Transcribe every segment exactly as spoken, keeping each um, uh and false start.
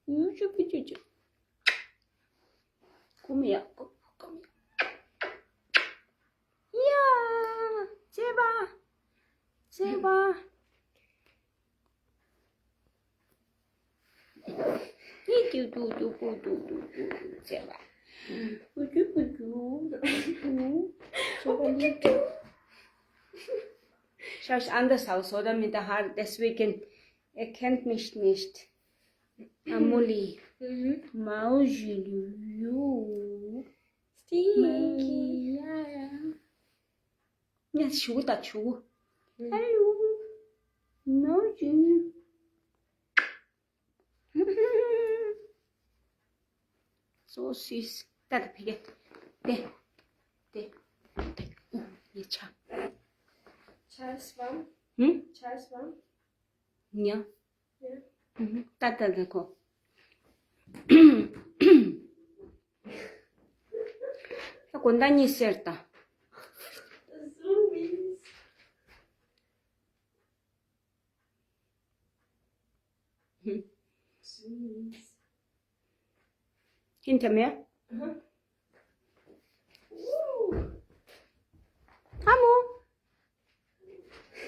ཡུ་ཅུ་པི་ཅུ་ཅུ། ཀུ་མི་ཡ། ཀུ་ཀུ་མི་ཡ། ཡ། བྱས་པ། བྱས་པ། ཡི་ཏུ་ཏུ་ཏུ་པུ་ཏུ་ཏུ་ཏུ་ཏུ་བྱས་པ། པུ་ཏུ་པུ་ཏུ། པུ་ཏུ་པུ་ཏུ། Schau, anders aus, oder? Mit der Hand, deswegen erkennt mich nicht. Amuli. Mhm. Mausi, you. Stinky. Ja, ja. Ja, Schuh, da Schuh. Mhm. Hallo. Mausi. So süß. Da, da, bitte. De. De. De. Oh, jetzt schau. Charles Wang? Hm? Charles Wang? Ja. Ja. Mhm. Da, da, da, go. Da, go, da, nicht sehr da. Das ist so mies. Hm. Süß. Hinter mir? Aha. Uh. Hamu.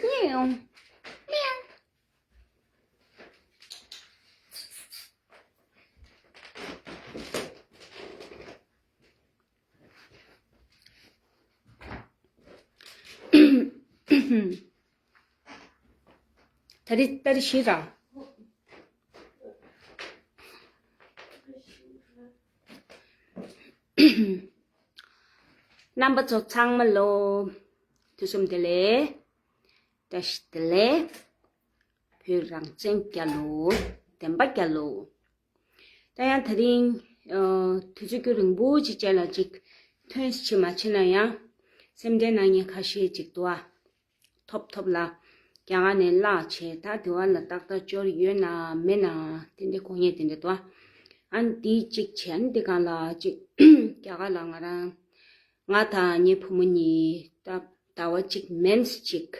Miau. Miau. ད་རེས་ཏ་རིག་བཞི་ར། རྣམ་པ་ཚོ་ཚང་མ་ལོ། དུས་གསུམ་བདེ་ལེགས། བཀྲ་ཤིས་བདེ་ལེགས། བོད་རང་བཙན་རྒྱལ་ལོ། བདེན་པ་རྒྱལ་ལོ། ད་ཡང་དེ་རིང་ཨ་དུས་ཚོད་རྒྱུན་རིང་པོ་ཅིག་རྗེས་ལ་ཅིག་ཐོན་ཅིག་མ་ཕྱིན་ན་ཡང་སེམས་ཁྲལ་གནང་མཁན་ཁ་ཤས་ཅིག་འདུག་ཨ། ཐོབ་ཐོབ་ལ། རྒྱ་གར་ནས་གླགས་བྱས་ད་དེ་བ་ལ་ཏག་ཏག་འབྱོར་ཡོད་ན་མེད་ན་དེ་འདྲའི་གོ་ངེས་དེ་འདྲ་འདུག་ཨ། ཨ་ནི་དེ་གཅིག་བྱས་ཨ་ནི་དེ་སྒང་ལ་གཅིག་རྒྱ་གར་ལ་ང་རང་ང་དང་ངའི་བུ་མོ་གཉིས་ད་ཟླ་བ་གཅིག་མིན་གཅིག་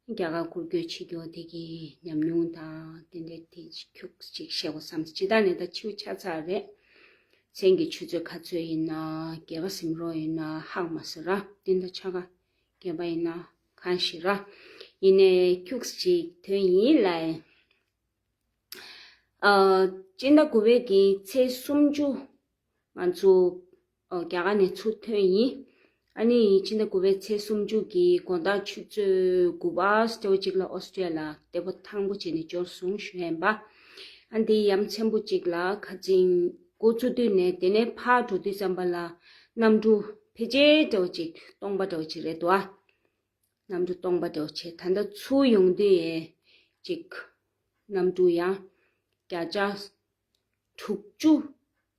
རྒྱ་གར་སྐོར་སྐྱོད་བྱེད་རྒྱུ་དེ་གི་ཉམས་མྱོང་དང་དེ་འདྲའི་དེ་ཁྱུག་ཅིག་བཤད་དགོས་བསམ། སྤྱི་བཏང་ནས་ད་ཕྱི་ཆ་ཚ་རེད། མཚན་གྱི་ཆུ་ཚོད་ག་ཚོད་ཡིན་ན་རྒྱལ་བ་སྲིད་རོ་ཡིན་ན་ཧང་མ་སི་ར་དེ་འདྲ་ཆ་ག་རྒན་པ་ཡིན་ན་གང་ཞིག་ར། ཡིན་ནའི་ཁྱུག་ཅིག་ཐོན་ཡིན་ལ། ཨ། སྤྱི་ཟླ་དགུ་པའི་གི་ཚེས་སུམ་ཅུ་ང་ཚོ་ཨ་རྒྱ་གར་ནས་ཚུར་ཐོན་ཡིན། ཨ་ནི་སྤྱི་ཟླ་དགུ་པའི་ཚེས་སུམ་ཅུ་གི་དགོང་དག་ཆུ་ཚོད་དགུ་པ་སྤྲེའུ་གཅིག་ལ་ཨོ་སི་ཀྲི་ཡ་ལ་བདེ་པོ་ཐང་པོ་བྱས་ནས་འབྱོར་སོང་ཞུ་ཡིན་པ། ཨ་འདི་ཡ་མཚན་པོ་གཅིག་ལ་ཁ་ཅིང་འགོ་བཙུགས་དུས་ནས་དེ་ནས་ཕར་འགྲོ་དུས་ཙམ་པ་ལ་གནམ་གྲུ་ཕལ་ཆེར་འདྲ་བོ་ཅིག་སྟོང་པ་འདྲ་བོ་ཅིག་རེད་འདུག་ཨ། གནམ་གྲུ་སྟོང་པ་འདྲ་བོ་བྱས་ད་ལྟ་ཚུར་ཡོང་དུས་ཅིག་གནམ་གྲུ་ཡང་བརྒྱ་ཆ་དྲུག་ཅུ་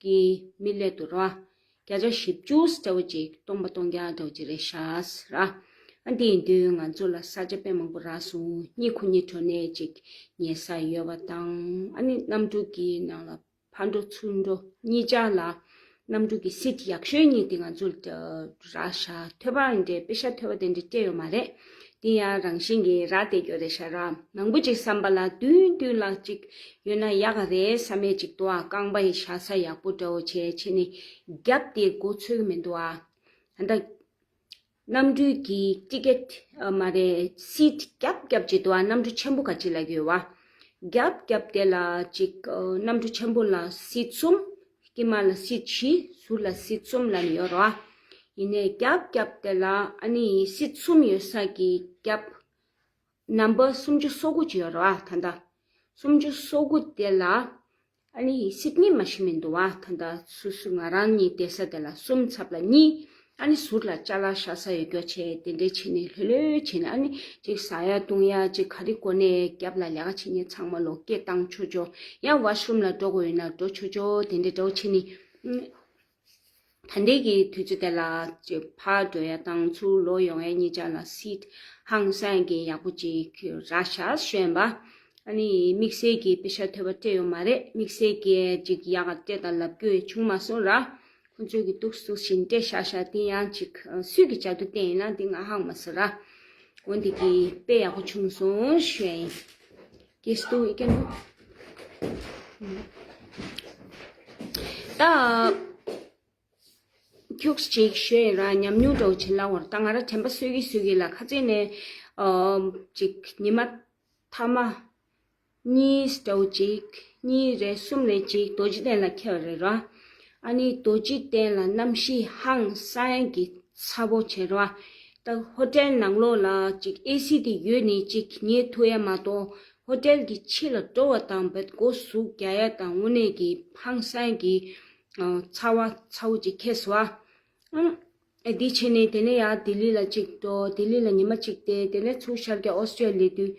གི་མི་སླེབས་འདུག་ར། བརྒྱ་ཆ་བཞི་བཅུ་འདྲ་བོ་ཅིག་སྟོང་པ་སྟོང་རྐྱང་འདྲ་བོ་ཅིག་རེད་ཤག་ཟེར་ར། ཨ་འདི་ཡིན་དུས་ང་ཚོ་ལ་ས་ཆ་དཔེ་མང་པོ་རག་སོང་། གཉིད་ཁུག་གཉིད་བྲོ་ནས་ཅིག་ཉལ་ས་ཡོད་པ་དང་། ཨ་ནི་གནམ་གྲུ་གི་ནང་ལ་ཕར་འགྲོ་ཚུར་འགྲོ་གཉིས་ཆ་ལ་གནམ་གྲུ་གི་སིཊ་ཡག་ཤོས་གཉིས་དེ་ང་ཚོ་ལ་རག་ཤག་ཐོད་པ་འདྲ་པེ་ཤ་ཐོད་པ་དེ་འདྲ་སྤྲད་ཡོད་མ་རེད། དེ་ཡང་རང་བཞིན་གྱིས་རག་བསྡད་ཡོད་རེད་ཤག་ར། མང་པོ་ཅིག་བསམ་པ་ལ་མདུན་མདུན་ལ་ཅིག་ཡོད་ན་ཡག་ག་རེད་བསམ་ཡས་ཅིག་འདུག་ཨ། རྐང་པ་ཡི་བཞག་ས་ཡག་པོ་འདྲ་བོ་བྱས་བྱས་ནས་རྒྱབ་དེ་མགོ་ཚོད་ཀྱི་མི་འདུག་ཨ། ད་ལྟ་གནམ་གྲུའི་གི་ཊི་ཀེ་ཊི་ཨ་མ་རེད། སིཊ་རྒྱབ་རྒྱབ་ཅིག་འདུག་ཨ། གནམ་གྲུ་ཆེན་པོ་ག་ཅིག་ལབ་ཀྱི་ཡོད་བ། རྒྱབ་རྒྱབ་དེ་ལ་ཅིག་ཨ་གནམ་གྲུ་ཆེན་པོ་ལ་སིཊ་གསུམ། དཀྱིལ་མ་ལ་སིཊ་བཞི། ཟུར་ལ་སིཊ་གསུམ་ལབ་ནས་ཡོད་རེད་བ། ཡིན་ནའི་རྒྱབ་རྒྱབ་དེ་ལ་ཨ་ནི་སིཊ་གསུམ་ཡོད་ས་གི་རྒྱབ་ནམ་བར་སུམ་ཅུ་སོ་དགུ་ཅིག་ཡོད་རེད་བ། ད་ལྟ་སུམ་ཅུ་སོ་དགུ་དེ་ལ་ཨ་ནི་སིཊ་གཉིས་མ་གཏོགས་མི་འདུག་བ། ད་ལྟ་སོ་སོ་ང་རང་གཉིས་བསྡད་ས་དེ་ལ་གསུམ་ཚབ་ལ་གཉིས། ཨ་ནི་ཟུར་ལ་ཅ་ལག་བཞག་ས་ཡོད་རྒྱུ་བྱས་དེ་འདྲས་བྱས་ནས་ལྷོད་ལྷོད་བྱས་ནས། ཨ་ནི་ཅིག་ཟ་ཡ་བཏུང་ཡ་ཅིག་ག་རེ་དགོས་ནའི་རྒྱབ་ལ་ལས་ཀ་བྱེད་མཁན་ཚང་མ་ལོག་སྐད་བཏང་ཆོག་ཆོག་ཡང་ཝ་ཤི་རུམ་ལ་འགྲོ་དགོས་ཡོད་ན་འགྲོ་ཆོག་ཆོག་དེ་འདྲས་འདྲ་བོ་བྱས་ནས། ཨ་ད་ལྟའི་གི་དུས་ཚོད་དེ་ལ་ཅིག་ཕར་འགྲོ་ཡ་དང་ཚུར་ལོག་ཡོང་ཡ་གཉིས་ཆ་ལ་སིཊ་ཧང་སང་གི་ཡག་པོ་ཅིག་རག་ཤག་ཞུ་ཡིན་པ། ཨ་ནི་དམིགས་བསལ་གྱི་པེ་ཤ་ཐོད་པ་སྤྲད་ཡོད་མ་རེད། དམིགས་བསལ་གྱི་ཅིག་ཡག་ག་སྤྲད་དང་ལབ་རྒྱུ་བྱུང་མ་སོང་ར། ཁོང་ཚོས་ཀྱི་འདུག་སེ་བཞིན་སྤྲད་ཤག་ཤག་དེ་ཡང་ཅིག་སུས་ཀྱི་ཇ་དུ་བསྟན་ཡིན་ན་དེ་ང་ཧང་མ་སོང་ར། འོན་ཏེ་གི་དཔེ་ཡག་པོ་བྱུང་སོང་ཞུ་ཡ་ཡིན། Gehst du irgendwo? ད་ཁྱུགས་ཅིག་ཞུས་ཡིན་ར། ཉམས་མྱོང་འདྲ་བོ་ཅིག་ལབ་དགོས་རེད། ད་ང་རང་དྲན་པ་གསོས་ཀྱིན་གསོས་ཀྱིན་ལ། ཁ་སང་ནས་ཨ་ཅིག་ཉི་མ་མཐའ་མ་གཉིས་འདྲ་བོ་ཅིག་གཉིས་རེད་གསུམ་རེད་ཅིག་རྡོ་རྗེ་གདན་ལ་འཁེལ་བ་རེད་ར། ཨ་ནི་རྡོ་རྗེ་གདན་ལ་གནམ་གཤིས་ཧང་སང་གི་ཚ་པོ་བྱས་ར། ད་ཧོ་ཊེལ་ནང་ལོགས་ལ་ཅིག་ཨེ་སི་དེ་ཡོད་ནི་ཅིག་ཉལ་ཐུབ་ཡ་མ་གཏོགས། ཧོ་ཊེལ་གྱི་ཕྱི་ལ་འགྲོ་བ་དང་བེད་སྒོ་ཟུག་རྒྱག་ཡ་དང་དངོས་གནས་ཀྱི་ཧང་སང་གི་ཨ་ཚ་བ་ཚ་བོ་ཅིག་ཁེལ་སོང་ཨ། ཨ་འདི་བྱས་ནས་དེ་ནས་ཡར་ལྡི་ལི་ལ་ཅིག་འགྲོ། ལྡི་ལི་ལ་ཉི་མ་གཅིག་བསྡད། དེ་ནས་ཚུར་ཤར་རྒྱག་ཨོ་སི་ཀྲི་ཡ་ལ་སླེབས་དུས་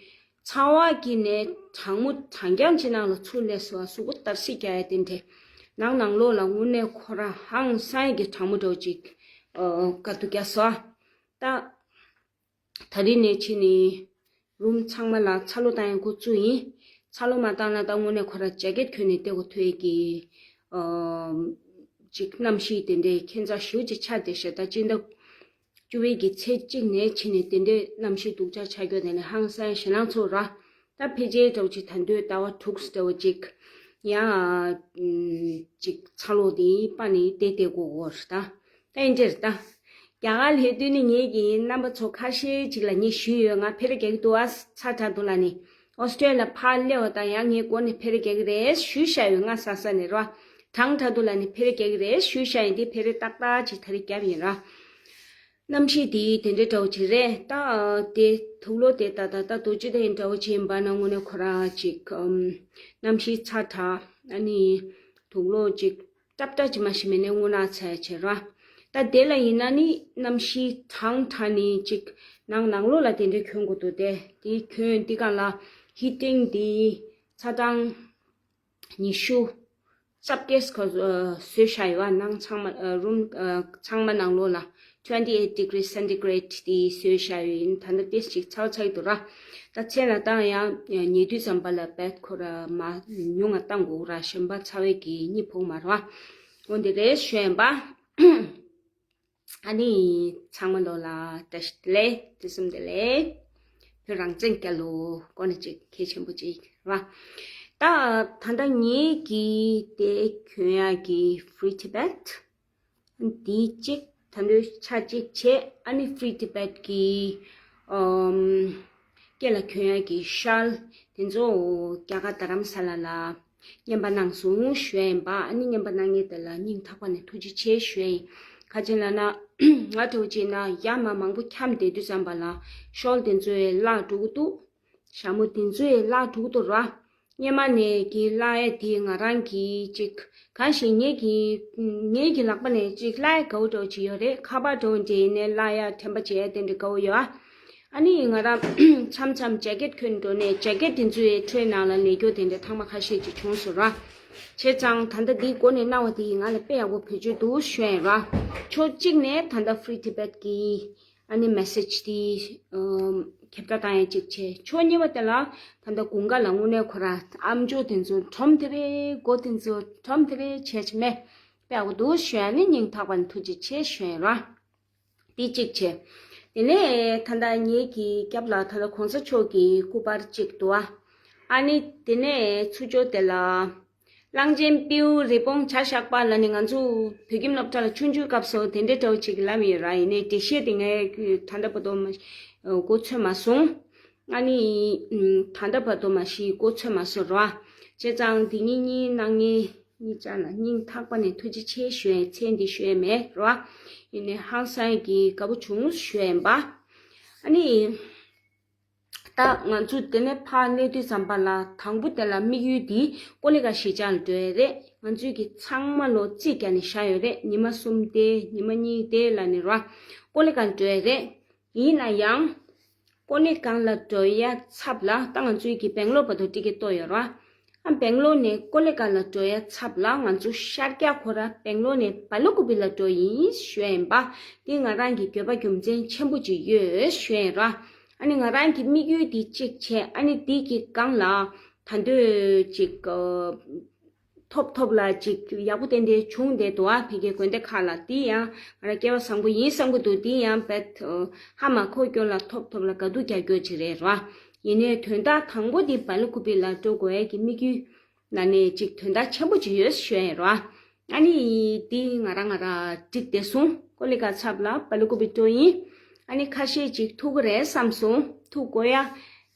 ཚ་བ་གི་ནས་གྲང་མོ་གྲང་རྐྱང་ཅིག་ནང་ལ་ཚུར་སླེབས་སོང་ཨ། གཟུགས་པོ་འདར་སིག་རྒྱག་ཡ་དེ་འདྲས། ནང་ནང་ལོགས་ལ་དངོས་གནས་ཁོ་རང་ཧང་སང་གི་གྲང་མོ་འདྲ་བོ་ཅིག་ཨ་དཀའ་སྡུག་རྒྱག་སོང་ཨ། ད་ད་རིང་ནས་ཕྱིན་ནས་རུམ་ཚང་མ་ལ་ཚ་གློག་བཏང་ཡ་འགོ་བཙུགས་ཡིན། ཚ་གློག་མ་བཏང་ན་ད་དངོས་གནས་ཁོ་རང་ཇེ་ཀེཊ་གྱོན་ནས་བསྡད་དགོས་ཐུག་ཡས་ཀྱི་ཨ་ཅིག་གནམ་གཤིས་དེ་འདྲའི་ཁྱད་མཚར་ཞེ་པོ་ཅིག་ཆགས་བསྡད་ཤག་ད་སྤྱི་ཟླ་བཅུ་པའི་གི་ཚེས་གཅིག་ནས་ཕྱིན་ནས་དེ་འདྲའི་གནམ་གཤིས་སྡུག་ཅག་ཆགས་རྒྱུ་དེ་ནས་ཧང་སང་ཞེད་སྣང་ཚ་པོ་ར། ད་ཕལ་ཆེར་འདྲ་བོ་ཅིག་ད་དུང་ཟླ་བ་དྲུག་འདྲ་བོ་ཅིག་ཡང་ཨ་ཅིག་ཚ་གློག་དེ་སྤར་ནས་བསྡད་བསྡད་དགོས་ཀྱི་རེད་ད། ད་ཡིན་གྱི་རེད་ད། རྒྱ་གར་སླེབས་དུས་ནི་ངེད་ཀྱི་རྣམ་པ་ཚོ་ཁ་ཤས་ཅིག་ལ་ངས་ཞུས་ཡོད། ང་ཕེ་རེ་རྒྱག་གི་འདུག་ཨ། ཚ་དྲགས་འདུག་ལབ་ནས། ཨོ་སི་ཀྲི་ཡ་ལ་ཕར་སླེབས་པ་དང་ཡང་ངས་འགོ་ནས་ཕེ་རེ་རྒྱག་གི་རེད་ཞུས་བཞག་ཡོད། ང་ས་ས་ནས་རོ། གྲང་དྲགས་འདུག་ལབ་ནས་ཕེ་རེ་རྒྱག་གི་རེད་ཞུས་བཞག་ཡིན། དེ་ཕེ་རེ་ཏག་ཏག་ཅིག་ད་རེས་བརྒྱབ་ཡིན་ར། གནམ་གཤིས་དེ་དེ་འདྲའི་འདྲ་བོ་ཅིག་རེད་ད། དེ་དུག་ལོག་དེ་ད་ད་ད་རྡོ་རྗེ་གདན་འདྲ་བོ་ཅིག་ཡིན་པ་ན་དངོས་གནས་ཁོ་རང་ཅིག་ཨམ་གནམ་གཤིས་ཚ་དྲགས། ཨ་ནི་དུག་ལོག་ཅིག་ཏབ་ཏབ་ཅིག་མ་ཞིག་མེད་ནས་རྔུལ་ནག་ཚ་ཡ་བྱེད་ར། ད་དེ་ལ་ཡིན་ན་ནི་གནམ་གཤིས་གྲང་དྲགས་ནི་ཅིག་ནང་ནང་ལོགས་ལ་དེ་འདྲའི་གྱོན་དགོས་འདུག་སྟེ། དེ་གྱོན་དེ་གང་ལ་ཧི་ཊིང་དེ་ཚ་གྲང་ཉི་ཤུ་རྩ་བརྒྱད་ཁོ་བཟོས་བཞག་ཡོད་པ། ནང་ཚང་མ་རུམ་ཚང་མ་ནང་ལོགས་ལ་twenty eight degree centigrade དེ་བཟོས་བཞག་ཡོད་ཡིན། ད་ལྟ་ཏིས་ཅིག་ཚ་བ་ཚ་གི་འདུག་ར། ད་མཚན་ལ་བཏང་ཡང་ཉལ་དུས་ཙམ་པ་ལ་བེད་ཁོ་ར་མ་ཉུང་ང་བཏང་དགོས་ར། གཞན་པ་ཚ་བའི་གི་གཉིད་ཕོག་མ་ར། འོ་འདི་རེད་ཞུ་ཡིན་པ། ཨ་ནི་ཚང་མ་ལོ་ལ་བཀྲ་ཤིས་བདེ་ལེགས། དུས་གསུམ་བདེ་ལེགས། བོད་རང་བཙན་རྒྱལ་ལོ། ཀོ་ནི་ཅིག་གལ་ཆེན་པོ་ཅིག་ར། ད་ད་ལྟ་ངེད་ཀྱི་དེ་གྱོན་ཡག་གི་Free Tibet འདི་གཅིག་ད་འདོད་ཆ་གཅིག་བྱས། ཨ་ནི་Free Tibet གི་ཨམ་སྐེ་ལ་གྱོན་ཡག་གི་ཤལ་དེ་ཚོ་རྒྱ་གར་རྡ་རམ་ས་ལ་ལ་རྔན་པ་གནང་སོང་ཞུ་ཡ་ཡིན་པ། ཨ་ནི་རྔན་པ་གནང་མཁན་དེ་ལ་སྙིང་ཐག་པ་ནས་ཐུགས་རྗེ་ཆེ་ཞུ་ཡ་ཡིན། ག་ཅི་ལབ་ན་ང་འདྲ་བོ་བྱས་ན་ཡར་མར་མང་པོ་འཁྱམས་བསྡད་དུས་ཙམ་པ་ལ་ཤལ་དེ་ཚོ་ཡང་བརླག་འགྲོ་གི་འདུག་ཞྭ་མོ་དེ་ཚོ་ཡང་བརླག་འགྲོ་གི་འདུག་ར། སྔོན་མ་ནས་ཀྱི་བརླག་ཡ་དེ་ང་རང་གིས་ཅིག་གང་ཞིག་ངེད་ཀྱི་ངེད་ཀྱི་ལག་པ་ནས་ཅིག་བརླག་ཡ་དགའ་བོ་འདྲ་བོ་ཅིག་ཡོད་རེད། ཁ་པར་འདྲ་བོ་འདྲ་ཡིན་ནའི་བརླག་ཡ་དྲན་པ་བརྗེད་ཡ་དེ་འདྲ་དགའ་བོ་ཡོད་ཨ། ཨ་ནི་ང་རང་མཚམས་མཚམས་ཇེ་ཀེད་གྱོན་འགྲོ་ནས་ཇེ་ཀེད་དེ་ཚོའི་ཁྲོད་ནང་ལ་ལས་རྒྱུ་དེ་འདྲ་ཐེངས་མ་ཁ་ཤས་ཅིག་བྱུང་སོང་ར། བྱས་ཙང་ད་ལྟ་འདི་མགོ་ནས་གནང་བ་དེ་ཡིས་ང་ལ་དཔེ་ཡག་པོ་བེད་སྤྱོད་འདུག་ཞུ་ཡ་ཡིན་ར། ཕྱོགས་གཅིག་ནས་ད་ལྟ་Free Tibet གི་ཨ་ནི་མེ་སེཇ་དེ་ཨམ་ཁྱབ་བརྡལ་བཏང་ཡ་གཅིག་བྱས། ཕྱོགས་གཉིས་པ་དེ་ལ་ད་ལྟ་དགུན་ཁ་ལ་དངོས་གནས་ཁོ་ར་ཨམ་ཅོག་དེ་ཚོ་ཁྲོམ་དེ་རེད། སྒོ་དེ་ཚོ་ཁྲོམ་དེ་རེད་བྱས་བྱས་མེད་དཔེ་ཡག་པོ་འདུག་ཞུ་ཡ་ནི་སྙིང་ཐག་པ་ནས་ཐུགས་རྗེ་ཆེ་ཞུ་ཡ་ཡིན་ར། འདི་གཅིག་བྱས། དེ་ནས་ད་ལྟ་ངེད་ཀྱི་རྒྱབ་ལ་ད་ལྟ་གོང་ས་མཆོག་གི་སྐུ་པར་གཅིག་འདུག་ཨ། ཨ་ནི་དེ་ནས་ཚུར་ཕྱོགས་དེ་ལ་གླང་ཆེན་སྤྲེའུ་རི་བོང་བྱ་ཞགས་པ་ལབ་ནས་ང་ཚོ་བོད་ཁྱིམ་སློབ་གྲྭ་ལ་ཆུང་ཆུང་སྐབས་སུ་དེ་འདྲའི་འདྲ་བོ་ཅིག་ལབ་ཡོད་ར། ཡིན་ནའི་འགྲེལ་བཤད་དེ་ངས་ད་ལྟ་བར་དུ་མ་གོ་ཚོད་མ་སོང་། ཨ་ནི་ད་ལྟ་བར་དུ་མ་གཞི་གོ་ཚོད་མ་སོང་ར། བྱས་ཙང་དེ་གཉིས་གཉིས་གནང་མཁན་གཉིས་ཆ་ལ་སྙིང་ཐག་པ་ནས་ཐུགས་རྗེ་ཆེ་ཞུ་ཡ་ཡིན། མཚན་འདི་ཞུ་ཡ་མེད་ར། ཡིན་ནའི་ཧང་སང་གི་དགའ་པོ་བྱུང་ཞུ་ཡ་ཡིན་པ། ཨ་ནི་ད་ང་ཚོ་དེ་ནས་ཕར་སླེབས་དུས་ཙམ་པ་ལ་དང་པོ་དེ་ལ་དམིགས་ཡུལ་འདི་ཀོ་ལི་གྷལ་གཞིས་ཆགས་ལ་འགྲོ་ཡ་རེད། ང་ཚོའི་གི་ཚང་མ་ལོ་རྩིས་རྒྱག་ནས་བཞག་ཡོད་རེད། ཉི་མ་གསུམ་དེ་ཉི་མ་གཉིས་དེ་ལ་ནི་ར་ཀོ་ལི་གྷལ་འགྲོ་ཡ་རེད། ཡིན་ན་ཡང་། ཀོ་ལི་གྷལ་ལ་འགྲོ་ཡ་ཚབ་ལ་ད་ང་ཚོའི་གི་སྦེང་ལོར་བར་དུ་ཊི་ཀེ་ཊི་གཏོང་ཡོད་ར། ཨ་སྦེང་ལོར་ནས་ཀོ་ལི་གྷལ་ལ་འགྲོ་ཡ་ཚབ་ལ་ང་ཚོ་ཤར་རྒྱག་ཁོ་ར་སྦེང་ལོར་ནས་སྦ་ལ་ཀུ་པི་ལ་འགྲོ་ཡིན་ཞུ་ཡ་ཡིན་པ། འདི་ང་རང་གི་འགྱོད་པ་རྒྱུ་མཚན་ཆེན་པོ་ཅིག་ཡོད་ཞུ་ཡ་ཡིན་ར། ཨ་ནི་ང་རང་གི་དམིགས་ཡུལ་འདི་གཅིག་བྱས། ཨ་ནི་འདི་གི་སྒང་ལ་ད་འདོད་ཅིག་ཐོབ་ཐོབ་ལ་ཅིག་ཡག་པོ་ཏན་ཏན་བྱུང་བསྡད་འདུག་ཨ། ཕ་གིའི་དགོན་སྡེ་ཁག་ལ། དེ་ཡང་ང་རང་སྐལ་བ་བཟང་པོ་ཡིན་བསམ་གྱི་འདུག་དེ་ཡང་བེད་ཧ་མ་གོ་རྒྱུ་ལ་ཐོབ་ཐོབ་ལ་དགའ་སྡུག་རྒྱག་རྒྱུ་ཅིག་རེད་ར། ཡིན་ནའི་དོན་དག་དང་པོ་འདི་སྦ་ལ་ཀུ་པི་ལ་འགྲོ་དགོས་ཡས་ཀྱི་དམིགས་ཡུལ་ནང་ནས་ཅིག་དོན་དག་ཆེན་པོ་ཅིག་ཡོད་ཞུ་ཡ་ཡིན་ར། ཨ་ནི་དེ་ང་རང་ང་རང་འགྲིག་བསྡད་སོང་། ཀོ་ལི་ག་ཚབ་ལ་བ་ལུ་ཀུ་པི་སྤྲོ་ཡིན། ཨ་ནི་ཁ་ཤས་ཅིག་ཐུག་གི་རེད་བསམ་སོང་། ཐུག་དགོས་ཡ།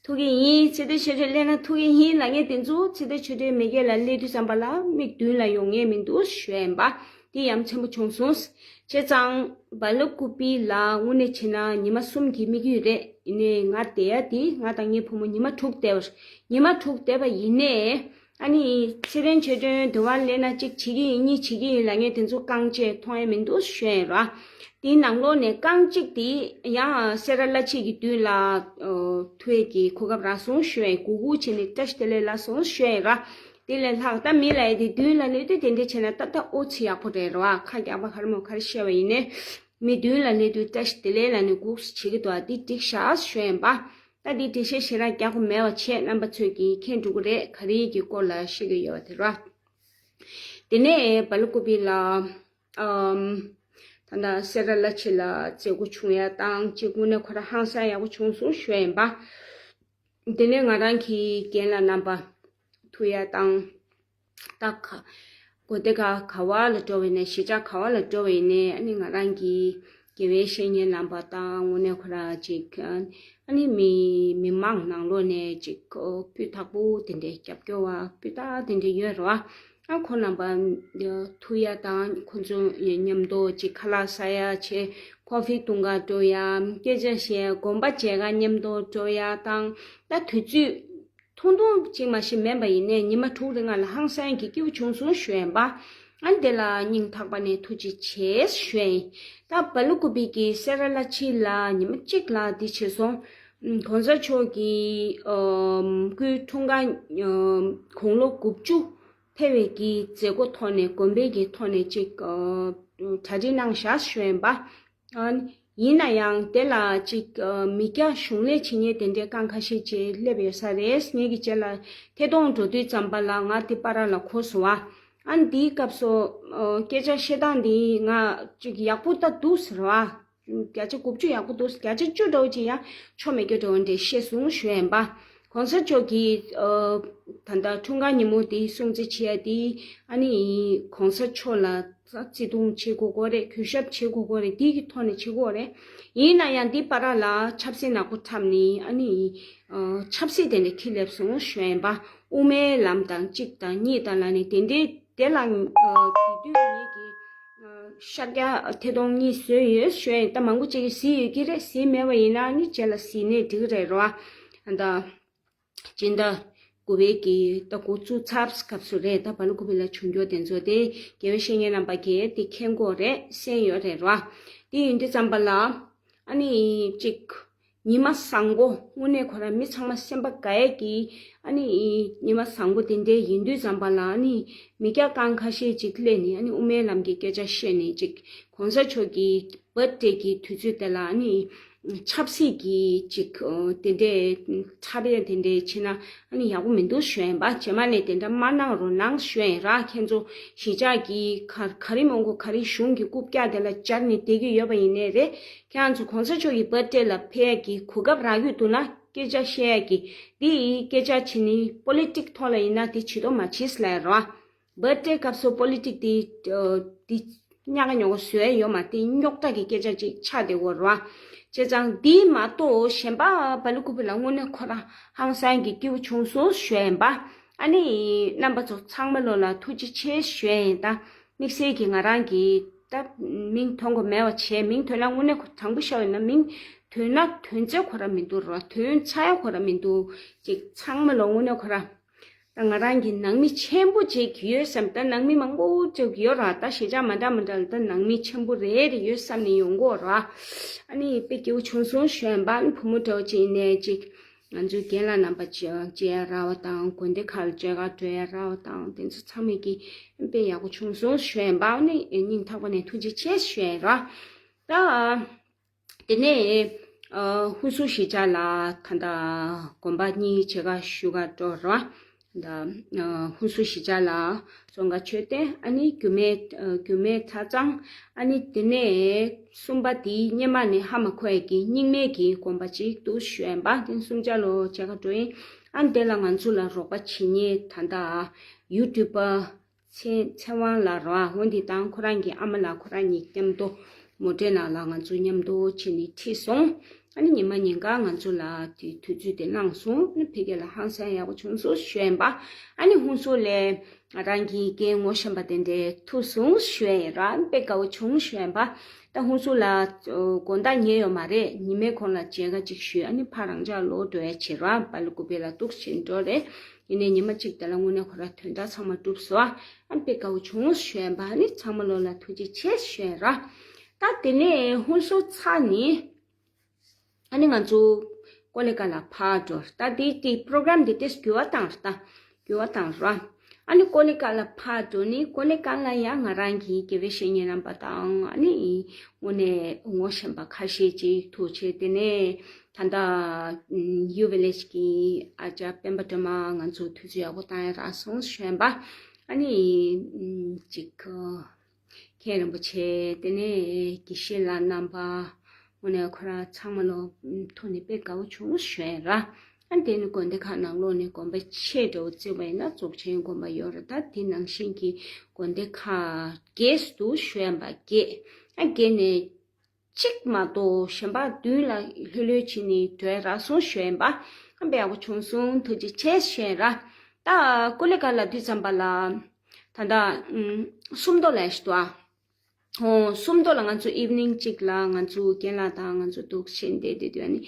ཐུག་གི་ཡིན། ཚེ་འདས་ཆོས་སྒྲོན་སླེབས་ན་ཐུག་གི་ཡིན་ལབ་མཁན་དེ་ཚོ་ཚེ་འདས་ཆོས་སྒྲོན་མེས་རྒྱལ་ལ་སླེབས་དུས་ཙམ་པ་ལ་མིག་མདུན་ལ་ཡོང་མཁན་མི་འདུག་ཞུ་ཡ་ཡིན་པ། དེ་ཡ་མཚན་པོ་བྱུང་སོང་། བྱས་ཙང་བ་ལུ་ཀུ་པི་ལ་དངོས་གནས་བྱས་ན་ཉི་མ་གསུམ་གྱི་དམིགས་ཡུལ་རེད། ཡིན་ནའི་ང་བསྡད་ཡ་དེ་ང་དང་ངའི་བུ་མོ་ཉི་མ་དྲུག་བསྡད་པ། ཉི་མ་དྲུག་བསྡད་པ་ཡིན་ནའི། ཨ་ནི་ཚེ་རིང་ཆོས་སྒྲོན་དུ་བ་ལེན་ན་གཅིག་བྱེད་ཀྱི་ཡིན་གཉིས་བྱེད་ཀྱི་ཡིན་ལབ་མཁན་དེ་ཚོ་རྐང་བཅད་མཐོང་ཡ་མི་འདུག་ཞུ་ཡ་ཡིན་ར། དེའི་ནང་ལོགས་ནས་རྐང་གཅིག་དེ་ཡང་སེ་ར་བླ་ཆེན་གྱི་མདུན་ལ་ཐུག་ཡས་ཀྱི་གོ་སྐབས་རག་སོང་ཞུ་ཡ་ཡིན། གུག་གུག་བྱས་ནས་བཀྲ་ཤིས་བདེ་ལེགས་ལབ་སོང་ཞུ་ཡ་ཡིན་ར། དེ་ལས་ལྷག་ད་མི་ལ་ཡ་དེ་མདུན་ལ་སླེབས་དུས་དེ་འདྲས་བྱས་ན་ཏག་ཏག་ཨོ་ཚི་ཡག་པོ་རེད་ར། ཁ་རྒྱག་པ་ག་རེ་མོ་ག་རེ་བཤད་པ་ཡིན་ནའི་མི་མདུན་ལ་སླེབས་དུས་བཀྲ་ཤིས་བདེ་ལེགས་ལབ་ནས་གུག་བྱེད་ཀྱི་འདུག་ཨ་དེ་འགྲིག་ཤག་ཞུ་ཡ་ཡིན་པ། ད་འདི་འགྲེལ་བཤད་ཞེ་དྲག་རྒྱག་དགོས་མེད་པ་བྱས། རྣམ་པ་ཚོས་ཀྱིས་མཁྱེན་འགྲོ་གི་རེད། ག་རེ་གི་སྐོར་ལ་བཤད་ཀྱི་ཡོད་པ་དེ་ར། དེ་ནས་བ་ལུ་ཀུ་པི་ལ་ཨམ། ད་ལྟ་སེ་ར་བླ་ཆེན་ལ་མཛད་སྒོ་བྱུང་ཡ་དང་གཅིག་དངོས་གནས་ཁོ་ར་ཧང་སང་ཡག་པོ་བྱུང་སོང་ཞུ་ཡ་ཡིན་པ། དེ་ནས་ང་རང་གི་རྒན་ལགས་རྣམ་པ་ཐུག་ཡ་དང་། ད་ག་དགོན་སྡེ་ག་ག་བ་ལ་འགྲོ་བ་ཡིན་ནའི་གཞིས་ཆགས་ག་བ་ལ་འགྲོ་བ་ཡིན་ནའི་ཨ་ནི་ང་རང་གི་དགེ་བའི་བཤེས་གཉེན་རྣམ་པ་དང་དངོས་གནས་ཁོ་ར་ཅིག་ཨ་ནི་མི་མི་མང་ནང་ལོགས་ནས་ཅིག་སྤུས་དག་པོ་དེ་འདྲའི་རྒྱབ་སྐྱོར་བ་སྤུས་དག་དེ་འདྲ་ཡོད་རེད་བ། ཨ་ཁོ་རྣམ་པ་ཐུག་ཡ་དང་ཁོ་ཚོ་མཉམ་དུ་ཅིག་ཁ་ལག་ཟ་ཡ་བྱས། ཀོ་ཧྥི་འཐུང་ག་འགྲོ་ཡ། སྐད་ཆ་བཤད་ཡ། དགོན་པ་མཇལ་ཁ་མཉམ་དུ་འགྲོ་ཡ་དང་། ད་དུས་ཚོད་ཐུང་ཐུང་ཅིག་མ་ཞིག་མིན་པ་ཡིན་ནའི་ཉི་མ་དྲུག་རིང་ལ་ཧང་སང་གི་སྐྱིད་པོ་བྱུང་སོང་ཞུ་ཡ་ཡིན་པ། ཨ་ནི་དེ་ལ་སྙིང་ཐག་པ་ནས་ཐུགས་རྗེ་ཆེ་ཞུ་ཡ་ཡིན། ད་བ་ལུ་ཀུ་པི་གི་སེ་ར་བླ་ཆེན་ལ་ཉི་མ་གཅིག་ལ་འདི་བྱས་སོང་། གོང་ས་མཆོག་གི་སྐུའི་འཁྲུངས་སྐར་དགུང་ལོ་དགུ་བཅུ་ཕེབས་པའི་གི་མཛད་སྒོ་ཐོག་ནས་དགོན་པའི་གི་ཐོག་ནས་ཅིག་གྲ་སྒྲིག་གནང་བཞག་ཞུ་ཡ་ཡིན་པ། ཨ། ཡིན་ན་ཡང་དེ་ལ་ཅིག་ཨ། མི་སྐྱ་གཞུང་ལས་བྱེད་མཁན་དེ་འདྲའི་རྐང་ཁ་ཤས་ཅིག་སླེབས་ཡོད་ས་རེད། ངེད་ཀྱི་རྗེས་ལ་ཐད་གཏོང་འགྲོ་དུས་ཙམ་པ་ལ་ང་དེ་བར་ལ་གོ་སོང་བ། ཨ་ནི་དེའི་སྐབས་སུ་ཨ། སྐད་ཆ་བཤད་སྟངས་འདི་ང་ཅིག་ཡག་པོ་ད་འདུག་ཟེར་བ། བརྒྱ་ཆ་དགུ་བཅུ་ཡག་པོ་འདུག་བརྒྱ་ཆ་བཅུ་འདྲ་བོ་ཅིག་ཡང་ཆོ་མེད་རྒྱུ་འདྲ་བོ་འདྲ་བཤད་སོང་ཞུ་ཡ་ཡིན་པ། གོང་ས་མཆོག་གིས་ཨ། ད་ལྟ་འཁྲུངས་སྐར་ཉིན་མོ་དེ་སྲུང་བརྩི་བྱེད་ཡ་དེ་ཨ་ནི་གོང་ས་མཆོག་ལ་བརྩི་མཐོང་བྱེད་དགོས་ཀྱི་རེད། གུས་ཞབས་བྱེད་དགོས་ཀྱི་རེད། དེ་གི་ཐོག་ནས་བྱེད་དགོས་རེད། ཡིན་ན་ཡང་འདི་བར་ལ་ཆབ་སྲིད་ནག་པོ་འཁྲབ་ནས་ཨ་ནི་ཨ། ཆབ་སྲིད་དེ་འདྲ་ཁྱེར་སླེབས་སོང་ཞུ་ཡ་ཡིན་པ། དབུ་མའི་ལམ་དང་གཅིག་དང་གཉིས་དང་ལབ་ནས་དེ་འདྲའི་དེ་ལ་ཨ། དེ་དུས་ངེད་ཀྱིས་ཨ། ཤར་རྒྱག་ཐད་གཏོང་གཉིས་བཟོས་ཡོད་ཞུ་ཡ་ཡིན། ད་མང་པོ་ཅིག་གིས་གཟིགས་ཡོད་ཀྱི་རེད། གཟིགས་མེད་པ་ཡིན་ན་ནི་རྗེས་ལ་གཟིགས་ནས་འགྲིག་གི་རེད་རོ། ཨ་ད། སྤྱི་ཟླ་དགུ་པའི་གི་ཟླ་དགུ་བཙུགས་ཚར་སྐབས་སུ་རེད། ད་བ་ལུ་ཀུ་པི་ལ་བྱུང་རྒྱུ་དེ་ཚོ་དེ་དགེ་བའི་བཤེས་གཉེན་རྣམ་པ་གིས་དེ་མཁྱེན་གྱི་ཡོད་རེད། གསན་ཡོད་རེད་ར། དེ་ཡིན་དུས་ཙམ་པ་ལ་ཨ་ནི་གཅིག་ཉི་མ་བཟང་པོ་དངོས་གནས་ཁོ་རང་མི་ཚང་མ་སེམས་པ་དགའ་ཡས་ཀྱི་ཨ་ནི་ཉི་མ་བཟང་པོ་དེ་འདྲའི་ཡིན་དུས་ཙམ་པ་ལ་ཨ་ནི་མི་སྐྱ་རྐང་ཁ་ཤས་ཅིག་སླེབས་ནས་ཨ་ནི་དབུ་མའི་ལམ་གྱི་སྐད་ཆ་བཤད་ནས་གཅིག་གོང་ས་མཆོག་གི་བར་ཐི་ཌེ་གི་དུས་ཚོད་དེ་ལ་ཨ་ནི་ཆབ་སྲིད་ཀྱི་ཅིག་ཨ། དེ་འདྲའི་འཁྲབ་ཡ་དེ་འདྲའི་བྱེད་ན་ཨ་ནི་ཡག་པོ་མི་འདུག་ཞུ་ཡ་ཡིན་པ། རྗེས་མ་ནས་དེ་འདྲ་མ་གནང་རོགས་གནང་ཞུ་ཡ་ཡིན་ར། ཁྱེད་ཚོ་གཞིས་ཆགས་ཀྱི་ག་ག་རེ་མང་པོ་ག་རེ་གཞུང་གི་རྐུབ་བཀྱག་དེ་ལ་སྦྱར་ནས་བསྡད་ཀྱི་ཡོད་པ་ཡིན་ནའི་རེད། ཁྱེད་རང་ཚོ་གོང་ས་མཆོག་གི་བར་ཐི་ཌེ་ལ་ཕེབས་ཡ་གི་གོ་སྐབས་རག་གི་འདུག་ན་སྐད་ཆ་བཤད་ཡ་གི་འདི་སྐད་ཆ་བྱེད་ནི་པོ་ལི་ཊིག་ཐོག་ལ་ཡིན་ན་དེ་བྱེད་དོ་མ་བྱེད་ཟེར་ལབ་ཡ་ར། བར་ཐི་ཌེ་སྐབས་སུ་པོ་ལི་ཊིག་དེ་ཨ། དེ་ཉག་ག་ཉོག་ག་བཟོ་ཡ་ཡོད་མ་རེད། རྙོག་དྲ་གི་སྐད་ཆ་ཅིག་ཆགས་བསྡད་ཡོད་རེད་བ། བྱས་ཙང་འདི་མ་གཏོགས་གཞན་པ་བ་ལུ་ཀུ་པི་ལ་དངོས་གནས་ཁོ་རང་ཧང་སང་གི་སྐྱིད་པོ་བྱུང་སོང་ཞུ་ཡ་ཡིན་པ། ཨ་ནི་རྣམ་པ་ཚོ་ཚང་མ་ལོ་ལ་ཐུགས་རྗེ་ཆེ་ཞུ་ཡ་ཡིན། ད་དམིགས་བསལ་གྱི་ང་རང་གི་ད་མིང་ཐོན་དགོས་མེད་པ་བྱས། མིང་ཐོན་ན་དངོས་གནས་ཁོ་དྲང་པོ་བཤད་ཡོད་ན་མིང་ཐོན་ན་ཐོན་ཚད་ཁོ་རང་མི་འདུག་རེད་བ། ཐོན་ཚ་ཡ་ཁོ་རང་མི་འདུག་ཅིག་ཚང་མ་ལོ་དངོས་གནས་ཁོ་རང་། ད་ང་རང་གི་ནང་མི་ཆེན་པོ་ཅིག་ཡོད་བསམ། ད་ནང་མི་མང་པོ་ཅིག་ཡོད་ར། ད་གཞིས་ཆགས་མ་འདྲ་མ་འདྲ་ལ་ད་ནང་མི་ཆེན་པོ་རེ་རེ་ཡོད་བསམ་ནས་ཡོང་གི་ཡོད་ར། ཨ་ནི་དཔེ་སྐྱིད་པོ་བྱུང་སོང་ཞུ་ཡ་ཡིན་པ། ཨ་ནི་བུ་མོ་འདྲ་བོ་ཅིག་ཡིན་ནའི་ཅིག་ང་ཚོའི་རྒན་ལགས་རྣམ་པ་ཅིག་མཇལ་ཡ་རག་པ་དང་། དགོན་སྡེ་ཁག་ལ་མཇལ་ཁ་འགྲོ་ཡ་རག་པ་དང་། དེ་ཚོ་ཚང་མས་ཀྱི་དཔེ་ཡག་པོ་བྱུང་སོང་ཞུ་ཡ་ཡིན་པ། ཨ་ནི་སྙིང་ཐག་པ་ནས་ཐུགས་རྗེ་ཆེ་ཞུ་ཡ་ཡིན་ར། ད། དེ་ནས་ཨ། ཧུན་སུར་གཞིས་ཆགས་ལ་ད་ལྟ་དགོན་པ་གཉིས་མཇལ་ཁ་ཞུ་ག་འགྲོ་ར། ད་ཨ། ཧུན་སུར་གཞིས་ཆགས་ལ་ཙོང་ཁ་མཆོད་རྟེན། ཨ་ནི་རྒྱུད་སྨད་ཨ། རྒྱུད་སྨད་གྲྭ་ཚང་། ཨ་ནི་དེ་ནས་གསུམ་པ་དེ་སྔོན་མ་ནས་ཧ་མ་གོ་ཡ་གི་རྙིང་མའི་གི་དགོན་པ་ཅིག་འདུག་ཞུ་ཡ་ཡིན་པ། དེ་གསུམ་ཆ་ལོ་མཇལ་ཁ་འགྲོ་ཡིན། ཨ་ནི་དེ་ལ་ང་ཚོ་ལ་རོགས་པ་བྱེད་མཁན་ད་ལྟ་ཡུ་ཊུབ་པ། ཚེ་ཚེ་དབང་ལགས་ར། འོ་འདི་དང་ཁོ་རང་གི་ཨ་མ་ལགས། ཁོ་རང་གཉིས་མཉམ་དུ་མོ་ཊའི་ནང་ལ་ང་ཚོ་མཉམ་དུ་ཕྱིན་ནས་ཁྲིད་སོང་། ཨ་ནི་ཉི་མ་ཉིན་གང་ང་ཚོ་ལ་དེ་དུས་ཚོད་དེ་གནང་སོང་། ཨ་ནི་ཕ་གི་ལ་ཧང་སང་ཡག་པོ་བྱུང་སོང་ཞུ་ཡིན་པ། ཨ་ནི་ཧུན་སུར་ལ་ང་རང་གི་རྒན་ངོ་ཤེས་པ་དེ་འདྲ་ཐུག་སོང་ཞུ་ཡིན་ར། དཔེ་དགའ་བོ་བྱུང་ཞུ་ཡིན་པ། ད་ཧུན་སུར་ལ་དགོང་དག་ཉལ་ཡོད་མ་རེད། ཉི་མའི་གུང་ལ་མཇལ་ཁ་ཅིག་ཞུས། ཨ་ནི་ཕར་རང་ཅག་ལོག་འགྲོ་ཡ་བྱེད་ར། པ་ལི་ཀུ་པེ་ལ་འདུག་ཕྱིན་འགྲོ་རེད། ཡིན་ནའི་ཉི་མ་གཅིག་དེ་ལ་དངོས་གནས་ཁོ་ར་དོན་དག་ཚང་མ་གྲུབ་སོང་། ཨ་ནི་དཔེ་དགའ་བོ་བྱུང་ཞུ་ཡིན་པ། ཨ་ནི་ཚང་མ་ལོ་ལ་ཐུགས་རྗེ་ཆེ་ཞུ་ཡིན་ར། ད་དེ་ནས་ཧུན་སུར་ཚར་ནི། ཨ་ནི་ང་ཚོ་ཀོ་ལི་གྷལ་ལ་ཕར་འགྲོ། ད་དེ་དེ་པྲོ་གྷ་རམ་དེ་ཏོག་ཙམ་འགྱུར་བ་བཏང་ར། ད་འགྱུར་བ་བཏང་ར། ཨ་ནི་ཀོ་ལི་གྷལ་ལ་ཕར་འགྲོ་ནི། ཀོ་ལི་གྷལ་ལ་ཡང་ང་རང་གི་དགེ་བའི་བཤེས་གཉེན་རྣམ་པ་དང་། ཨ་ནི་དངོས་གནས་ངོ་ཤེས་པ་ཁ་ཤས་ཅིག་ཐུག་བྱས། དེ་ནས་ད་ལྟ་ཡུ་ཝི་ལེཇ་གི་ཨ་ཅག་སྤེན་པ་སྒྲོལ་མ་ང་ཚོ་དུས་ཚོད་ཡག་པོ་བཏང་ཡ་རག་སོང་ཞུ་ཡིན་པ། ཨ་ནི་ཅིག་མཁན་རིན་པོ་ཆེ། དེ་ནས་དགེ་བཤེས་ལགས་རྣམ་པ། དངོས་གནས་ཁོ་རང་ཚང་མ་ལོ་ཐུག་ནས་དཔེ་དགའ་བོ་བྱུང་ཞུ་ཡིན་ར། ཨ་དེ་ནི་དགོན་སྡེ་ཁག་ནང་ལོགས་ནས་དགོན་པ་ཆེ་འདྲ་བོ་བརྩིས་པ་ཡིན་ན་རྫོགས་ཆེན་དགོན་པ་ཡོད་ར། ད་དེ་ནང་བཞིན་གྱི་དགོན་སྡེ་ཁག་བརྒྱད་འདུག་ཞུ་ཡིན་པ། བརྒྱད། ཨ་བརྒྱད་ནས་གཅིག་མ་གཏོགས་གཞན་པ་མདུན་ལ་ལྷོད་ལྷོད་བྱས་ནས་འགྲོ་ཡ་རག་སོང་ཞུ་ཡིན་པ། ཨ་དཔེ་ཡག་པོ་བྱུང་སོང་། ཐུགས་རྗེ་ཆེ་ཞུ་ཡིན་ར། ད་ཀོ་ལི་གྷལ་ལ་དུས་ཙམ་པ་ལ་ད་ལྟ་ཨུམ་སུམ་མདོ་ལ་ཞིག་འདུག་ཨ། ཨོ་སུམ་མདོ་ལ་ང་ཚོ་ཨིབ་ནིང་གཅིག་ལ་ང་ཚོ་རྒན་ལགས་དང་ང་ཚོ་འདུག་ཕྱིན་བསྡད་བསྡད་དུས། ཨ་ནི་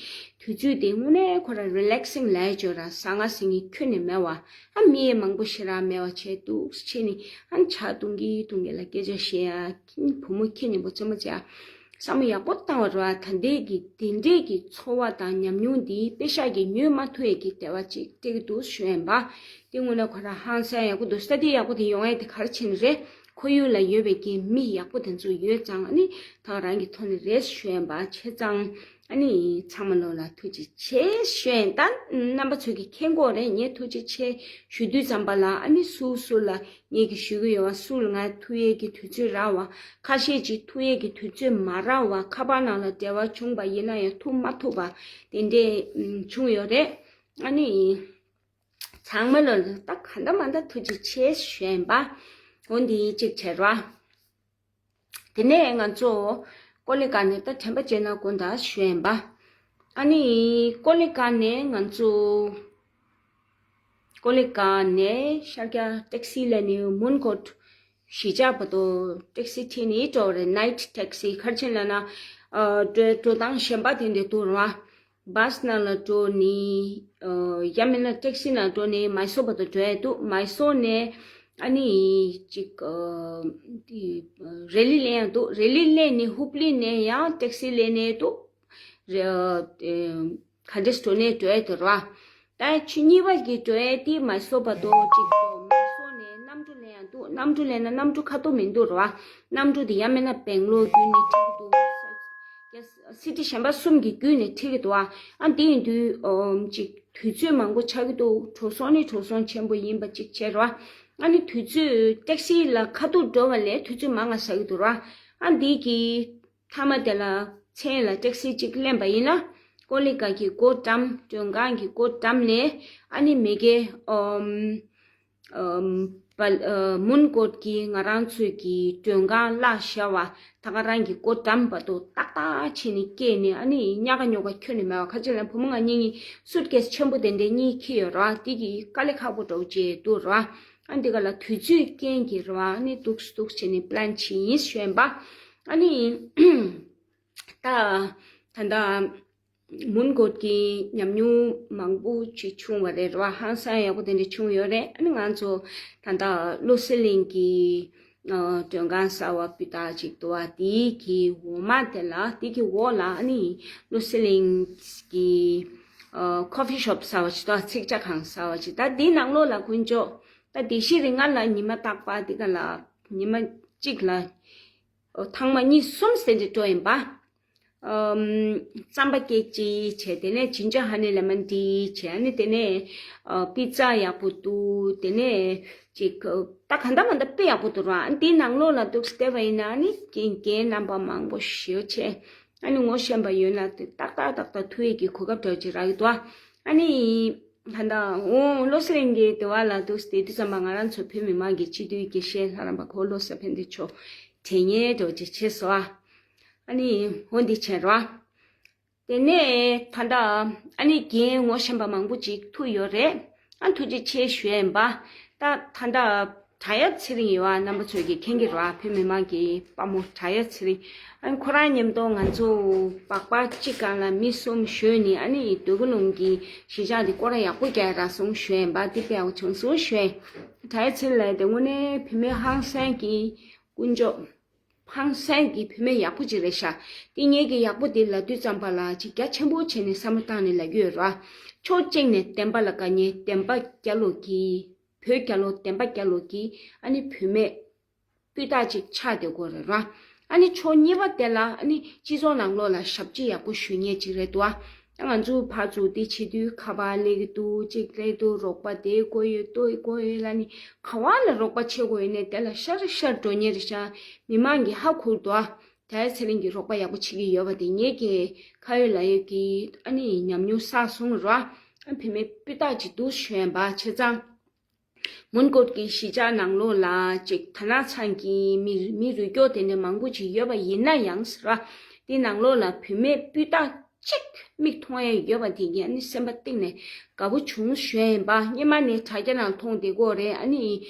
དུས་ཚོད་དེ་དངོས་གནས་ཁོ་ར་རི་ལེག་སིང་ལ་ཡ་ཅོ་ར། ཟ་ང་ཟིང་ངི་ཁྱོན་ནས་མེད་བ། ཨ་མི་ཡི་མང་པོ་ཞེ་དྲག་མེད་བ་བྱས་འདུག་ཕྱིན་ནི། ཨ་ནི་ཇ་འཐུང་གི་འཐུང་གི་ལ་སྐད་ཆ་བཤད་ཡ། བུ་མོ་ཁྱེད་ཉིན་པོ་རྩེད་མོ་རྩེ་ཡ། བསམ་བློ་ཡག་པོ་བཏང་བ་ར། ད་ལྟའི་གི་དེ་འདྲའི་གི་ཚོར་བ་དང་ཉམས་མྱོང་འདི་པེ་ཤག་གིས་ཉོས་མ་ཐུབ་ཡས་ཀྱི་བདེ་བ་ཅིག་སྤྲད་ཀྱི་འདུག་ཞུ་ཡིན་པ། དེ་དངོས་གནས་ཁོ་ར་ཧང་སང་ཡག་པོ་འདུག་ས་དེ་ཡག་པོ་དེ་ཡོང་ཡས་དེ་ག་རེ་བྱས་ནས་རེད། ཁོར་ཡུག་ལ་ཡོད་པའི་གི་མི་ཡག་པོ་དེ་ཚོ་ཡོད་ཙང་། ཨ་ནི་ད་རང་གི་ཐོག་ནས་རེད་ཞུ་ཡིན་པ། བྱས་ཙང་ཨ་ནི་ཚང་མ་ལོ་ལ་ཐུགས་རྗེ་ཆེ་ཞུ་ཡིན། ད་རྣམ་པ་ཚོས་ཀྱི་མཁྱེན་གྱི་ཡོད་རེད། ངས་ཐུགས་རྗེ་ཆེ་ཞུ་དུས་ཙམ་པ་ལ། ཨ་ནི་སུ་སུ་ལ་ངེད་ཀྱིས་ཞུ་གི་ཡོད་པ། སུ་ལ་ང་ཐུག་ཡས་ཀྱི་དུས་ཚོད་རག་པ། ཁ་ཤས་ཅིག་ཐུག་ཡས་ཀྱི་དུས་ཚོད་མ་རག་པ། ཁ་པར་ནང་ལ་འབྲེལ་བ་བྱུང་པ་ཡིན་ན་ཡང་ཐུག་མ་ཐུབ་པ་དེ་འདྲས་ཨུམ་བྱུང་ཡོད་རེད། ཨ་ནི་ཚང་མ་ལ་ད་ག་འདྲ་མ་འདྲ་ཐུགས་རྗེ་ཆེ་ཞུ་ཡིན་པ། འོ་འདི་གཅིག་བྱས་ར། དེ་ནས་ང་ཚོ་ཀོ་ལི་གྷལ་ནས་ད་དྲན་པ་བརྗེད་ན་དགོངས་དག་ཞུ་ཡིན་པ། ཨ་ནི་ཀོ་ལི་གྷལ་ནས་ང་ཚོ་ཀོ་ལི་གྷལ་ནས་ཤར་རྒྱག་ཊེག་སི་ལེན་ནས་མོན་གྷོ་གཞིས་ཆགས་བར་དུ་ཊེག་སི་ཁྲིད་ནས་འགྲོ་བ་རེད། ནའིཊ་ཊེག་སི། ག་རེ་བྱས་ལབ་ན། ཨ་འགྲོ་འགྲོ་སྟངས་གཞན་པ་དེ་འདྲ་འདུག་ར། བྷ་སི་ནང་ལ་འགྲོ་ནི། ཨ་ཡང་མིན་ན་ཊེག་སི་ནང་འགྲོ་ནི་མའི་སོར་བར་དུ་འགྲོ་ཡ་འདུག་མའི་སོར་ནས་ཨ་ནི་ཅིག་ཨ་དེ་རེ་ལི་ལེན་ཡ་འདུག་རེ་ལི་ལེན་ནས་ཧུབ་ལི་ནས་ཡང་ཊེག་སི་ལེན་ནས་འདུག་རེ་ཨ་ག་འདྲས་འགྲོ་ནས་འགྲོ་ཡ་འདུག་ར། ད་ཆུ་གཉིས་པ་གི་འགྲོ་ཡ་དེ་མའི་སོར་བར་དུ་ཅིག་འགྲོ། མའི་སོར་ནས་གནམ་གྲུ་ལེན་ཡ་འདུག་གནམ་གྲུ་ལེན་ན་གནམ་གྲུ་ཁ་ཐོར་མི་འདུག་ར། གནམ་གྲུ་དེ་ཡང་མིན་ན་སྦེང་ལོར་བརྒྱུད་ནས་ཁྲིད་ཀྱི་འདུག་ཡ་སི་ཊི་གཞན་པ་གསུམ་གྱི་བརྒྱུད་ནས་ཁྲིད་ཀྱི་འདུག་ཨ་ཨ་དེ་ཡིན་དུས་ཨོམ་ཅིག་དུས་ཚོད་མང་པོ་ཆགས་ཀྱི་འདུག་འགྲོ་སོང་ནི་འགྲོ་སོང་ཆེན་པོ་ཡིན་པ་ཅིག་བྱས་ར། ཨ་ནི་དུས་ཚོད་ཊེག་སི་ལ་ཁ་ཐུག་འགྲོ་བ་ལས་དུས་ཚོད་མང་ང་ཟ་གི་འདུག་ར། ཨ་འདི་གི་མཐའ་མ་དེ་ལ་མཚན་ལ་ཊེག་སི་གཅིག་ལེན་པ་ཡིན་ན། ཀོ་ལི་གྷལ་གྱི་སྒོ་འགྲམ། མགྲོན་ཁང་གི་སྒོ་འགྲམ་ནས་ཨ་ནི་མ་གི་ཨོམ་ཨོམ་བ་ཨ་མོན་གྷོ་གི་ང་རང་ཚོའི་གི་མགྲོན་ཁང་བརླག་བཞག་པ། ད་ག་རང་གི་སྒོ་འགྲམ་བར་དུ་ཏག་ཏག་བྱས་ནས་བསྐྱལ་ནས། ཨ་ནི་ཉག་ག་ཉོག་ག་ཁྱོན་ནས་མེད་པ། ག་ཅི་ལབ་ན་བུ་མོ་ང་གཉིས་གཉིས་སུཊ་ཀེ་སི་ཆེན་པོ་དེ་འདྲ་གཉིས་འཁྱེར་ཡོད་ར། དེ་གི་དཀའ་ལས་ཁག་པོ་འདྲ་བོ་ཅིག་འདུག་ར། ཨ་འདི་ག་ལ་དུས་ཚོད་རྐྱེན་གྱིས་ར། ཨ་ནི་འདུག་སེ་འདུག་སེ་བྱས་ནས་པི་ལན་བྱས་ཡིན་ཞུ་ཡིན་པ། ཨ་ནི་ད་ད་ལྟ་མོན་གྷོ་གི་ཉམས་མྱོང་མང་པོ་ཅིག་བྱུང་བ་རེད་ར། ཧང་སང་ཡག་པོ་དེ་འདྲ་བྱུང་ཡོད་རེད། ཨ་ནི་ང་ཚོ་ད་ལྟ་བློ་གསལ་གླིང་གི་ཨ་མགྲོན་ཁང་གསར་པ་སྤུས་དག་ཅིག་འདུག་པ། དེའི་གི་འོག་མ་དེ་ལ། དེ་གི་འོག་ལ་ཨ་ནི་བློ་གསལ་གླིང་གི་ཨ་ཀོ་ཕི་ཤོབ་གསར་པ་ཅིག་འདུག་ཚིག་ཇ་ཁང་གསར་པ་ཅིག་ད་དེའི་ནང་ལོགས་ལ་དཀོན་མཆོག་ད་དེ་ཤི་རི་ང་ལ་ཉི་མ་རྟག་པར་དེ་ག་ལ་ཉི་མ་གཅིག་ལ་ཨོ་ཐེངས་མ་གཉིས་གསུམ་ཟེར་འདྲ་འགྲོ་ཡིན་པ། ཨམ་རྩམ་པ་ཀེག་ཅིག་བྱས། དེ་ནས་ཇིན་ཇར་ཧ་ནི་ལེ་མོན་ཊི་བྱས། ཨ་ནི་དེ་ནས་ཨ་པི་ཙ་ཡག་པོ་འདུག་དེ་ནས་ཅིག་ད་ག་འདྲ་མ་འདྲ་དཔེ་ཡག་པོ་འདུག་ར། ཨ་ནི་དེའི་ནང་ལོགས་ལ་འདུག་སེ་བལྟས་པ་ཡིན་ན། ཨ་ནི་རྒན་རྒན་རྣམ་པ་མང་པོ་ཞེ་པོ་བྱས། ཨ་ནི་ངོ་ཤེས་པ་ཡོད་ན་དེ་ཏག་ཏག་ཏག་ཏག་ཐུག་ཡས་ཀྱི་གོ་སྐབས་འདྲ་ཅིག་རག་གི་འདུག་ཨ་ནི་ ད་ལྟ་འོང་བློ་གསལ་གླིང་གི་དེ་བ་ལ་འདུག་སྟེ་དུས་ཙམ་པ་ང་རང་ཚོ་བོད་མི་མང་གི་སྤྱི་འཐུས་དགེ་བཤེས་ལྷ་རམས་པ་གོ་བློ་གསལ་ཕན་བདེ་མཆོག་དྲན་ཉེ་འགྲོ་ཅིག་བྱས་སོ། ཨ་ནི་འོ་འདི་བྱས་རོགས། དེ་ནས་ད་ལྟ་ཨ་ནི་རྒན་ངོ་ཤེས་པ་མང་པོ་ཅིག་ཐུག་ཡོད་རེད། ཨ་ཐུགས་རྗེ་ཆེ་ཞུ་ཡིན་པ། ད་ད་ལྟ་བྲག་གཡབ་ཚེ་རིང་ཡོད་བ། རྣམ་པ་ཚོས་ཀྱི་མཁྱེན་གྱི་རེད་བ། བོད་མི་མང་གི་དཔའ་མོ་བྲག་གཡབ་ཚེ་རིང་། ཨ་ནི་ཁོ་རང་མཉམ་དུ་ང་ཚོ་སྦག་སྦག་གཅིག་སྒང་ལ་མི་གསུམ་ཞོན་ནས་ཨ་ནི་འདོད་རྒུ་ལུང་གི་གཞིས་ཆགས་འདི་སྐོར་ར་ཡག་པོ་རྒྱག་རག་སོང་ཞུ་ཡིན་པ། འདི་དཔེ་ཡག་པོ་བྱུང་སོང་ཞུ་ཡིན། བྲག་གཡབ་ཚེ་རིང་ལགས་དེ་དངོས་གནས་བུད་མེད་ཧང་སང་གི་དཀོན་མཆོག་ཧང་སང་གི་བུད་མེད་ཡག་པོ་ཅིག་རེད་ཤག་དེ་ངེད་ཀྱི་ཡག་པོ་དེ་ལབ་དུས་ཙམ་པ་ལ་ཅིག་རྒྱ་ཆེན་པོ་བྱས་ནས་བསམ་བློ་བཏང་ནས་ལབ་ཀྱི་ཡོད་ར། ཕྱོགས་གཅིག་ནས་བདེན་པ་ལ་དགའ་མཁན་བདེན་པ་རྒྱལ་ལོ་གི་བོད་རྒྱལ་ལོ་བདེན་པ་རྒྱལ་ལོ་གི་ཨ་ནི་བུད་མེད་སྤུས་དག་ཅིག་ཆགས་བསྡད་ཀྱི་ཡོད་རེད་ར། ཨ་ནི་ཕྱོགས་གཉིས་པ་དེ་ལ་ཨ་ནི་སྤྱི་ཚོགས་ནང་ལོགས་ལ་ཞབས་ཕྱི་ཡག་པོ་ཞུ་མཁན་ཅིག་རེད་འདུག་ཨ། ང་ཚོ་ཕར་ཚུར་དེ་བྱེད་དུས་ཁ་པར་སླེབས་ཀྱི་འདུག་གཅིག་སླེབས་འདུག་རོགས་པ་དེ་དགོས་ཡོད་དོ་དགོས་ཡོད་ལབ་ནི། ག་བ་ལ་རོགས་པ་བྱེད་དགོས་ཡོད་ནས་དེ་ལ་ཤར་ཤར་འགྲོ་མཁན་རེད་ཤག་མི་མང་གིས་ཧ་གོ་གི་འདུག་ཨ། བྲག་གཡབ་ཚེ་རིང་གིས་རོགས་པ་ཡག་པོ་བྱེད་ཀྱི་ཡོད་པ་དེ་ངེད་ཀྱི་ཁ་ཡོད་ལག་ཡོད་ཀྱི་ཨ་ནི་ཉམས་མྱོང་བསགས་སོང་ར། ཨ་བུད་མེད་སྤུས་དག་ཅིག་འདུག་ཞུ་ཡིན་པ། བྱས་ཙང་མོན་གྷོ་གི་གཞིས་ཆགས་ནང་ལོགས་ལ་ཅིག་དར་ནག་ཚང་གི་མི་མི་རུ་སྐྱོར་དེ་འདྲ་མང་པོ་ཅིག་ཡོད་པ་ཡིན་ན་ཡང་ཟེར་བ། དེ་ནང་ལོགས་ལ་བུད་མེད་སྤུས་དག་ཅིག་མིག་མཐོང་ཡ་ཡོད་པ་དེ་གིས་ཨ་ནི་སེམས་པ་གཏིང་ནས་དགའ་པོ་བྱུང་ཞུ་ཡ་ཡིན་པ། སྔོན་མ་ནས་དྲ་རྒྱ་ནང་མཐོང་བསྡད་ཀྱི་ཡོད་རེད། ཨ་ནི་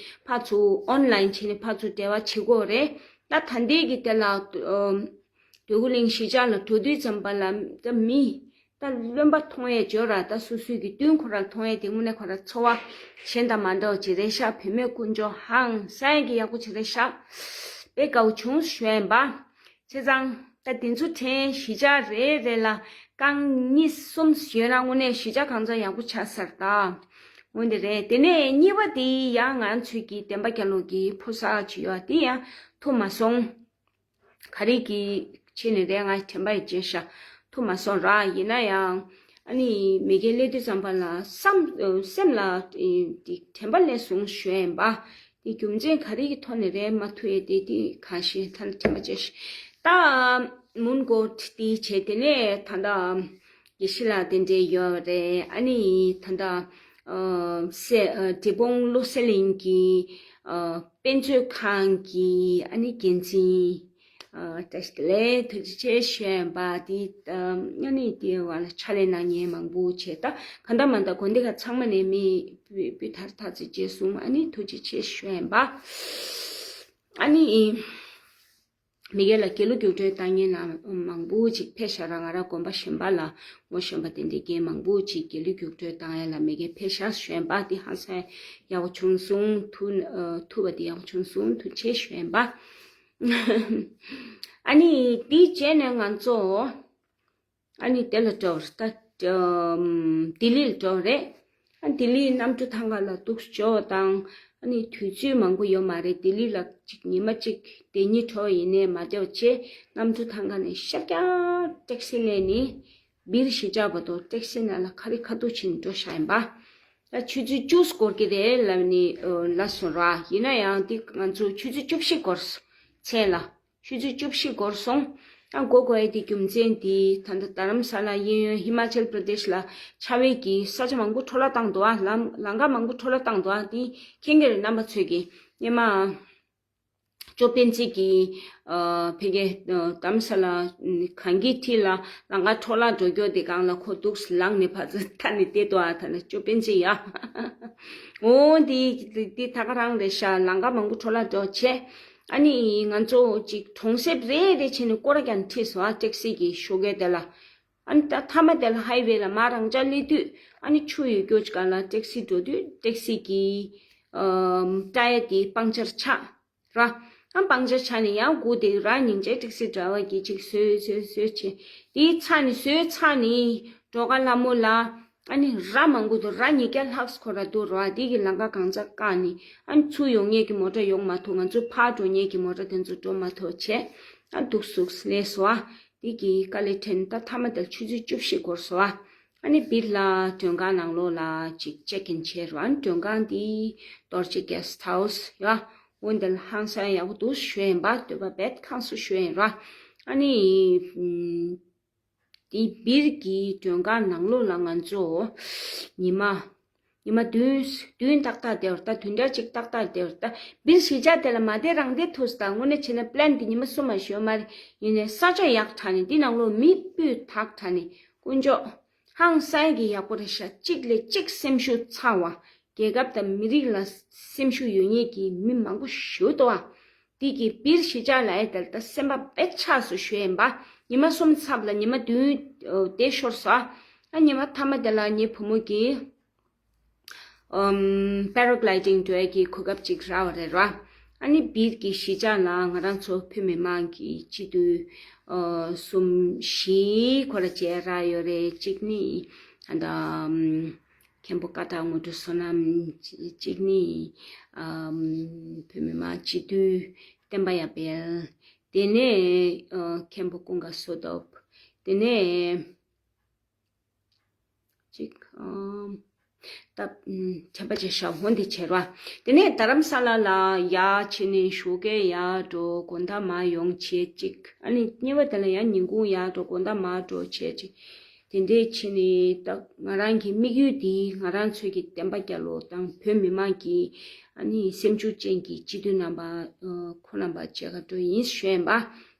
ཕར་ཚུར་ཨོན་ལན་བྱས་ནས་ཕར་ཚུར་འབྲེལ་བ་བྱེད་ཀྱི་ཡོད་རེད། ད་ད་ལྟའི་གི་དེ་ལ་ཨ་འདོད་རྒུ་གླིང་གཞིས་ཆགས་ལ་འགྲོ་དུས་ཙམ་པ་ལ་ད་མི་ད་རློན་པ་མཐོང་ཡས་ཡོད་ར། ད་སོ་སོའི་གི་མདུན་ཁོ་རང་མཐོང་ཡས་དེ་དངོས་གནས་ཁོ་རང་ཚོར་བ་གཞན་དང་མ་འདྲ་བ་ཅིག་རེད་ཤག་བུད་མེད་དཀོན་མཆོག་ཧང་སང་གི་ཡག་པོ་ཅིག་རེད་ཤག་དཔེ་དགའ་པོ་བྱུང་ཞུ་ཡ་ཡིན་པ། བྱས་ཙང་ད་དེ་ཚོ་དྲན། གཞིས་ཆགས་རེ་རེ་ལ་རྐང་གཉིས་གསུམ་ཡོད་ན་དངོས་གནས་གཞིས་ཆགས་གང་ཚང་ཡག་པོ་ཆགས་ཚར་ད། འོ་འདི་རེད། དེ་ནས་གཉིས་པ་དེ་ཡང་ང་ཚོའི་གི་བདེན་པ་རྒྱལ་ལོ་གི་ཕོ་གསར་ཅིག་ཡོད་དེ་ཡང་ཐུག་མ་སོང་། ག་རེ་གི་ཆེད་ནས་རེད། ང་དྲན་པ་ཡི་བརྗེད་ཤག་ཐུག་མ་སོང་ར། ཡིན་ན་ཡང་ཨ་ནི་མི་རྒན་སླེབས་དུས་ཙམ་པ་ལ་བསམ་སེམས་ལ་དེ་དྲན་པ་སླེབས་སོང་ཞུ་ཡ་ཡིན་པ། དེ་རྒྱུ་མཚན་ག་རེ་གི་ཐོག་ནས་རེད་མ་ཐུག་ཡས་དེ་དེ་ག་ཤེད་ཐ་ན་དྲན་པ་བརྗེད་ཤག་ད་མོན་གྷོ་དེ་བྱས་དེ་ནས་ད་ལྟ་དགེ་བཤེས་ལགས་དེ་འདྲས་ཡོད་རེད། ཨ་ནི་ད་ལྟ་ཨ་སེ་ཨ་འབྲས་སྤུངས་བློ་གསལ་གླིང་གི་ཨ་དཔེ་མཛོད་ཁང་གི་ཨ་ནི་འགན་འཛིན། ཨ་བཀྲ་ཤིས་བདེ་ལེགས། ཐུགས་རྗེ་ཆེ་ཞུ་ཡ་ཡིན་པ། དེ་ཨ་ནི་དེ་བ་ལ་ཕྱག་ལས་གནང་མཁན་མང་པོ་བྱས། ད་གང་ལྟར་མ་ལྟར་དགོན་སྡེ་ཁག་ཚང་མ་ནས་མི་སྤུས་སྤུས་དག་ཐག་ཆོད་བྱས་སོང་། ཨ་ནི་ཐུགས་རྗེ་ཆེ་ཞུ་ཡ་ཡིན་པ། ཨ་ནི་མི་སྒེར་ལ་དགེ་ལུགས་རྒྱུགས་སྤྲོད་བཏང་མཁན་ལ་མང་པོ་ཅིག་ཕེབས་ཤག་ར། ང་རང་དགོན་པ་གཞན་པ་ལ་ངོ་ཤེས་པ་དེ་འདྲའི་རྒན་མང་པོ་ཅིག་དགེ་ལུགས་རྒྱུགས་སྤྲོད་བཏང་ཡ་ལ་མི་སྒེར་ཕེབས་ཤག་ཞུ་ཡ་ཡིན་པ། དེ་ཧང་སང་ཡག་པོ་བྱུང་སོང་། ཐུག་ཨ་ཐུག་པ་དེ་ཡག་པོ་བྱུང་སོང་། ཐུགས་རྗེ་ཆེ་ཞུ་ཡ་ཡིན་པ། ཨ་ནི་དེའི་རྗེས་ནས་ང་ཚོ་ཨ་ནི་དེ་ལ་འགྲོ་བར་ད་ལྡི་ལི་ལ་འགྲོ་བ་རེད། ཨ་ལྡི་ལིའི་གནམ་གྲུ་ཐང་ག་ལ་འདུག་སེ་འགྲོ་བ་དང་། ཨ་ནི་དུས་ཚོད་མང་པོ་ཡོད་མ་རེད། ལྡི་ལི་ལ་ཅིག་ཉི་མ་གཅིག་བསྡད་སྙིང་བྲོ་བ་ཡིན་ནའི་མ་བསྡད་པ་བྱས། གནམ་གྲུ་ཐང་ག་ནས་ཤར་རྒྱག་ཊེག་སི་ལེན་ནས་སྦིར་གཞིས་ཆགས་བར་དུ་ཊེག་སི་ནང་ལ་ཁ་རི་ཁ་ཐུག་ཕྱིན་འགྲོ་བཞག་ཡིན་པ། ད་ཆུ་ཚོད་བཅུ་འགོར་གྱི་རེད་ལབ་ནས་ལབ་སོང་ར། ཡིན་ན་ཡང་འདི་ང་ཚོ་ཆུ་ཚོད་བཅུ་བཞི་འགོར་སོང་། མཚན་ལ་ཆུ་ཚོད་བཅུ་བཞི་འགོར་སོང་། ཨ་འགོར་དགོས་ཡ་དེ་རྒྱུ་མཚན་དེ་ད་ལྟ་རྡ་རམ་ས་ལ་གཡས་གཡོན་ཧི་མ་ཅལ་པྲ་དེཤ་ལ་ཆ་བའི་གི་ས་ཆ་མང་པོ་འཕྲོ་བརླག་བཏང་འདུག་ཨ། ལམ་ལམ་ཁ་མང་པོ་འཕྲོ་བརླག་བཏང་འདུག་ཨ། དེ་མཁྱེན་གྱི་རེད། རྣམ་པ་ཚོས་ཀྱི་སྔོན་མ། ཅོ་པན་ཙི་གི་ཨ་ཕ་གི་ཨ་རྡ་རམ་ས་ལ་གངས་སྐྱིད་ཁྲི་ལ་ལམ་ཁ་འཕྲོ་བརླག་འགྲོ་རྒྱུ་དེ་སྒང་ལ་ཁོ་འདུག་སེ་ལངས་ནས་ཕར་ཚུར་ཐ་ནི་བལྟས་འདུག་ཨ། ཐ་ན་ཅོ་པན་ཙི་ཡ། འོ་འདི་འདི་ད་ག་རང་རེད་ཤག་ལམ་ཁ་མང་པོ་འཕྲོ་བརླག་འགྲོ་བྱས། ཨ་ནི་ང་ཚོ་ཅིག་གྲོང་གསེབ་རེ་རེ་བྱས་ནས་སྐོར་ར་རྒྱག་ནས་ཁྲིད་སོང་ཨ། ཊེག་སི་གི་ཞོགས་ཀས་དེ་ལ། ཨ་ནི་ད་མཐའ་མ་དེ་ལ་ཧའི་ཝེ་ལ་མར་རང་འཇགས་སླེབས་དུས། ཨ་ནི་ཆུ་ཡོད་རྒྱུ་ཅིག་སྒང་ལ་ཊེག་སི་འགྲོ་དུས་ཊེག་སི་གི་ཨ་ཊ་ཡར་དེ་པང་ཅར་ཆགས། ར། ཨ་པང་ཅར་ཆགས་ནས་ཡང་སྒུག་བསྡད། ར་སྙིང་རྗེ། ཊེག་སི་ཌ་རའི་ཝར་གྱིས་ཅིག་བཟོས་བཟོས་བཟོས་བྱས། དེའི་ཚར་ནས་བཟོས་ཚར་ནས་འགྲོ་ཁ་ལྷ་མོ་ལ། ཨ་ནི་ར་མང་པོ་འདུག་ར་ཉིས་བརྒྱ་ལྷག་ཙམ་ཁོ་ར་འདུག་ར། དེ་གི་ལམ་ཁ་གང་ཚང་བཀག་ནས། ཨ་ནི་ཚུར་ཡོང་མཁན་གྱི་མོ་ཊ་ཡོང་མ་ཐུབ། ང་ཚོ་ཕར་འགྲོ་མཁན་གྱི་མོ་ཊ་དེ་ཚོ་འགྲོ་མ་ཐུབ་བྱས། ཨ་འདུག་སེ་སླེབས་སོང་ཨ། དེ་གི་དཀའ་ལས་འཕྲད་ནས་ད་མཐའ་མ་དེར་ཆུ་ཚོད་བཅུ་བཞི་འགོར་སོང་ཨ། ཨ་ནི་སྦིར་ལ་མགྲོན་ཁང་ནང་ལོགས་ལ་ཅིག་ཅེག་ཨིན་བྱས་ར། མགྲོན་ཁང་འདི་རྡོ་རྗེ་གྷེ་སི་ཊི་ཧའུ་སི་ཡ། འོ་འདི་ལ་ཧང་སང་ཡག་པོ་འདུག་ཞུ་ཡིན་པ། སྡོད་པ་བེད་ཁང་སུ་ཞུ་ཡིན་ར། ཨ་ནི་ཨམ་འདི་སྦིར་གྱི་མགྲོན་ཁང་ནང་ལོགས་ལ་ང་ཚོ་ཉི་མ་ ཉི་མ་བདུན་བདུན་ཏག་ཏག་བསྡད་པ་རེད། ད་བདུན་ཕྲག་གཅིག་ཏག་ཏག་བསྡད་པ་རེད། ད་བིར་གཞིས་ཆགས་དེ་ལ་མ་བསྡད་རང་བསྡད་ཐུབ་ས། ད་དངོས་གནས་བྱས་ན་པི་ལན་དེ་ཉི་མ་གསུམ་མ་ཞོན་མ་རེད། ཡིན་ནའི་ས་ཆ་ཡག་དྲགས་ནས་འདི་ནང་ལོགས་མི་སྤུས་དག་དྲགས་ནས་དཀོན་མཆོག་ཧང་སང་གི་ཡག་པོ་རེད་ཤག་གཅིག་ལས་གཅིག་སེམས་ཤུགས་ཚ་བ། རྒྱལ་ཁབ་དང་མི་རིགས་ལ་སེམས་ཤུགས་ཡོད་མཁན་གྱི་མི་མང་པོ་ཞེ་པོ་འདུག་ཨ། འདི་གི་བིར་གཞིས་ཆགས་ལ་ཨེ་དལ་ད་སེམས་པ་དཔེ་ཆགས་སོང་ཞུ་ཡིན་པ། ཉི་མ་གསུམ་ཚབ་ལ་ཉི་མ་བདུན་ཨོ་དེ་ཤོར་སོང་ཨ། ཉི་མ་མཐའ་མ་དེ་ལ་ངའི་བུ་མོ་གིས་ཨམ་པེ་ར་གི་ལའི་ཌིང་འགྲོ་ཡ་གི་གོ་སྐབས་ཅིག་རག་པ་རེད་ར། ཨ་ནི་བིར་གྱི་གཞིས་ཆགས་ལ་ང་རང་ཚོ་བོད་མི་མང་གི་སྤྱི་འཐུས་ཨ་གསུམ་བཞི་ཁོ་ར་མཇལ་རག་ཡོད་རེད། གཅིག་ནི་ཨ་ད་ཨམ་མཁན་པོ་ཀ་དག་དངོས་གྲུབ་བསོད་ནམས། གཅིག་ནི་ཨམ་བོད་མི་མང་སྤྱི་འཐུས་བསྟན་པ་ཡར་འཕེལ། དེ་ནས་ཨ་མཁན་པོ་ཀུན་དགའ་བསོད་སྟོབས། དེ་ནས་གཅིག་ཨམ་ད་ཨམ་དྲན་པ་བརྗེད་ཤག་འོ་འདི་བྱེད་རོགས། དེ་ནས་རྡ་རམ་ས་ལ་ལ་ཡར་ཕྱིན་ནས་ཞོགས་ཀས་ཡར་འགྲོ། དགོང་དག་མར་ཡོང་བྱེད་གཅིག་ཨ་ནི་གཉིས་པ་དེ་ལ་ཡང་ཉིན་གུང་ཡར་འགྲོ། དགོང་དག་མར་འགྲོ་བྱེད་གཅིག་དེ་འདྲས་ཕྱིན་ནས་ད་ང་རང་གི་དམིགས་ཡུལ་འདི་ང་རང་ཚོའི་གི་བསྟན་པ་རྒྱལ་ལོ་དང་བོད་མི་མང་གི་ཨ་ནི་སེམས་ཤུགས་ཅན་གྱི་སྤྱི་འཐུས་རྣམ་པ་ཨ་ཁོང་རྣམ་པ་མཇལ་ག་འགྲོ་ཡིན་ཞུ་ཡིན་པ།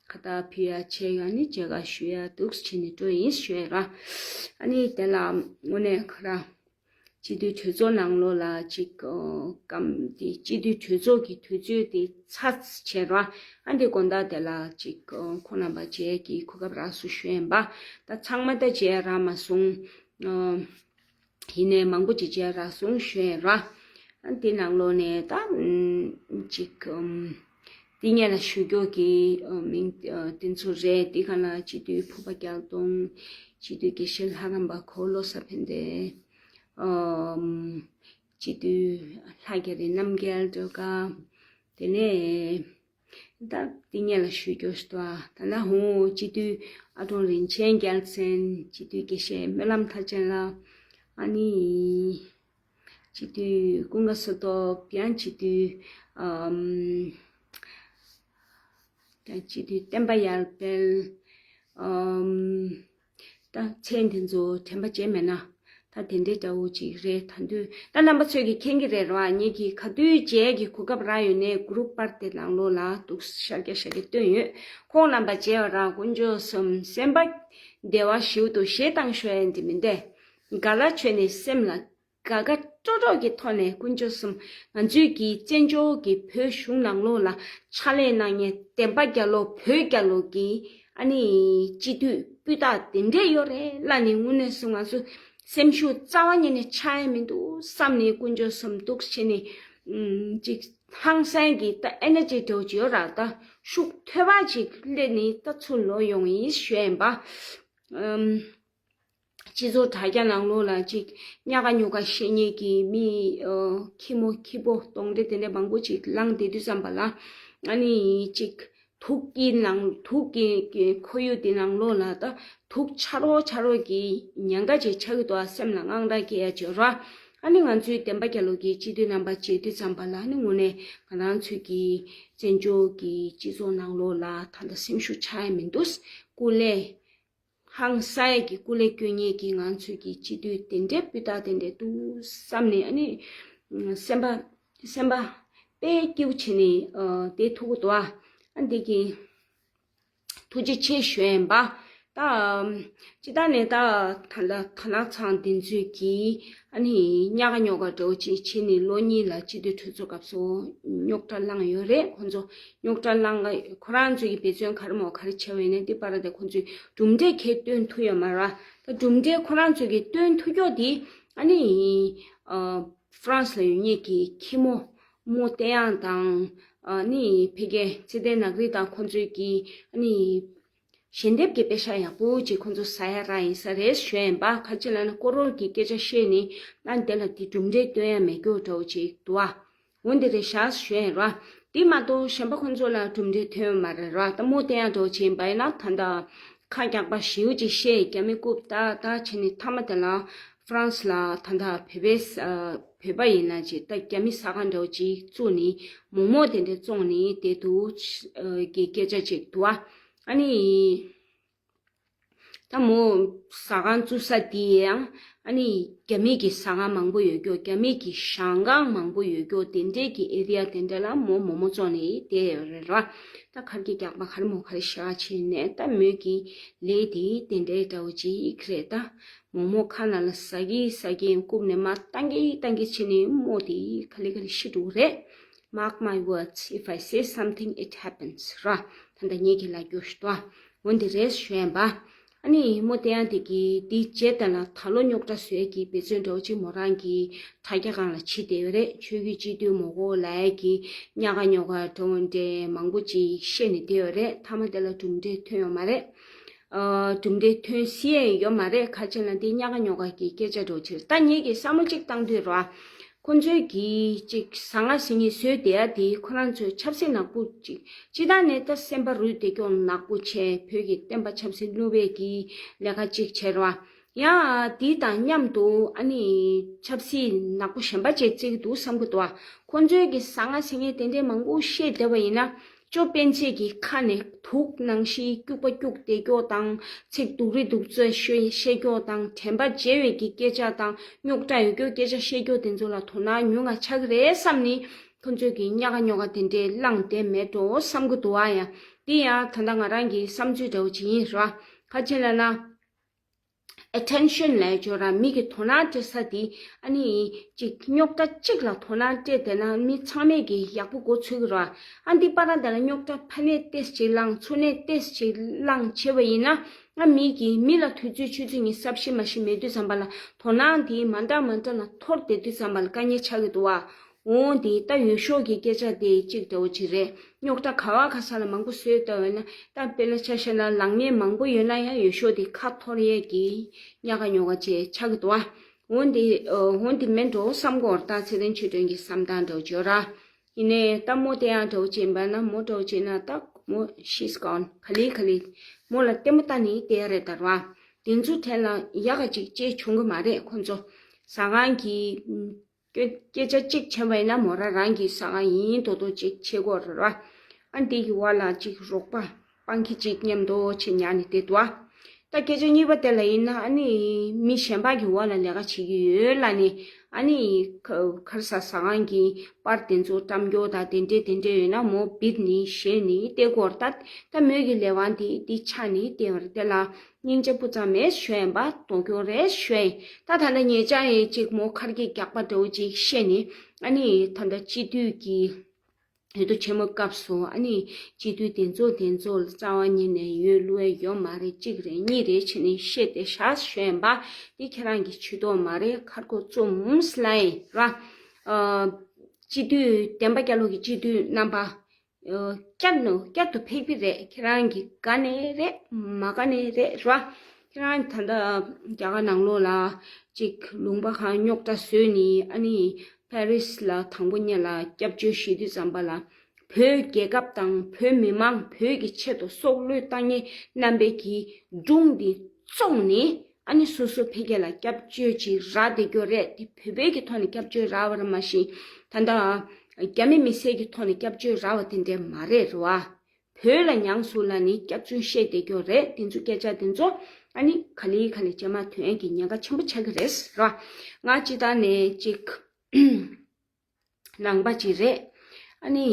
ཁ་བཏགས་ཕུལ་ཡ་བྱས་ཡ་ནི་མཇལ་ཁ་ཞུ་ཡ་འདུག་བྱས་ནས་འགྲོ་ཡིན་ཞུ་ཡ་ར། ཨ་ནི་དེ་ལ་དངོས་གནས་ཁོ་ར་སྤྱི་འཐུས་གྲོས་ཚོགས་ནང་ལོགས་ལ་ཅིག་ཨ་སྐམ་དེ་སྤྱི་འཐུས་གྲོས་ཚོགས་ཀྱི་དུས་ཚོད་དེ་ཚར་བྱས་ར། ཨ་འདི་དགོང་དག་དེ་ལ་ཅིག་ཨ་ཁོང་རྣམ་པ་མཇལ་གྱི་གོ་སྐབས་རག་སོང་ཞུ་ཡིན་པ། ད་ཚང་མ་ད་མཇལ་རག་མ་སོང་། ཨ་ཡིན་ནའི་མང་པོ་ཅིག་མཇལ་རག་སོང་ཞུ་ཡིན་ར། ཨ་འདི་ནང་ལོགས་ནས་ད་ཨམ་ཅིག་ཨམ་འདི་སྔོན་ལ་ཞུ་རྒྱུ་གི་ཨ་མིང་ཨ་འདི་ཚོ་རེད། འདི་ག་ལ་སྤྱི་འཐུས་ཕུར་པ་རྒྱལ་སྟོན། སྤྱི་འཐུས་དགེ་བཤེས་ལྷ་རམས་པ་ཁོ་བློ་བཟང་ཕན་བདེ། ཨམ་སྤྱི་འཐུས་ལྷ་རྒྱ་རི་རྣམ་རྒྱལ་སྒྲོལ་དཀར། དེ་ནས་ད་འདི་སྔོན་ལ་ཞུ་རྒྱུ་ཞིག་འདུག་ཨ། ད་ལྟ་ཧོ་སྤྱི་འཐུས་ཨ་ཀྲོང་རིན་ཆེན་རྒྱལ་མཚན། སྤྱི་འཐུས་དགེ་བཤེས་སྨོན་ལམ་མཐར་ཕྱིན་ལགས། ཨ་ནི་སྤྱི་འཐུས་ཀུན་དགའ་བསོད་སྟོབས། ཡང་སྤྱི་འཐུས་ཨམ་ད་སྤྱི་འཐུས་བསྟན་པ་ཡར་འཕེལ། ཨམ་ད་མཚན་དེ་ཚོ་དྲན་པ་བརྗེད་མེད་ན། ད་དེ་འདྲའི་འདྲ་བོ་ཅིག་རེད། ད་དུས་ད་རྣམ་པ་ཚོས་ཀྱིས་མཁྱེན་གྱི་རེད་ར། ངེད་ཀྱིས་ག་དུས་མཇལ་གྱི་གོ་སྐབས་རག་ཡོད་ནའི་གུ་རུབ་པར་དེ་ནང་ལོགས་ལ་འདུག་ཤར་རྒྱ་ཤར་རྒྱ་བཏོན་ཡོད། ཁོང་རྣམ་པ་མཇལ་བ་རག་དཀོན་མཆོག་གསུམ། སེམས་པ་བདེ་བ་ཞིའུ་དུ་ཞེ་སྡང་ཤོར་ཡ་འདི་མི་འདས། ག་ལ་ཆོས་ནས་སེམས་ལ་དགའ་དགའ་སྤྲོ་སྤྲོ་གི་ཐོག་ནས་དཀོན་མཆོག་གསུམ། ང་ཚོའི་གི་བཙན་བྱོལ་གི་བོད་གཞུང་ནང་ལོགས་ལ་ཕྱག་ལས་གནང་མཁན་བསྟན་པ་རྒྱལ་ལོ་བོད་རྒྱལ་ལོ་གི་ཨ་ནི་སྤྱི་འཐུས་སྤུས་དག་དེ་འདྲས་ཡོད་རེད་ལབ་ནས་དངོས་གནས་སུ་ང་ཚོ་སེམས་ཤུགས་རྩ་བ་ཉིད་ནས་ཆག་ཡ་མི་འདུག་བསམ་ནས་དཀོན་མཆོག་གསུམ་འདུག་བྱས་ནས་ཨམ་ཅིག་ཧང་སང་གི་ད་ཨེ་ནར་ཇི་འདྲ་བོ་ཅིག་ཡོད་ར། ད་ཤུགས་མཐུད་པ་ཅིག་སླེབས་ནས་ད་ཚུར་ལོག་ཡོང་ཡིན་ཞུ་ཡ་ཡིན་པ། ཨམ། སྤྱི་ཚོགས་དྲ་རྒྱ་ནང་ལོགས་ལ་ཅིག་ཉག་ག་ཉོག་ག་བཤད་མཁན་གྱི་མི་ཨ་ཁྱི་མོ་ཁྱི་པོ་གདོན་འདྲེ་དེ་འདྲ་མང་པོ་ཅིག་ལངས་བསྡད་དུས་ཙམ་པ་ལ། ཨ་ནི་ཅིག་དུག་གི་ནང་དུག་གི་གི་ཁོར་ཡུག་དེ་ནང་ལོགས་ལ་ད་དུག་ཆགས་རོགས་ཆགས་རོགས་ཀྱི་ཉེན་ཁ་ཅིག་ཆགས་ཀྱི་འདུག་ཨ། སེམས་ལ་དངངས་སྐྲག་སྐྱེ་ཡ་ཅིག་ཡོད་ར། ཨ་ནི་ང་ཚོའི་བསྟན་པ་རྒྱལ་ལོ་གི་སྤྱི་འཐུས་རྣམ་པ་མཇལ་དུས་ཙམ་པ་ལ་ཨ་ནི་དངོས་གནས་ང་རང་ཚོའི་གི་བཙན་བྱོལ་གྱི་སྤྱི་ཚོགས་ནང་ལོགས་ལ་ད་ལྟ་སེམས་ཤུགས་ཆག་ཡ་མི་འདུག་སྐུ་ལས། ཧང་སང་ཡ་གི་སྐུ་ལས་སྐྱོན་མཁན་གྱི་ང་ཚོའི་གི་སྤྱི་འཐུས་དེ་འདྲའི་སྤུས་དག་དེ་འདྲའི་འདུག་བསམ་ནས་ཨ་ནི་སེམས་པ་སེམས་པ་དཔེ་སྐྱིད་པོ་བྱས་ནས་ཨ་བསྡད་ཐུབ་ཀྱི་འདུག་ཨ། ཨ་འདི་གི་ཐུགས་རྗེ་ཆེ་ཞུ་ཡིན་པ། ད་སྤྱི་བཏང་ནས་ད་ད་ལ་ད་ལག་ཚང་འདི་ཚོས་ཀྱིས་ཨ་ནི་ཉག་ག་ཉོག་ག་འདྲ་བོ་ཅིག་བྱས་ནས་ལོ་གཉིས་ལ་སྤྱི་འཐུས་གྲོས་ཚོགས་སྐབས་སུ་རྙོག་དྲ་བསླངས་ཡོད་རེད། ཁོང་ཚོ་རྙོག་དྲ་བསླངས་ཁ་ཁོ་རང་ཚོའི་གི་འབད་བརྩོན་ག་རེ་མོ་ག་རེ་བྱས་པ་ཡིན་ནའི་འདི་བར་དེ་ཁོང་ཚོས་གྲུབ་འབྲས་གལ་སྟོན་ཐུབ་ཡོད་མ་རེད། ད་གྲུབ་འབྲས་ཁོ་རང་ཚོའི་གི་སྟོན་ཐུབ་ཀྱོག་དེ་ཨ་ནི་ཨ་ཧྥ་རན་སི་ལ་ཡོད་མཁན་གྱི་ཁྱི་མོ་རྨོ་བསྟན་དབྱངས་དང་ཨ་ནི་ཕ་གི་ཚེ་བརྟན་ནག་རིག་དང་ཁོང་ཚོའི་གི་ཨ་ནི་ཞལ་འདེབས་ཀྱི་པེ་ཤག་ཡག་པོ་ཅིག་ཁོང་ཚོ་ཟ་ཡ་རག་ཡིན་ས་རེད་ཞུ་ཡ་ཡིན་པ། ག་ཅི་ལབ་ན་ཀོ་རོར་གྱི་སྐད་ཆ་བཤད་ནི་ཨ་ནི་དེ་ལ་དེ་གྲུབ་འབྲས་སྟོན་ཡ་མེད་ཀྱོག་འདྲ་བོ་ཅིག་འདུག་ཨ། འོ་འདི་རེད་ཤག་ཞུ་ཡ་ཡིན་ར། དེ་མ་གཏོགས་གཞན་པ་ཁོང་ཚོ་ལ་གྲུབ་འབྲས་ཐོན་ཡོད་མ་རེད་ར། ད་རྨོ་བསྟན་དབྱངས་འདྲ་བོ་ཅིག་ཡིན་པ་ཡིན་ན་ད་ལྟ་ཁ་རྒྱག་པ་ཞེ་པོ་ཅིག་བཤད། རྒྱ་མི་རྐུབ་ད་ད་བྱས་ནི་མཐའ་མ་དེ་ལ་ཧྥ་རན་སི་ལ་ད་ལྟ་བོད་པའི་ཨ་བོད་པ་ཡིན་ན་ཅིག་ད་རྒྱ་མི་ཟ་ཁང་འདྲ་བོ་ཅིག་བཙུགས་ནི་མོག་མོག་དེ་འདྲ་བཙོང་ནི་དེ་འདུག་གི་སྐད་ཆ་ཅིག་འདུག་ཨ། ཨ་ནི། ད་མོ་ཟ་ཁང་བཙུགས་ས་དེ་ཡང་ ཨ་ནི་རྒྱ་མི་གི་ཟ་ཁང་མང་པོ་ཡོད་རྒྱུ། རྒྱ་མི་གི་ཞང་ཁང་མང་པོ་ཡོད་རྒྱུ། དེ་འདྲའི་གི་ཨེ་རི་ཡ་དེ་འདྲ་ལ་མོ་མོག་མོག་བཙོང་ནས་བསྡད་ཡོད་རེད་ར། ད་ག་རེ་གི་རྒྱག་པ། ག་རེ་མོ་ག་རེ་ཤ་བྱས་ནས། ད་མོ་གི་ལས་དེ་དེ་འདྲའི་འདྲ་བོ་ཅིག་རེད། ད་མོག་མོག་ཁ་ནང་ལ་ཟ་གི་ཟ་གི་རྐུབ་ནས་མར་བཏང་གི་བཏང་གི་བྱས་ནས། མོ་དེ་ག་ལེ་ག་ལེ་ཤི་འགྲོ་གི་རེད། Mark my words, if I say something, it happens ར། ད་ལྟ་ངེད་ཀྱི་ལ་རྒྱུ་ཞུ་དོ། འོན་ཏེ་རེད་ཞུ་ཡན་པ། ཨ་ནི་མོ་དེ་ཡང་དེ་གི་དེ་རྗེས་ད་ལ་ད་ལོ་རྙོག་དྲ་བཟོས་ཀྱི་འབད་བརྩོན་འདྲ་བོ་ཅིག་མོ་རང་གི་དྲ་རྒྱ་སྒང་ལ་བྱེད་བསྡད་ཡོད་རེད། ཆོས་བརྒྱུད་སྤྱི་འཐུས་མོ་གོ་ལ་ཡ་གི་ཉག་ག་ཉོག་ག་འདྲ་བོ་འདྲ་མང་པོ་ཅིག་བཤད་ནས་བསྡད་ཡོད་རེད། མཐའ་མ་དེ་ལ་གྲུབ་འབྲས་ཐོན་ཡོད་མ་རེད། ཨ། གྲུབ་འབྲས་ཐོན་སྲིད་ཡ་ཡོད་མ་རེད། ག་ཅི་ལབ་ན་དེ་ཉག་ག་ཉོག་ག་གི་སྐད་ཆ་འདྲ་བོ་ཅིག་རེད། ད་ངེད་ཀྱིས་བསམ་བློ་ཅིག་བཏང་དུས་ར། ཁོ་ཚོས་གི་ཅིག་ཟ་ང་ཟིང་ངེ་བཟོས་བསྡད་ཡ་དེ་ཁོ་རང་ཚོས་ཆབ་སྲིད་ནག་པོ་ཅིག་སྤྱི་བཏང་ནས་ད་སེམས་པ་རུལ་བསྡད་རྒྱུ་ནག་པོ་བྱས། བོད་ཀྱི་བསྟན་པ་ཆབ་སྲིད་བསླུ་བའི་གི་ལས་ཀ་ཅིག་བྱས་ར། ཡང་དེ་དང་མཉམ་དུ་ཨ་ནི་ཆབ་སྲིད་ནག་པོ་གཞན་པ་ཅིག་བརྩི་གི་འདུག་བསམ་གི་འདུག་ཨ། ཁོ་ཚོས་གི་ཟ་ང་ཟིང་ངེ་དེ་འདྲའི་མང་པོ་བཤད་བསྡད་པ་ཡིན་ན། ཅོ་སྤེན་ཚེ་གི་ཁ་ནས་དུག་ནང་བཞིན་སྐྱུག་པ་སྐྱུག་བསྡད་རྒྱུ་དང་། ཚིག་སྡུག་རི་སྡུག་ཚོད་བཤད་བཤད་རྒྱུ་དང་། དྲན་པ་བརྗེད་པའི་གི་སྐད་ཆ་དང་། རྙོག་དྲ་ཡོད་རྒྱུ་སྐད་ཆ་བཤད་རྒྱུ་དེ་ཚོ་ལ་དོ་སྣང་ཉུང་ང་ཆགས་ཀྱི་རེད་བསམ་ནས། ཁོ་ཚོས་གི་ཉག་ག་ཉོག་ག་དེ་འདྲའི་བླངས་བསྡད་མེད་འགྲོ་བསམ་གི་འདུག་ཨ། ཡ། དེ་ཡང་ད་ལྟ་ང་རང་གི་བསམ་ཚུལ་འདྲ་བོ་ཅིག་ཡིན་ར། ག་ཅི་ལབ་ན། ཨེ་ཊེན་ཤན་ལབ་ཡ་ཅིག་ཡོད་ར། མི་གི་དོ་སྣང་སྤྲད་ས་དེ། ཨ་ནི་ཅིག་རྙོག་དྲ་གཅིག་ལ་དོ་སྣང་སྤྲད་བསྡད་ན་མི་ཚང་མས་གི་ཡག་པོ་གོ་ཚོད་ཀྱི་ར། ཨ་འདི་པ་ར་དེ་ལ་རྙོག་དྲ་ཕ་ནས་ཏོག་ཙམ་ཅིག་བསླངས། ཚུར་ནས་ཏོག་ཙམ་ཅིག་བསླངས་བྱས་པ་ཡིན་ན། ཨ་མི་གི་མི་ལ་དུས་ཚོད་ཆུ་ཚོད་གཉིས་གསལ་བཤད་མ་ཤེས་མེད་དུས་ཙམ་པ་ལ་དོ་སྣང་དེ་མ་འདྲ་མ་འདྲ་ལ་འཐོར་བསྡད་དུས་ཙམ་པ་ལ་དཀའ་ངལ་ཆགས་ཀྱི་འདུག་བ། འོང་དེ་ད་འོས་ཤོག་གི་སྐད་ཆ་དེ་གཅིག་འདྲ་བོ་ཅིག་རེད། རྙོག་དྲ་ག་བ་ག་ས་ལ་མང་པོ་བཟོས་བསྡད་པ་ཡིན་ན། ད་དཔེར་ན་ཆ་བཞག་ན་ལངས་མཁན་མང་པོ་ཡོད་ན་ཡང་འོས་ཤོག་དེ་ཁ་འཐོར་ཡས་ཀྱི་ཉག་ག་ཉོག་ག་ཅིག་ཆགས་ཀྱི་འདུག་བ། འོང་དེ་འོང་དེ་མིན་འགྲོ་བསམ་གྱི་ཡོད་རེད། ད་ཚེ་བརྟན་ཆོས་སྒྲོན་གྱི་བསམ་སྟངས་འདྲ་བོ་ཅིག་ཡོད་ར། ཡིན་ནའི་ད་མོ་དེ་ཡང་འདྲ་བོ་ཅིག་ཡིན་པ་ན། མོ་འདྲ་བོ་ཅིག་ཡིན་ན་ད་མོ་she's gone. ག་ལེ་ག་ལེ་མོ་ལ་ལྟད་མོ་ལྟ་ནས་བསྡད་ཡ་རེད་ད་ར། དེ་ཚོ་ཐད་ལ་ཡག་ག་ཅིག་ཅིག་བྱུང་གི་མ་རེད། ཁོ་ཚོ་ཟ་ཁང་གི་སྐད་སྐད་ཆ་གཅིག་བྱས་པ་ཡིན་ན་མོ་རང་རང་གི་ཟ་ཁང་ཡིན་མདོག་མདོག་ཅིག་བྱེད་དགོས་རེད་ར། ཨ་འདི་གི་བར་ལ་ཅིག་རོགས་པ་སྤང་གི་ཅིག་མཉམ་དུ་བྱེད་ཉག་ནས་བསྡད་འདུག་ཨ། ད་སྐད་ཆ་གཉིས་པ་དེ་ལ་ཡིན་ན། ཨ་ནི་མི་གཞན་པ་གི་འོག་ལ་ལས་ཀ་བྱེད་ཀྱི་ཡོད་ལབ་ནས། ཨ་ནི་ཁ་ཁར་ས་ཟ་ཁང་གི་པར་དེ་ཚོ་བཀྲམ་རྒྱུ་དང་དེ་འདྲས་དེ་འདྲས་ཡོད་ན་མོ་བིད་ནི་ཞེས་ནི་བལྟས་སྐོར། ད་ད་མོས་ཀྱི་ལས་དབང་དེ་འདི་ཆགས་ནི་བལྟས་པར། དེ་ལ་སྙིང་རྗེ་སྤུ་ཙམ་མེད་ཞུ་ཡིན་པ། དོ་ཁྱོད་རེད་ཞུ་ཡིན། ད་ད་ལྟ་ཉེ་ཆར་ཡིན་ཅིག་མོ་ཁར་གི་རྒྱག་པ་འདྲ་བོ་ཅིག་བཤད་ནི། ཨ་ནི་ད་ལྟ་སྤྱི་འཐུས་ཀྱི་འོས་བསྡུ་ཆེན་མོ་སྐབས་སུ། ཨ་ནི་སྤྱི་འཐུས་དེ་ཚོ་དེ་ཚོ་ལ་རྩ་བ་ཉིད་ནས་འོས་བླུག་ཡ་ཡོད་མ་རེད། གཅིག་རེད་གཉིས་རེད་བྱས་ནས་བཤད་བསྡད་ཤག་ཞུ་ཡིན་པ། འདི་ཁྱེད་རང་གི་ཇུས་གཏོགས་མ་རེད། ཁར་ཁོ་བཙུམས་ལ་ཡིན་ར། ཨ། སྤྱི་འཐུས་བདེན་པ་རྒྱལ་ལོ་གི་སྤྱི་འཐུས་རྣམ་པ། ཨ། བསྐྱར་ནོ་བསྐྱར་དུ་ཕེབས་ཀྱི་རེད། ཁྱེད་རང་གི་དགའ་ནས་རེད་མ་དགའ་ནས་རེད་ར། ཁྱེད་རང་ད་ལྟ་རྒྱ་གར་ནང་ལོགས་ལ་ཅིག་ལུང་པ་གང་རྙོག་དྲ་བཟོས་ནི། ཨ་ནི་པེ་རིས་ལ་དང་པོ་ཉིད་ལ་སྐྱབས་བཅོལ་ཞུ་དུས་ཙམ་པ་ལ། བོད་རྒྱལ་ཁབ་དང་བོད་མི་མང་། བོད་ཀྱི་ཆེད་དུ་སྲོག་བློས་བཏང་མཁན་རྣམ་པའི་གི་སྒྲུང་འདི་བཙོངས་ནས། ཨ་ནི་སོ་སོ་ཕ་གི་ལ་སྐྱབས་བཅོལ་ཅིག་རག་བསྡད་རྒྱུ་རེད། དེ་བོད་པའི་གི་ཐོག་ནས་སྐྱབས་བཅོལ་རག་པ་རེད་མ་གཞི། ད་ལྟ་རྒྱ་མི་མི་སེར་གྱི་ཐོག་ནས་སྐྱབས་བཅོལ་རག་པ་དེ་འདྲ་མ་རེད་ར་བ། བོད་ལ་མྱངས་སོང་ལབ་ནས་སྐྱག་རྫུན་བཤད་བསྡད་རྒྱུ་རེད། དེ་ཚོ་སྐད་ཆ་དེ་ཚོ་ཨ་ནི་ག་ལེ་ག་ལེ་རྗེས་མ་ཐོན་ཡས་ཀྱི་ཉེན་ཁ་ཆེན་པོ་ཆགས་ཀྱི་རེད་ར། ང་སྤྱིར་བཏང་ནས་ཅིག་ནང་པ་ཅིག་རེད། ཨ་ནི་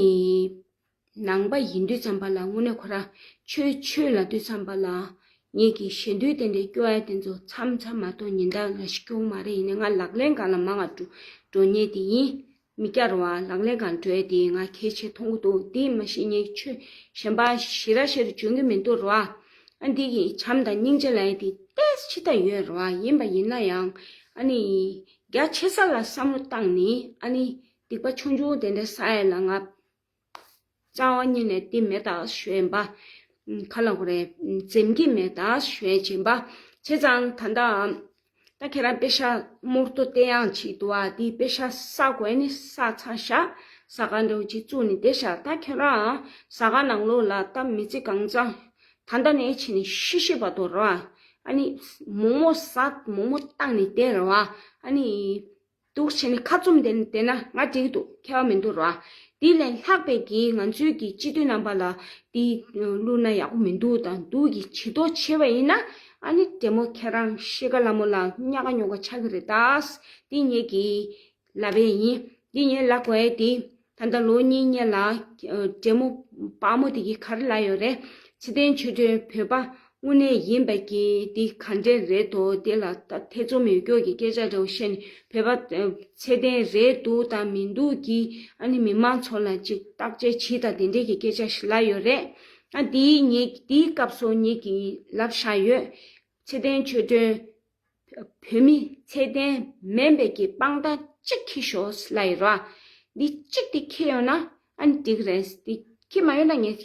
ནང་པ་ཡིན་དུས་ཙམ་པ་ལ་དངོས་གནས་ཁོ་རང་ཆོས་ཆོས་ལབ་དུས་ཙམ་པ་ལ་ངེད་ཀྱི་ཞེ་འདོད་དེ་འདྲའི་སྐྱོ་ཡ་དེ་ཚོ་མཚམས་མཚམས་མ་གཏོགས་ཉིན་ལྟར་ང་ཞིག་སྐྱོ་གི་མ་རེད། ཡིན་ནའི་ང་ལག་ལེན་སྒང་ལ་མང་ང་འགྲོ་འགྲོ་མཁན་དེ་ཡིན། མི་སྐྱ་རེད་བ། ལག་ལེན་སྒང་འགྲོ་ཡ་དེ་ང་གལ་ཆེ་མཐོང་གི་འདུག་དེ་མ་གཞི་ངས་ཆོས་གཞན་པ་ཞེ་དྲག་ཞེ་དྲག་འཇོན་གྱི་མི་འདུག་རེད་བ། ཨ་འདི་གི་བྱམས་དང་སྙིང་རྗེ་ལབ་ཡ་དེ་ཏོག་ཙམ་ཅིག་ད་ཡོད་རེད་བ། ཡིན་པ་ཡིན་ན་ཡང་ཨ་ནི་རྒྱ་ཆེ་ས་ལ་བསམ་བློ་བཏང་ནས། ཨ་ནི་སྡིག་པ་ཆུང་ཆུང་དེ་འདྲ་བསགས་ཡ་ལ་ང་རྩ་བ་ཉིད་ནས་དེ་མེད་ད་ཞུ་ཡིན་པ། ཁ་ལ་ཧོ་རེ་འཛེམ་གྱི་མེད་ད་ཞུ་ཡིན་པ། བྱས་ཙང་ད་ལྟ་ད་ཁྱེད་རང་པེ་ཤ་མུར་ཏོ་བསྟན་ཡག་ཅིག་འདུག་ཨ། དེ་པེ་ཤ་ས་གོ་ནི་ས་ཚང་ཤ་ཟ་ཁང་འདྲ་བོ་ཅིག་བཙུགས་ནས་བསྡད་ཤག་ད་ཁྱེད་རང་ཟ་ཁང་ནང་ལོགས་ལ་ད་མི་ཚེ་གང་ཚང་ད་ལྟ་ནས་བྱས་ནས་ཤི་ཤི་བར་དུ་རེད་བ། ཨ་ནི་མོག་མོག་ཟ་མོག་མོག་བཏང་ནས་བསྡད་རེད་བ། ཨ་ནི་འདུག་བྱས་ནས་ཁ་བཙུམ་བསྡད་ན་ང་འགྲིག་གི་འདུག་ཁྱད་པར་མི་འདུག་ར། དེ་ལས་ལྷག་པའི་གི་ང་ཚོའི་གི་སྤྱི་འཐུས་རྣམ་པ་ལ་དེ་བླུགས་ན་ཡག་པོ་མི་འདུག་དང་འདུག་གི་བྱེད་དོ་བྱས་པ་ཡིན་ན། ཨ་ནི་འདྲེ་མོ་ཁྱེད་རང་ཤི་ཁ་ལ་མོ་ལ་ཉག་ག་ཉོག་ག་ཆགས་ཀྱི་རེད་ད། འདི་ངེད་ཀྱི་ལབ་པ་ཡིན། འདི་ངས་ལབ་དགོས་ཡ་དེ། ད་ལྟ་ལོ་གཉིས་སྔོན་ལ་འདྲེ་མོ་དཔའ་མོ་དེ་གིས་ག་རེ་ལབ་ཡོད་རེད། ཚེ་བརྟན་ཆོས་སྒྲོན་བོད་པ་དངོས་གནས་ཡིན་པ་གི་དེ་ག་འདྲས་རེད་དོ། དེ་ལ་ད་ཐེ་ཚོམ་ཡོད་སྐྱོ་གི་སྐད་ཆ་འདྲ་བོ་བཤད་ནས་བོད་པ་ཚད་ལྡན་རེད་འདུག་དང་མི་འདུག་གི། ཨ་ནི་མི་མང་ཚོ་ལ་ཅིག་བརྟག་དཔྱད་བྱེད་དང་དེ་འདྲས་ཀྱི་སྐད་ཆ་ཞིག་ལབ་ཡོད་རེད། ཨ་དེའི་ངས་དེའི་སྐབས་སུ་ངེད་ཀྱིས་ལབ་བཞག་ཡོད། ཚེ་བརྟན་ཆོས་སྒྲོན། བོད་མི་ཚད་ལྡན་མིན་པའི་གི་དཔང་རྟགས་གཅིག་འཁྱེར་ཤོག་ལབ་ཡོད་ར། འདི་གཅིག་དེ་འཁྱེར་ཡོང་ན་ཨ་ནི་འགྲིག་རེད། འདི་འཁྱེར་མ་ཡོང་ན་ངས་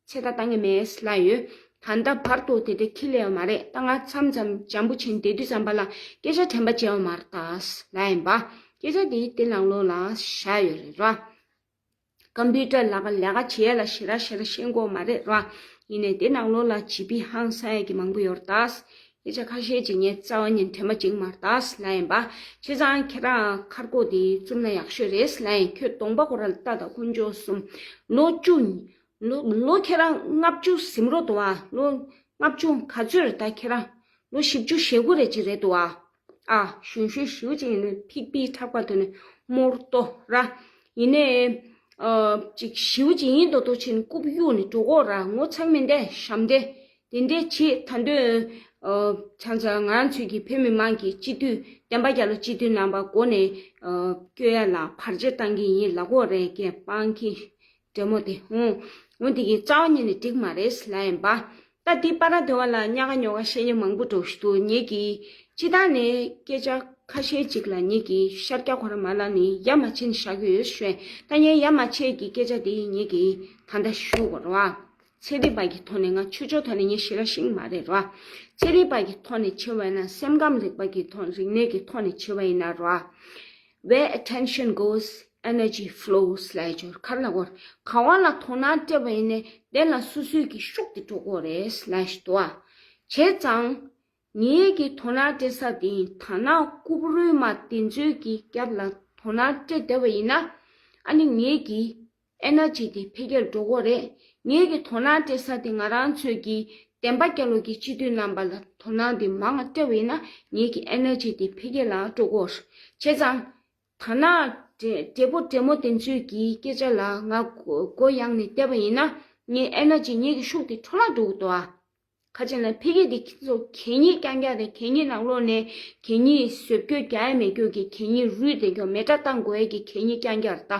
ཚེ་ཐར་བཏང་གི་མེད་ལབ་ཡོད། ད་ལྟ་བར་དུ་དེ་འདྲ་འཁྱེར་སླེབས་ཡོད་མ་རེད། ད་ང་མཚམས་མཚམས་འཇམ་པོ་བྱས་ནས་བསྡད་དུས་ཙམ་པ་ལ་སྐད་ཆ་དྲན་པ་བརྗེད་པ་མ་རེད་ད་ལབ་ཡིན་པ། སྐད་ཆ་དེ་དེ་ནང་ལོགས་ལ་བཞག་ཡོད་རེད་ར། ཀམ་པུ་ཊར་ལ་ལག་ལས་ཀ་བྱེད་ཡ་ལ་ཞེ་དྲག་ཞེ་དྲག་ཤེས་དགོས་མ་རེད་ར། ཡིན་ནའི་དེ་ནང་ལོགས་ལ་ཇི་པི་ཧང་སང་ཡ་གི་མང་པོ་ཡོད་རེད་ད། སྐད་ཆ་ཁ་ཤས་ཅིག་ངས་རྩ་བ་ཉིད་དྲན་པ་བརྗེད་མ་རེད་ད་ལབ་ཡིན་པ། བྱས་ཙང་ཁྱེད་རང་ཁ་རྒོད་དེ་བཙུམ་ན་ཡག་ཤོས་རེད་ལབ་ཡིན། ཁྱོད་གདོང་པ་ཁོ་ར་ལ་ལྟ་དང་། དཀོན་མཆོག་གསུམ། ལོ་བཅུ། ལོ་ལོ་ཁྱེད་རང་ལྔ་བཅུ་ཟིན་འགྲོ་འདུག་ཨ། ལོ་ལྔ་བཅུ་ག་ཚོད་རེད་ད་ཁྱེད་རང་། ལོ་བཞི་བཅུ་ཞེ་དགུ་རེ་ཅིག་རེད་འདུག་ཨ། ཨ་གཞོན་གཞོན་ཞེ་པོ་ཅིག་ཡིན་ནའི་ཕིག་ཕིག་ཁྲག་པ་དེ་ནི་མོར་ཏོ་ར། ཡིན་ནའི་ཨ་ཅིག་ཞེ་པོ་ཅིག་ཡིན་མདོག་མདོག་བྱས་ནས་རྐུབ་གཡུག་ནས་འགྲོ་གོ་ར། ངོ་ཚ་གི་མི་འདུག་ཞབས་འདྲེན་དེ་འདྲས་བྱེད། ད་དུང་ཨ་ཆང་ཆང་ང་རང་ཚོའི་གི་བོད་མི་མང་གི་སྤྱི་འཐུས་བསྟན་པ་རྒྱལ་ལོ་སྤྱི་འཐུས་རྣམ་པ་མགོ་ནས་ཨ་བསྐྱོད་ཡ་ལ་བར་ཆད་བཏང་གི་ཡིན་ལབ་གོ་རེད། ཀྱེ་སྤང་ཁྱི། འདྲེ་མོ་དེ། འོང་། འོང་། དེ་གི་རྩ་བ་ཉིད་ནས་འགྲིག་མ་རེད་ལབ་ཡིན་པ། ད་འདི་པ་ར་དེ་བ་ལ་ཉག་ག་ཉོག་ག་བཤད་མཁན་མང་པོ་འགྲོ་ཞིག་འདུག་ངེད་ཀྱིས་སྤྱི་བཏང་ནས་སྐད་ཆ་ཁ་ཤས་ཅིག་ལ་ངེད་ཀྱིས་ཤར་རྒྱག་ཁོ་ར་མ་ལ་ནི་ཡ་མ་ཆེན་བཞག་གི་ཡོད་ཞུ། ད་ངས་ཡ་མ་ཆེ་གི་སྐད་ཆ་དེ་ངེད་ཀྱིས་ད་ལྟ་ཞུ་དགོས་རེད་བ། ཚན་རིག་པ་གི་ཐོག་ནས། ང་ཆོས་ཕྱོགས་ཐོག་ནས་ངས་ཞེ་དྲག་ཤེས་ཀྱི་མ་རེད་ར། ཚན་རིག་པ་གི་ཐོག་ནས་བྱས་པ་ཡིན་ན། སེམས་ཁམས་རིག་པ་གི་ཐོག་རིག་གནས་ཀྱི་ཐོག་ནས་བྱས་པ་ཡིན་ན་ར། Where attention goes, energy flows ལབ་ཡ་ཅིག་ཡོད་རེད། ག་རེ་ལབ་དགོས་རེད། ག་བ་ལ་དོ་སྣང་སྤྲད་པ་ཡིན་ནའི་དེ་ལ་སོ་སོའི་གི་ཤུགས་དེ་འགྲོ་གི་ཡོད་རེད་ལབ་ཡ་ཞིག་འདུག་ཨ། བྱས་ཙང་ངའི་གི་དོ་སྣང་སྤྲད་ས་དེ་ཡིན། དར་ནག་རྐུབ་རུས་མ་དེ་ཚོའི་གི་རྒྱབ་ལ་དོ་སྣང་སྤྲད་བསྡད་པ་ཡིན་ན། ཨ་ནི་ངའི་གི་ཨེ་ནར་ཇི་དེ་འཕེལ་རྒྱས་འགྲོ་གི་ཡོད་རེད། ངའི་གི་དོ་སྣང་སྤྲད་ས་དེ་ང་རང་ཚོའི་གི་བདེན་པ་རྒྱལ་ལོ་གི་སྤྱི་འཐུས་རྣམ་པ་ལ་དོ་སྣང་དེ་མང་ང་སྤྲད་པ་ཡིན་ན། ངའི་གི་ཨེ་ནར་ཇི་དེ་འཕེལ་རྒྱས་ལ་འགྲོ་གི་ཡོད་རེད། བྱས་ཙང་དར་ནག་འདྲེ་འདྲེ་པོ་འདྲེ་མོ་དེ་ཚོའི་གི་སྐད་ཆ་ལ་ང་མགོ་མགོ་གཡེངས་ནས་བསྡད་པ་ཡིན་ན། ངའི་ཨེ་ནར་ཇི། ངའི་གི་ཤུགས་དེ་འཕྲོ་བརླག་འགྲོ་གི་འདུག་ཨ། ག་ཅི་ན་ཕ་གི་དེ་ཁྱེད་ཚོ་གད་སྙིགས་རྐྱང་རྐྱང་རེད། གད་སྙིགས་ནང་ལོགས་ནས་གད་སྙིགས་བཟོ་བཀོད་རྒྱག་ཡ་མེད་རྒྱུ་གི་གད་སྙིགས་རུལ་བསྡད་རྒྱུ། མེ་སྲེག་བཏང་དགོས་ཡ་གི་གད་སྙིགས་རྐྱང་རྐྱང་རེད་ད་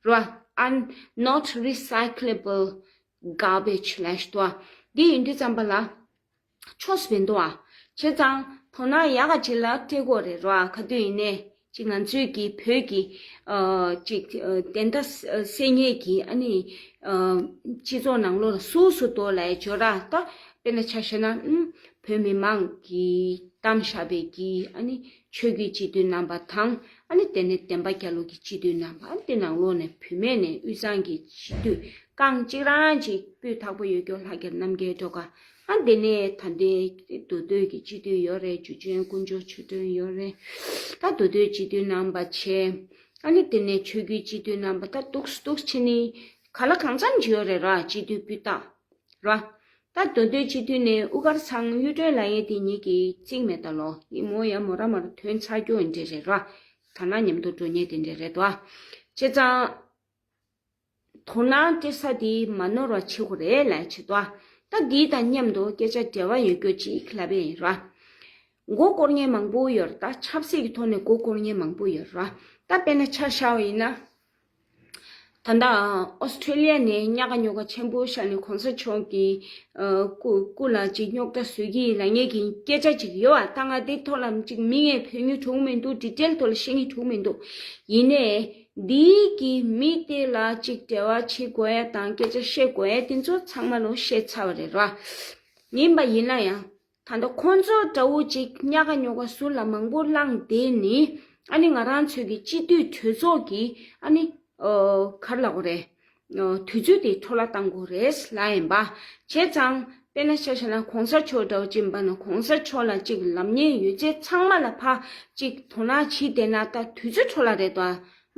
ར། Un- not recyclable garbage ལབ་ཡ་ཞིག་འདུག་ཨ། འདི་ཡིན་དུས་ཙམ་པ་ལ་ཆོས་མི་འདུག་ཨ། བྱས་ཙང་དོ་སྣང་ཡག་ག་ཅིག་ལ་སྤྲད་དགོས་རེད་ར། ག་དུས་ཡིན་ནའི། ཅིག་ང་ཚོའི་གི་བོད་ཀྱི་ཨ་ཅིག་ཨ་བདེན་མཐའ་གསལ་ཉེས་ཀྱི་ཨ་ནི་ཨ་སྤྱི་ཚོགས་ནང་ལོགས་ལ་སུ་སུ་འདུག་ལབ་ཡ་ཅིག་ཡོད་ར། ད་དཔེར་ན་ཆ་བཞག་ན་ཨུམ་བོད་མི་མང་གིས་བདམས་བཞག་པའི་གི་ཨ་ནི་ཆོས་བརྒྱུད་སྤྱི་འཐུས་རྣམ་པ་དང་། ཨ་ནི་དེ་ནས་བདེན་པ་རྒྱལ་ལོ་གི་སྤྱི་འཐུས་རྣམ་པ། ཨ་ནི་དེ་ནང་ལོགས་ནས་བུད་མེད་ནས་དབུས་གཙང་གི་སྤྱི་འཐུས་རྐང་གཅིག་རང་གཅིག་སྤུས་དག་པོ་ཡོད་རྒྱུ་ལྷག་དཀར་རྣམ་རྒྱལ་སྒྲོལ་དཀར། ཨ་འདི་ནས་ད་ལྟའི་མདོ་སྟོད་ཀྱི་སྤྱི་འཐུས་ཡོད་རེད། འཇུ་ཆེན་དཀོན་མཆོག་ཆོས་སྒྲོན་ཡོད་རེད། ད་མདོ་སྟོད་སྤྱི་འཐུས་རྣམ་པ་བྱས། ཨ་ནི་དེ་ནས་ཆོས་བརྒྱུད་སྤྱི་འཐུས་རྣམ་པ་ད་འདུག་སེ་འདུག་སེ་བྱས་ནས་ག་ལ་གང་འཚམ་ཅིག་ཡོད་རེད་ར། སྤྱི་འཐུས་སྤུས་དག་ར། ད་མདོ་སྟོད་སྤྱི་འཐུས་ནས་དབུ་དཀར་ཚང་གཡུ་སྒྲོན་ལབ་མཁན་དེ་ངེད་ཀྱིས་བརྩིས་མེད་ད་ལོ། ཡིན་མོ་ཡ་མོ་ར་མ་ར་ཐོན་ཚར་རྒྱུ་འདྲ་རེད་ར། ད་ནང་མཉམ་དུ་འགྲོ་མཁན་དེ་འདྲ་རེད་དོ། བྱས་ཙང་དོ་སྣང་སྤྲད་ས་དེ་མ་ནོར་བ་བྱེད་དགོས་རེད་ལབ་བྱེད་དོ། ད་འདི་དང་མཉམ་དུ་སྐད་ཆ་འབྲེལ་བ་ཡོད་རྒྱུ་ཅིག་ལབ་པ་ཡིན་ར། མགོ་སྐོར་མཁན་མང་པོ་ཡོད་རེད། ད་ཆབ་སྲིད་ཀྱི་ཐོག་ནས་མགོ་སྐོར་མཁན་མང་པོ་ཡོད་རེད་ར། ད་དཔེར་ན་ཆ་བཞག་པ་ཡིན་ན། ད་ལྟ་ཨོ་སི་ཁྲུ་ལི་ཡ་ནས་ཉག་ག་ཉོག་ག་ཆེན་པོ་བཞག་ནས་གོང་ས་མཆོག་གི་ཨ་སྐུ་སྐུ་ལ་ཅིག་རྙོག་དྲ་བཟོ་གི་ལབ་མཁན་གྱི་སྐད་ཆ་ཅིག་ཡོད་པ། ད་ང་དེ་ཐོག་ལ་ཅིག་མིང་ངས་འབོད་སྙིང་བྲོ་གི་མི་འདུག་འདི་ཊེལ་ཐོག་ལ་བཤད་སྙིང་བྲོ་གི་མི་འདུག་ཡིན་ནའི་འདིའི་གི་མི་དེ་ལ་ཅིག་འབྲེལ་བ་བྱེད་དགོས་ཡ་དང་སྐད་ཆ་བཤད་དགོས་ཡ་དེ་ཚོ་ཚང་མ་ལོ་བཤད་ཚར་བ་རེད་ར། ཡིན་པ་ཡིན་ན་ཡང་། ད་ལྟ་ཁོང་ཚོ་འདྲ་བོ་ཅིག་ཉག་ག་ཉོག་ག་ཟུར་ལ་མང་པོ་བླངས་བསྡད་ནི། ཨ་ནི་ང་རང་ཚོའི་གི་སྤྱི་འཐུས་གྲོས་ཚོགས་ཀྱི་ཨ་ནི་ཨོ་ག་རེ་ལབ་དགོས་རེད། ཨོ་དུས་ཚོད་དེ་འཕྲོ་བརླག་བཏང་དགོས་རེད་ལབ་ཡིན་པ། བྱས་ཙང་དཔེར་ན་ཆ་བཞག་ན་གོང་ས་མཆོག་འདྲ་བོ་ཅིག་ཡིན་པ་ན། གོང་ས་མཆོག་ལ་ཅིག་ལབ་མཁན་ཡོད་ཚད་ཚང་མ་ལ་ཕར་ཅིག་དོ་སྣང་བྱེད་བསྡད་ན་ད་དུས་ཚོད་འཕྲོ་བརླག་རེད་དོ།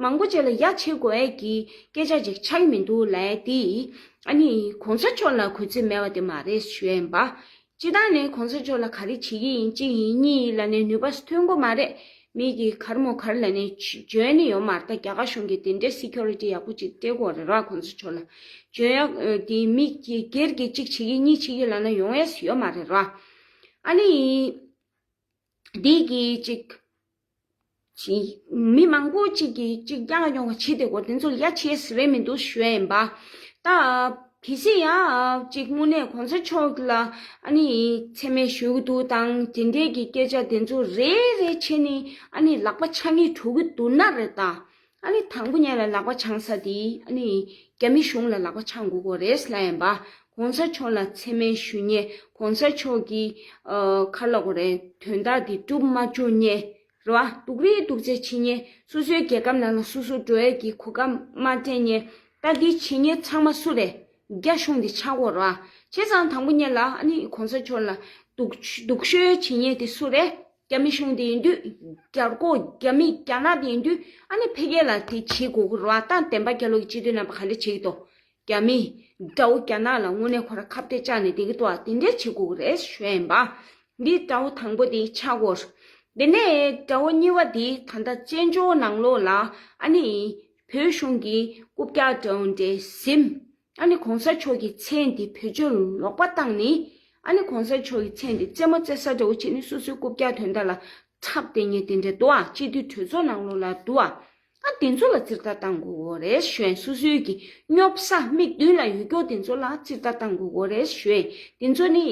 མང་པོ་ཅིག་ལ་ཡ་བྱེད་དགོས་ཡས་ཀྱི་སྐད་ཆ་ཅིག་ཆགས་ཀྱི་མི་འདུག་ལབ་ཡ་དེ། ཨ་ནི་གོང་ས་མཆོག་ལ་གུས་བརྩི་མེད་པ་དེ་མ་རེད་ཞུ་ཡ་ཡིན་པ། སྤྱིར་བཏང་ནས་གོང་ས་མཆོག་ལ་ག་རེ་བྱེད་ཀྱི་ཡིན། གཅིག་ཡིན། གཉིས་ཡིན་ལབ་ནས་ནུས་པ་ཐོན་གྱི་མ་རེད། མི་གིས་ག་རེ་མོ་ག་རེ་ལབ་ནས་འཇོན་ནི་ཡོད་མ་རེད། ད་རྒྱ་གར་གཞུང་གིས་དེ་འདྲའི་སི་ཁུ་རི་ཊི་ཡག་པོ་ཅིག་སྤྲད་དགོས་རེད་ར། གོང་ས་མཆོག་ལ་འཇོན་ཡག་དེ་མི་སྒེར་གྱིས་གཅིག་བྱེད་ཀྱི་གཉིས་བྱེད་ཀྱི་ལབ་ན་ཡོང་ཡས་ཡོད་མ་རེད་ར། ཨ་ནི། འདི་གི་ཅིག་ཅིག་མི་མང་པོ་ཅིག་གིས་ཅིག་རྐྱང་རྐྱང་བྱེད་དེ་གོ། དེ་ཚོ་ཡ་ཆེས་རེད་མི་འདུག་ཞུ་ཡ་ཡིན་པ། ད་གལ་སྲིད་ཡ་ཅིག་དངོས་གནས་གོང་ས་མཆོག་ལ་ཨ་ནི་མཚན་སྨད་ཞུ་གི་འདུག་དང་དེ་འདྲའི་གི་སྐད་ཆ་དེ་ཚོ་རེ་རེ་བྱས་ནས་ཨ་ནི་ལག་པ་འཆང་གི་འགྲོ་གི་འདུག་ན་རེད་ད། ཨ་ནི་དང་པོ་ཉིད་ལ་ལག་པ་འཆང་ས་དེ་ཨ་ནི་རྒྱ་མི་གཞུང་ལ་ལག་པ་འཆང་དགོས་ཀྱི་རེད་ལབ་ཡིན་པ། གོང་ས་མཆོག་ལ་མཚན་སྨད་ཞུ་མཁན། གོང་ས་མཆོག་གི་ཨ་ག་རེ་ལབ་དགོས་རེད། དོན་དག་དེ་སྒྲུབ་མ་བཅུག་མཁན་རེད་བ། སྡུག་རུས་སྡུག་ཚད་བྱེད་མཁན། སོ་སོའི་རྒྱལ་ཁབ་ནང་ལ་སོ་སོ་འགྲོ་ཡས་ཀྱི་གོ་སྐབས་མ་སྤྲད་མཁན། ད་འདི་བྱེད་མཁན་ཚང་མ་སུ་རེད། རྒྱ་གཞུང་འདི་ཆགས་ཀྱི་ཡོད་རེད་བ། བྱས་ཙང་དང་པོ་ཉིད་ལ་ཨ་ནི་གོང་ས་མཆོག་ལ་སྡུག་སྡུག་ཤོས་བྱེད་མཁན་དེ་སུ་རེད། རྒྱ་མི་གཞུང་དེ་ཡིན་དུས། རྒྱ་རྒོ་རྒྱ་མི་རྒྱ་ནག་དེ་ཡིན་དུས་ཨ་ནི་ཕ་གི་ལ་དེ་བྱེད་དགོས་ཀྱི་རེད་བ། ད་བདེན་པ་རྒྱལ་ལོ་གི་སྤྱི་འཐུས་རྣམ་པ་ག་འདྲ་བྱེད་ཀྱི་འདུག་རྒྱ་མི། དགྲ་བོ་རྒྱ་ནག་ལ་དངོས་གནས་ཁོ་ར་ཁ་གཏད་བཅག་ནས་བསྡད་ཀྱི་འདུག་བ། དེ་འདྲས་བྱེད་དགོས་ཀྱི་རེད་ཞུ་ཡ་ཡིན་པ། འདི་དགྲ་བོ་དང་པོ་དེ་ཆགས་ཀྱི་ཡོད། དེ་ནས་དགྲ་བོ་གཉིས་པ་དེ་ད་ལྟ་བཙན་བྱོལ་ནང་ལོགས་ལ་ཨ་ནི་བོད་གཞུང་གི་རྐུབ་བཀྱག་འདྲ་བོ་འདྲས་ཟིན། ཨ་ནི་གོང་ས་མཆོག་གི་མཚན་དེ་བེད་སྤྱོད་ལོག་པ་བཏང་ནས། ཨ་ནི་གོང་ས་མཆོག་གི་མཚན་དེ་རྩེད་མོ་རྩེ་ས་འདྲ་བོ་བྱས་ནས་སོ་སོའི་རྐུབ་བཀྱག་དོན་དག་ལ་འཁྲབ་བསྡད་མཁན་དེ་འདྲ་འདུག་ཨ། སྤྱི་འཐུས་གྲོས་ཚོགས་ནང་ལོགས་ལ་འདུག་ཨ། ཨ་དེ་ཚོ་ལ་རྩིས་ལྟ་བཏང་དགོས་རེད་ཞུ་ཡ་ཡིན། སོ་སོའི་གི་སྙོབ་ས་མིག་མདུན་ལ་ཡོད་རྒྱུ་དེ་ཚོ་ལ་རྩིས་ལྟ་བཏང་དགོས་རེད་ཞུ་ཡ་ཡིན། དེ་ཚོ་ནི་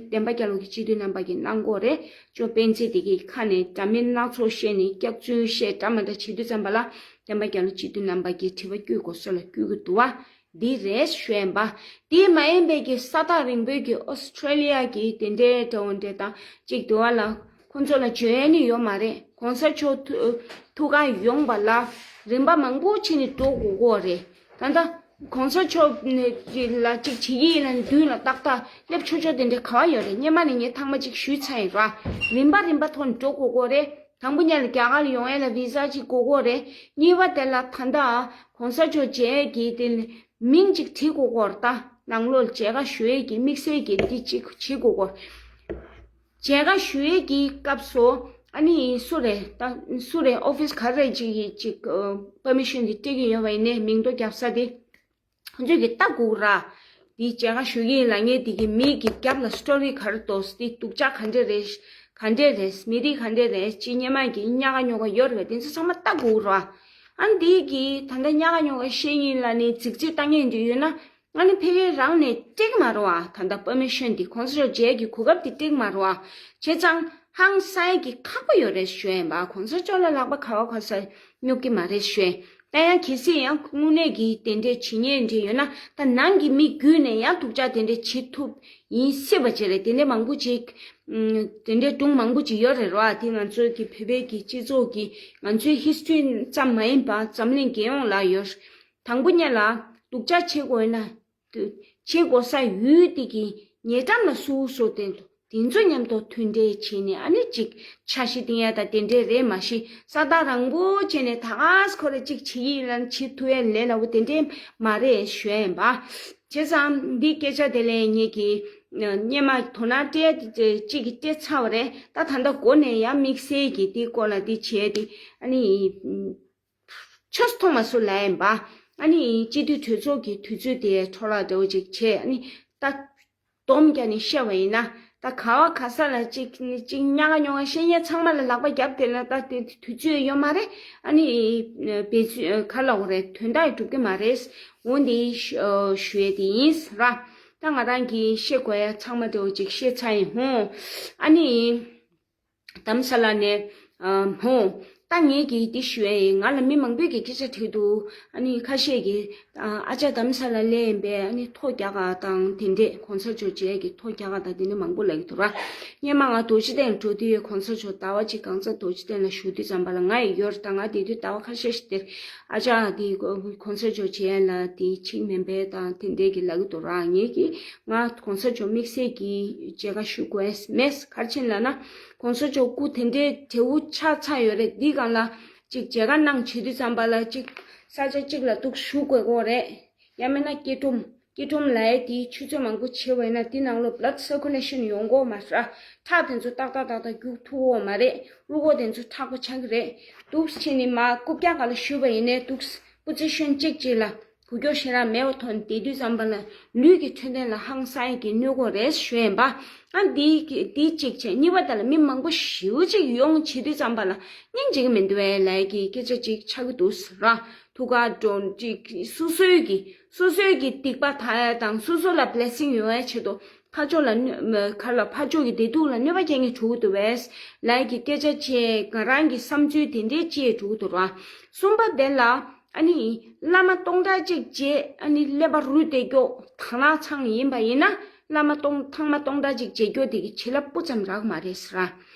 བདེན་པ་རྒྱལ་ལོ་གི་སྤྱི་འཐུས་རྣམ་པ་གིས་གནང་དགོས་རེད། ཅོ་སྤེན་ཚེ་དེ་གི་ཁ་ནས་འདྲ་མིན་སྣ་ཚོགས་བཤད་ནས་སྐྱག་རྫུན་བཤད་འདྲ་མི་འདྲ་བྱེད་དུས་ཙམ་པ་ལ་བདེན་པ་རྒྱལ་ལོ་སྤྱི་འཐུས་རྣམ་པ་གིས་དྲི་བ་བསྐྱུར་དགོས་སོ་ལ་བསྐྱུར་གི་འདུག་བ། འདི་རེད་ཞུ་ཡིན་པ། དེ་མ་ཡིན་པའི་གི་ས་ཐག་རིང་པོའི་གི་ཨོ་སི་ཁྲེ་ལི་ཡ་གི་དེ་འདྲའི་འདྲ་བོ་འདྲ་དང་གཅིག་འདུག་བ་ལ། ཁོང་ཚོ་ལ་འཇོན་ནི་ཡོད་མ་རེད། གོང་ས་མཆོག་ཐུ་ཐུགས་ཁག་ཡོང་བ་ལ་རིམ་པ་མང་པོ་ཕྱིན་ནས་འགྲོ་དགོས་ཀྱི་རེད། ད་ལྟ་གོང་ས་མཆོག་ནས་ལ་གཅིག་བྱེད་ཀྱི་ཡིན་ན་མདུན་ལ་ཏག་ཏག་སླེབས་ཆོག་ཆོག་དེ་འདྲ་ག་བ་ཡོད་རེད། སྔོན་མ་ནས་ངས་ཐེངས་མ་གཅིག་ཞུས་ཚར་ཡིན་ར། རིམ་པ་རིམ་པ་ཐོག་ནས་འགྲོ་དགོས་ཀྱི་རེད། དང་པོ་ཉིད་ལ་རྒྱ་གར་ལ་ཡོང་ཡས་ལ་བི་ཟ་གཅིག་དགོས་ཀྱི་རེད། གཉིས་པ་དེ་ལ་ད་ལྟ་གོང་ས་མཆོག་མཇལ་གྱི་དེ་མིང་གཅིག་བྲིས་དགོས་ཀྱི་རེད། ད་ནང་ལོགས་མཇལ་ཁ་ཞུ་ཡས་ཀྱི་དམིགས་བསལ་གྱི་འདི་གཅིག་བྱེད་དགོས་ཀྱི་རེད། མཇལ་ཁ་ཞུ་ཡས་ཀྱི་སྐབས་སུ་ཨ་ནི་སུ་རེད། ད་སུ་རེད། ཨོ་ཕིས་ག་རེ་ཅིག་གི་ཅིག་པར་མི་ཤོན་འདི་སྤྲད་ཀྱི་ཡོད་པ་ཡིན་ནའི་མིང་ཐོ་རྒྱབ་ས་དེ། ཁོང་ཚོས་ཀྱི་ལྟ་དགོས་ར། འདི་མཇལ་ཁ་ཞུ་གི་ཡིན་ལབ་མཁན་དེ་གི་མི་གི་རྒྱབ་ལ་སི་ཊོ་རི་ག་རེ་འདུག་འདི་སྡུག་ཅག་ག་འདྲ་རེད། ག་འདྲ་རེད། མི་རིགས་ག་འདྲ་རེད། ཅི་སྔོན་མ་གི་ཉག་ག་ཉོག་ག་ཡོད་རེད་པས། དེ་ཚོ་ཚང་མ་ལྟ་དགོས་ར། ཨ་ནི་འདི་གི་ད་ལྟ་ཉག་ག་ཉོག་ག་བཤད་ཡིན་ལབ་ནས་རྫིག་རྫིག་ལྟ་མཁན་འདི་ཡོད་ན། ང་ནི་ཕ་གི་རང་ནས་སྤྲད་ཀྱི་མ་རེད་བ། ད་ལྟ་པར་མི་ཤོན་འདི་གོང་ས་མཆོག་མཇལ་གྱི་གོ་སྐབས་འདི་སྤྲད་ཀྱི་མ་རེད་བ། བྱས་ཙང་ཧང་སང་གི་ཁག་པོ་ཡོད་རེད་ཞུ་ཡིན་པ། གོང་ས་མཆོག་ལ་ལག་པ་ག་བ་ག་ས་སྙོབ་ཀྱི་མ་རེད་ཞུ་ཡིན། ད་ཡང་གལ་སྲིད་ཡང་དངོས་གནས་ཀྱི་དེ་འདྲས་བྱེད་མཁན་འདྲས་ཡོད་ན། ད་ནང་གི་མི་བརྒྱུད་ནས་ཡང་སྡུག་ཅག་དེ་འདྲས་བྱེད་ཐུབ་ཡིན་སྲིད་པ་ཅིག་རེད། དེ་འདྲས་མང་པོ་ཅིག་ཨུམ། དེ་འདྲས་སྒྲུང་མང་པོ་ཅིག་ཡོད་རེད་བ། དེ་ང་ཚོའི་གི་བོད་པའི་གི་སྤྱི་ཚོགས་ཀྱི་ང་ཚོའི་ཧིས་ཊོ་རི་ཙམ་མ་ཡིན་པ་འཛམ་གླིང་རྒྱལ་ཡོངས་ལ་ཡོད། དང་པོ་ཉིད་ལ་སྡུག་ཅག་བྱེད་དགོས་ན། བྱེད་དགོས་ས་ཡུལ་དེ་གི་ཉེ་འགྲམ་ལ་སུ་སུ་བསྟེན་འདུག་དེ་ཚོ་མཉམ་དུ་མཐུན་འབྲེལ་བྱས་ནས་ཨ་ནི་གཅིག་འཆར་གཞི་བཏིང་ཡ་ད་དེ་འདྲས་རེད། མ་གཞི་ས་ཐག་རིང་པོ་བྱས་ནས་ད་ག་སེ་ཁོ་ར་གཅིག་བྱེད་ཀྱི་ཡིན་ལབ་ན་བྱེད་ཐུབ་ཡ་ལས་སླ་པོ་དེ་འདྲས་མ་རེད་ཞུ་ཡ་ཡིན་པ། བྱས་ཙང་འདི་སྐད་ཆ་དེ་ལས་ངེད་ཀྱི་སྔོན་མ་དོ་སྣང་སྤྲད་ཡ་དེ་གཅིག་གིས་སྤྲད་ཚར་བ་རེད། ད་ད་ལྟ་འགོ་ནས་ཡང་དམིགས་བསལ་གྱིས་དེའི་སྐོར་ལ་དེ་བྱས་ཡ་དེ་ཨ་ནི། ཆོས་ཐོག་མ་སུ་ལ་ཡིན་པ། ཨ་ནི་སྤྱི་འཐུས་གྲོས་ཚོགས་ཀྱི་དུས་ཚོད་དེ་འཕྲོ་བརླག་འདྲ་བོ་ཅིག་བྱས། ཨ་ནི་ད་སྡོམ་རྒྱག་ནས་བཤད་པ་ཡིན་ན། ད་ག་བ་ག་ས་ལ་ཅིག་ཅིག་ཉག་ག་ཉོག་ག་བཤད་མཁན་ཚང་མ་ལ་ལག་པ་བརྒྱབ་དེ་ལ་ད་དེ་དུས་ཚོད་ཡོད་མ་རེད། ཨ་ནི་བེད་སྤྱོད་ག་ལ་འོ་རེད། དོན་དག་འགྲུབ་ཀྱི་མ་རེད། འོ་འདི་ཞུ་ཞུ་ཡས་དེ་ཡིན་ར། ད་ང་རང་གིས་བཤད་དགོས་ཡ་ཚང་མ་འདྲ་བོ་ཅིག་བཤད་ཚར་ཡིན་ཧོ། ཨ་ནི། དྷ་རམ་ས་ལ་ནས། ཨ་ཧོ། ད་ངས་ཀྱིས་འདི་ཞུ་ཡ་ཡིན། ང་ལ་མི་མང་པོས་ཀྱིས་སྐད་ཆ་དྲིས་འདུག་ཨ་ནི་ཁ་ཤས་ཀྱིས། ཨ་ཨ་ཅག་དྷ་རམ་ས་ལ་སླེབས་ཡིན་པས་ཨ་ནི་ཐོ་རྒྱག་ག་དང་དེ་འདྲས། གོང་ས་མཆོག་མཇལ་གྱི་ཐོ་རྒྱག་ག་དང་དེ་འདྲས་མང་པོ་ལབ་ཀྱི་འདུག་ར། སྔོན་མ་ང་རྡོ་རྗེ་གདན་འགྲོ་དུས་གོང་ས་མཆོག་ཟླ་བ་གཅིག་གང་ཚ་རྡོ་རྗེ་གདན་ལ་བཞུགས་དུས་ཙམ་པ་ལ་ང་ཡི་ཡོར་དང་ང་དེ་དུས་ཟླ་བ་ཁ་ཤས་ཤིག་དེར་ཨ་ཅག་དེ་གོང་ས་མཆོག་མཇལ་ཡ་ལ་དེ་ཆིག་མིན་པས་དང་དེ་འདྲས་ཀྱི་ལབ་ཀྱི་འདུག་ར། ངས་ཀྱིས་ང་གོང་ས་མཆོག་དམིགས་བསལ་གྱི་མཇལ་ཁ་ཞུ་དགོས་མེད། ག་རེ་བྱས་ལབ་ན། གོང་ས་མཆོག་སྐུ་དེ་འདྲའི་བྲེལ་བོ་ཆགས་ཚར་ཡོད་རེད། འདི་སྒང་ལ་ཅིག་མཇལ་ཁ་གནང་བྱེད་དུས་ཙམ་པ་ལ་ཅིག་ས་ཆ་གཅིག་ལ་འདུག་བཞུགས་དགོས་ཀྱི་རེད། ཡང་མིན་ན་སྐྱིལ་ཀྲུང་ སྐྱིལ་ཀྲུང་ལབ་ཡས་དེ་ཆུ་ཚོད་མང་པོ་བྱས་པ་ཡིན་ན་དེ་ནང་ལོགས་blood circulation་ཡོང་གི་ཡོད་མ་རེད། ཁྲག་དེ་ཚོ་ཏག་ཏག་ཏག་ཏག་རྒྱུག་ཐུབ་ཀྱི་ཡོད་མ་རེད། རུས་ཁོག་དེ་ཚོ་མཁྲེགས་པོ་ཆགས་ཀྱི་རེད། འདུག་སེ་བྱས་ནས་མར་རྐུབ་བཀྱག་སྒང་ལ་བཞུགས་པ་ཡིན་ནའི་འདུག་སེ་པོ་ཛི་ཤན་གཅིག་གཅིག་ལ་འགུལ་སྐྱོད་ཞེ་དྲག་མེད་པའི་ཐོག་ནས་བསྡད་དུས་ཙམ་པ་ལ་ལུས་ཀྱི་འཕྲོད་བསྟེན་ལ་ཧང་སང་གི་གནོད་ཀྱི་རེད་ཞུ་ཡིན་པ། ཨ་འདི་གི་འདི་གཅིག་བྱས། གཉིས་པ་དེ་ལ་མི་མང་པོ་ཞེ་པོ་ཅིག་ཡོང་བྱེད་དུས་ཙམ་པ་ལ་སྙིང་རྗེ་གི་མི་འདུག་པས་ལབ་ཀྱི་སྐད་ཆ་ཅིག་ཆགས་ཀྱི་འདུག་ཟེར་ར། ཐུགས་ཁ་འགྲོ་ཅིག་སོ་སོའི་གི་སོ་སོའི་གི་སྡིག་པ་དག་ཡས་དང་སོ་སོ་ལ་blessing་ཡོང་ཡས་ཆེད་དུ་ཕར་ཕྱོགས་ལ་གནོད་ག་ལ་ཕར་ཕྱོགས་ཀྱི་བདེ་སྡུག་ལ་གནོད་པ་སྐྱེལ་མཁན་འགྲོ་གི་འདུག་པས་ལབ་ཀྱི་སྐད་ཆ་བྱས། ང་རང་གི་བསམ་ཚུལ་དེ་འདྲའི་ཅིག་འགྲོ་གི་འདུག་ར། གསུམ་པ་དེ་ལ་ཨ་ནི་བླ་མ་སྟོང་ཕྲག་གཅིག་བྱས། ཨ་ནི་ཀླད་པ་རུལ་བསྡད་རྒྱུ་དང་ནག་ཚང་ཡིན་པ་ཡིན་ན་བླ་མ་སྟོང་ཐེངས་མ་སྟོང་ཕྲག་གཅིག་བྱེད་རྒྱུ་དེ་གི་བྱིན་རླབས་སྤུ་ཙམ་རག་མ་རེད་ཟེར་ར།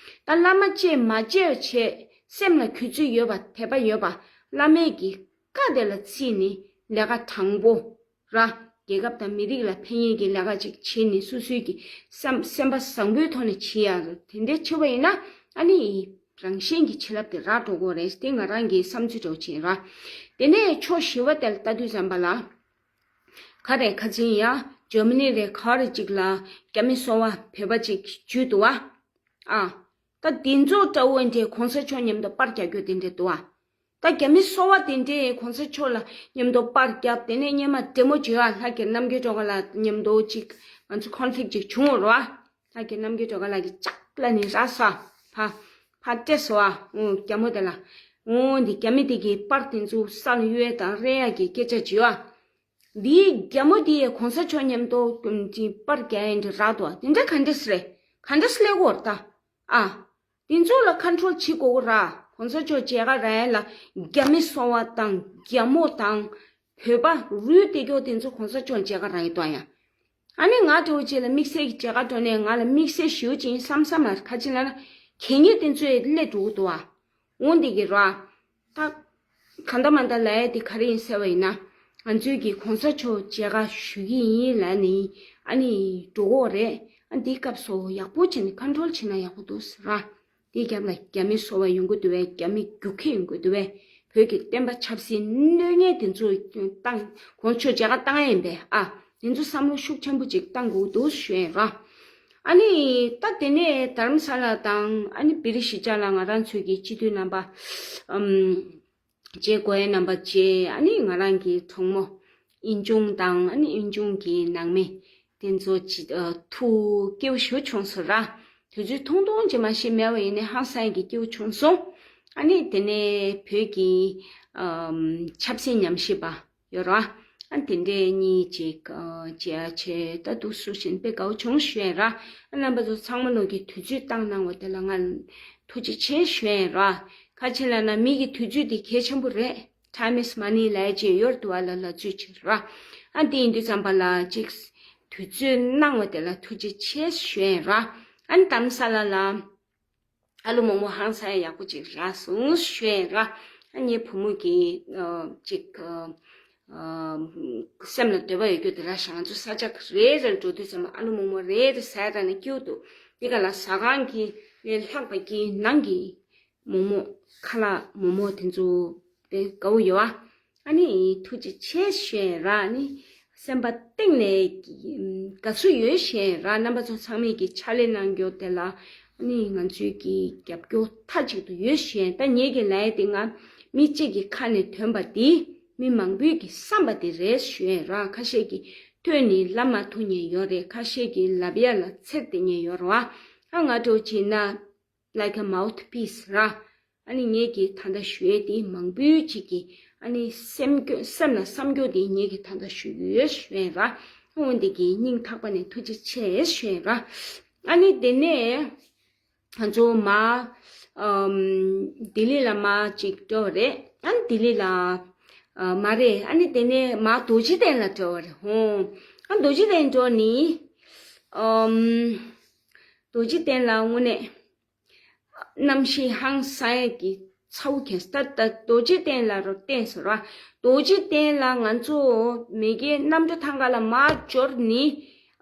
ད་བླ་མ་བཅས་མ་བཅས་བྱས་སེམས་ལ་གུས་བརྩི་ཡོད་པ་དད་པ་ཡོད་པ་བླ་མའི་གི་བཀའ་དེ་ལ་བརྩིས་ནས་ལས་ཀ་དྲང་པོ་ར། རྒྱལ་ཁབ་དང་མི་རིགས་ལ་ཕན་ཡས་ཀྱི་ལས་ཀ་ཅིག་བྱས་ནས་སོ་སོའི་གི་སེམས་སེམས་པ་བཟང་པོའི་ཐོག་ནས་བྱེད་ཡ་རེད། དེ་འདྲའི་བྱས་པ་ཡིན་ན་ཨ་ནི་རང་བཞིན་གྱི་བྱིན་རླབས་དེ་རག་འགྲོ་གི་རེད། དེ་ང་རང་གི་བསམ་ཚུལ་འདྲ་བོ་ཅིག་ཡིན་ར། དེ་ནས་ཕྱོགས་བཞི་པ་དེ་ལ་ལྟ་དུས་ཙམ་པ་ལ། ག་རེ་ཁ་ཆེ་ཡ་ཇར་མ་ནི་རེད་ག་རེ་ཅིག་ལ་རྒྱ་མི་སོ་པ་བོད་པ་ཅིག་འཇུས་འདུག་པ། ཨ། ད་དེ་ཚོ་འདྲ་བོ་འདྲའི་གོང་ས་མཆོག་མཉམ་དུ་པར་རྒྱག་རྒྱུ་དེ་འདྲ་འདུག་པ། ད་རྒྱ་མི་སོ་པ་དེ་འདྲས་གོང་ས་མཆོག་ལ་མཉམ་དུ་པར་བརྒྱབ། དེ་ནས་སྔོན་མ་འདྲེ་མོ་བྱོས་ཨ། ལྷ་རྒྱལ་རྣམ་རྒྱལ་སྒྲོལ་དཀར་ལགས་མཉམ་དུ་ཅིག་ང་ཚོ་conflict་ཅིག་བྱུང་བ་རེད་པ། ལྷ་རྒྱལ་རྣམ་རྒྱལ་སྒྲོལ་དཀར་ལགས་ཀྱིས་ལྕགས་ལ་ནི་ར་སོ་ཨ། ཕ་ཕ་སྤྲད་སོ་ཨ། འོ་རྒྱ་མོ་དེ་ལ། འོ་འདི་རྒྱ་མི་དེ་གི་པར་དེ་ཚོ་ས་ལ་གཡུག་ཡས་དང་རེག་ཡས་ཀྱི་སྐད་ཆ་བྱོས་ཨ། འདིའི་རྒྱ་མོ་དེ་གོང་ས་མཆོག་མཉམ་དུ་ཅིག་པར་རྒྱག་ཡས་འདྲ་རག་འདུག་པ། དེ་འདྲ་ག་འདྲས་རེད། ག་འདྲས་སླེབས་ཀྱི་ཡོད་རེད་ད། ཨ། དེ་ཚོ་ལ་control་བྱེད་དགོས་ཀྱི་ར། གོང་ས་མཆོག་མཇལ་ཁ་རག་ཡས་ལ་རྒྱ་མི་སོ་པ་དང་རྒྱ་མོ་དང་བོད་པ་རུལ་བསྡད་རྒྱུ་དེ་ཚོ་གོང་ས་མཆོག་མཇལ་ཁ་རག་ཡས་དོ་ཡ། ཨ་ནི་ང་འདྲ་བོ་ཅིག་ལ་དམིགས་བསལ་གྱི་མཇལ་ཁ་འགྲོ་ནས་ང་ལ་དམིགས་བསལ་ཞེ་པོ་ཅིག་ཡིན་བསམ་བསམ་ལ་ཁ་ཅིག་ལ་ན་གད་སྙིགས་དེ་ཚོ་ཡི་སླེབས་འགྲོ་གི་འདུག་པ། འོ་འདི་གི་ར། ད། གང་ལྟར་མ་ལྟར་ལབ་ཡ་དེ་ག་རེ་ཡིན་ཟེར་བ་ཡིན་ན། ང་ཚོའི་གི་གོང་ས་མཆོག་མཇལ་ཁ་ཞུ་གི་ཡིན་ལབ་ནས་ཨ་ནི་འགྲོ་གི་རེད། ཨ་འདིའི་སྐབས་སུ་ཡག་པོ་བྱས་ནས་control་བྱས་ན་ཡག་པོ་འདུག་ཟེར་ར། དེའི་རྒྱབ་ལ་རྒྱ་མི་སོ་པ་ཡོང་གི་འདུག་པས། རྒྱ་མི་རྒྱུག་ཁྱི་ཡོང་གི་འདུག་པས། བོད་ཀྱི་བསྟན་པ་ཆབ་སྲིད་གནོད་མཁན་དེ་ཚོ་བཏང་གོང་ས་མཆོག་མཇལ་ཁ་བཏང་ཡ་ཡིན་པས་ཨ། དེ་ཚོ་བསམ་བློ་ཤུགས་ཆེན་པོ་ཅིག་བཏང་དགོས་འདུག་ཞུ་ཡ་ཡིན་ར། ཨ་ནི་ད་དེ་ནས་དྷ་རམ་ས་ལ་དང་ཨ་ནི་བི་རི་གཞིས་ཆགས་ལ་ང་རང་ཚོའི་གི་སྤྱི་འཐུས་རྣམ་པ་ཨམ། བཅས་དགོས་ཡ་རྣམ་པ་བཅས་ཨ་ནི་ང་རང་གི་གྲོགས་མོ་ཨིན་ཆུང་དང་ཨ་ནི་ཨིན་ཆུང་གི་ནང་མི་དེ་ཚོ་ཅི་ཨ་ཐུགས་སྐྱོ་ཤོས་བྱུང་སོང་ར། དུས་ཚོད་ཐུང་ཐུང་ཅིག་མ་ཞིག་མེད་པ་ཡིན་ནའི་ཧང་སང་གི་སྐྱོ་བྱུང་སོང་། ཨ་ནི་དེ་ནས་བོད་ཀྱི་ཨམ་ཆབ་སྲིད་ཉམས་ཞིབ་པ་ཡོད་ར། ཨ་དེ་འདྲས་གཉིས་ཅིག་ཨ་མཇལ་བྱས་ད་འདུག་སེ་བཞིན་དཔེ་དགའ་བོ་བྱུང་ཞུ་ཡ་ཡིན་ར། ཨ་རྣམ་པ་ཚོ་ཚང་མ་ལོག་གི་དུས་ཚོད་བཏང་གནང་བ་དེ་ལ་ང་ཐུགས་རྗེ་ཆེ་ཞུ་ཡ་ཡིན་ར། ཁ་ཆེ་ལབ་ན་མི་གི་དུས་ཚོད་དེ་གལ་ཆེན་པོ་རེད། Time is money་ལབ་ཡ་ཅིག་ཡོད་འདུག་པ་ལ་ལབ་ཚུལ་ཅིག་ར། ཨ་དེ་ཡིན་དུས་ཙམ་པ་ལ་ཅིག་དུས་ཚོད་གནང་བ་དེ་ལ་ཐུགས་རྗེ་ཆེ་ཞུ་ཡ་ཡིན་ར། ཨ་ནི་དྷ་རམ་ས་ལ་ལ་ཨ་ལོ་མོག་མོག་ཧང་སང་ཡག་པོ་ཅིག་རག་སོང་ཞུ་ཡ་ཡིན་ར། ཨ་ངའི་བུ་མོ་གི་ཨ་ཅིག་ཨ་ཨ་སེམས་ལ་འདོད་པ་ཡོད་རྒྱུ་དེ་ར་ཤག་ང་ཚོ་ས་ཆ་རེ་རེར་འགྲོ་དུས་ཙམ་པ་ཨ་ལོ་མོག་མོག་རེ་རེ་ཟ་ཡ་རག་ནས་སྐྱིད་པོ་འདུག་དེ་ག་ལ་ཟ་ཁང་གི་ལས་ལྷག་པ་གི་ནང་གི་མོག་མོག་ཁ་ལག་མོག་མོག་དེ་ཚོ་དཔེ་དགའ་བོ་ཡོད་པ། ཨ་ནི་ཐུགས་རྗེ་ཆེ་ཞུ་ཡ་ཡིན་ར། ཨ་ནི་སེམས་པ་གཏིང་ནས་དགའ་བསུ་ཡོད་ཞུ་ཡ་ཡིན་ར། རྣམ་པ་ཚོ་ཚང་མས་ཀྱི་ཕྱག་ལས་གནང་རྒྱུ་དེ་ལ་ཨ་ནི་ང་ཚོས་ཀྱི་རྒྱབ་སྐྱོར་མཐའ་གཅིག་ཏུ་ཡོད་ཞུ་ཡ་ཡིན། ད་ངེད་ཀྱི་ལབ་ཡ་དེ་ང་མི་གཅིག་གི་ཁ་ནས་ཐོན་པ་དེ་མི་མང་པོས་ཀྱི་བསམ་པ་དེ་རེད་ཞུ་ཡ་ཡིན་ར། ཁ་ཤས་ཀྱིས་ཐོས་ནས་ལབ་མ་ཐུབ་མཁན་ཡོད་རེད། ཁ་ཤས་ཀྱིས་ལབ་ཡ་ལ་ཚེར་བསྡད་མཁན་ཡོད་རེད་པ། ཨ་ང་འདྲ་བོ་བྱས་ན། Like a mouthpiece ར། ཨ་ནི་ངེད་ཀྱིས་ད་ལྟ་ཞུ་ཡས་དེ་མང་པོའི་ཅིག་གིས་ཨ་ནི་སེམས་སྐྱོ་སེམས་ལ་བསམ་རྒྱུ་དེ་ངེད་ཀྱིས་ད་ལྟ་ཞུ་ཡོད་ཞུ་ཡས་ར། འོན་ཏེ་གི་སྙིང་ཐག་པ་ནས་ཐུགས་རྗེ་ཆེ་ཞུ་ཡས་ར། ཨ་ནི་དེ་ནས་ང་ཚོ་མ་ཨམ་ལྡི་ལི་ལ་མ་ཅིག་འགྲོ་བ་རེད། ཨ་ནི་ལྡི་ལི་ལ་ཨ་མ་རེད། ཨ་ནི་དེ་ནས་མ་རྡོ་རྗེ་གདན་ལ་འགྲོ་བ་རེད། ཧོ། ཨ་རྡོ་རྗེ་གདན་འགྲོ་ནི་ཨམ་རྡོ་རྗེ་གདན་ལ་དངོས་གནས། གནམ་གཤིས་ཧང་སང་ཡས་ཀྱི་ཚ་བོ་ཁྱེར་ད་ལྟ་རྡོ་རྗེ་གདན་ལ་རུ་བརྟེན་སོང་ར། རྡོ་རྗེ་གདན་ལ་ང་ཚོ་མ་གི་གནམ་གྲུ་ཐང་ག་ལ་མར་འབྱོར་ནི།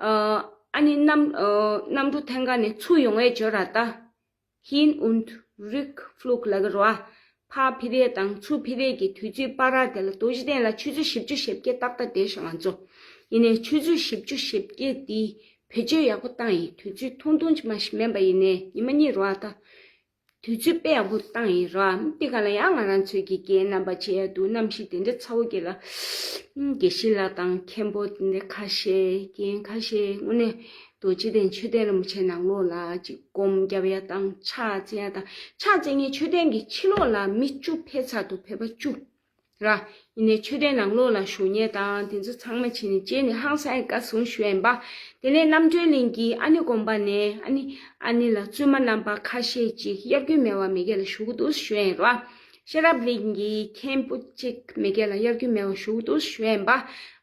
ཨ་ནི་གནམ་གནམ་གྲུ་ཐང་ག་ནས་ཚུར་ཡོང་བའི་འབྱོར་ར་ད། Hin- und Rückflug ལབ་ཀྱི་རེད་པ། ཕར་འཕུར་ཡས་དང་ཚུར་འཕུར་ཡས་ཀྱི་དུས་ཚོད་བར་དེ་ལ་རྡོ་རྗེ་གདན་ལ་ཆུ་ཚོད་བཞི་བཅུ་ཞེ་བརྒྱད་ཏག་ཏག་བསྡད་ཤག་ང་ཚོ། ཡིན་ནའི་ཆུ་ཚོད་བཞི་བཅུ་ཞེ་བརྒྱད་འདི་བེད་སྤྱོད་ཡག་པོ་བཏང་ཡིན། དུས་ཚོད་ཐུང་ཐུང་ཅིག་མ་ཞིག་མིན་པ་ཡིན་ནའི་ཉི་མ་གཉིས་རེད་བ། ད་དུས་ཚོད་དཔེ་ཡག་པོ་བཏང་ཡིན་རེད་བ། འདི་ག་ལ་ཡང་ང་རང་ཚོའི་གི་རྒན་རྣམ་པ་བྱེད་ཡ་འདུག་གནམ་གཤིས་དེ་འདྲ་ཚ་བོ་གི་ལ། དགེ་བཤེས་ལགས་དང་མཁན་པོ་དེ་འདྲ་ཁ་ཤས། རྒན་ཁ་ཤས་དངོས་གནས་རྡོ་རྗེ་གདན་མཆོད་རྟེན་རིན་པོ་ཆེ་ནང་ལོགས་ལ་ཅིག་སྒོམ་རྒྱབ་ཡ་དང་ཕྱག་འཚལ་ཡ་དང་། ཕྱག་འཚལ་མཁན་མཆོད་རྟེན་གྱི་ཕྱི་ལོགས་ལ་མི་བཅུ་ཕེབས་ཚར་འདུག་བོད་པ་བཅུ། ར། ཡིན་ནའི་མཆོད་རྟེན་ནང་ལོགས་ལ་བཞུགས་མཁན་དང་དེ་ཚོ་ཚང་མ་བྱས་ནས་རྗེས་ནས་ཧང་སང་བཀའ་གསུང་ཞུ་ཡིན་པ། དེ་ནས་རྣམ་གྲོལ་གླིང་གི་ཨ་ནེ་དགོན་པ་ནས་ཨ་ནེ་ཨ་ནེ་ལགས་བཙུན་མ་རྣམ་པ་ཁ་ཤས་ཅིག་དབྱར་དགུན་སྨེ་བ་མེ་རྒྱལ་ལ་བཞུགས་འདུག་ཞུ་ཡིན་ར། ཤེས་རབ་གླིང་གི་མཁན་པོ་གཅིག་མེ་རྒྱལ་ལ་དབྱར་དགུན་སྨེ་བ་བཞུགས་འདུག་ཞུ་ཡིན་པ།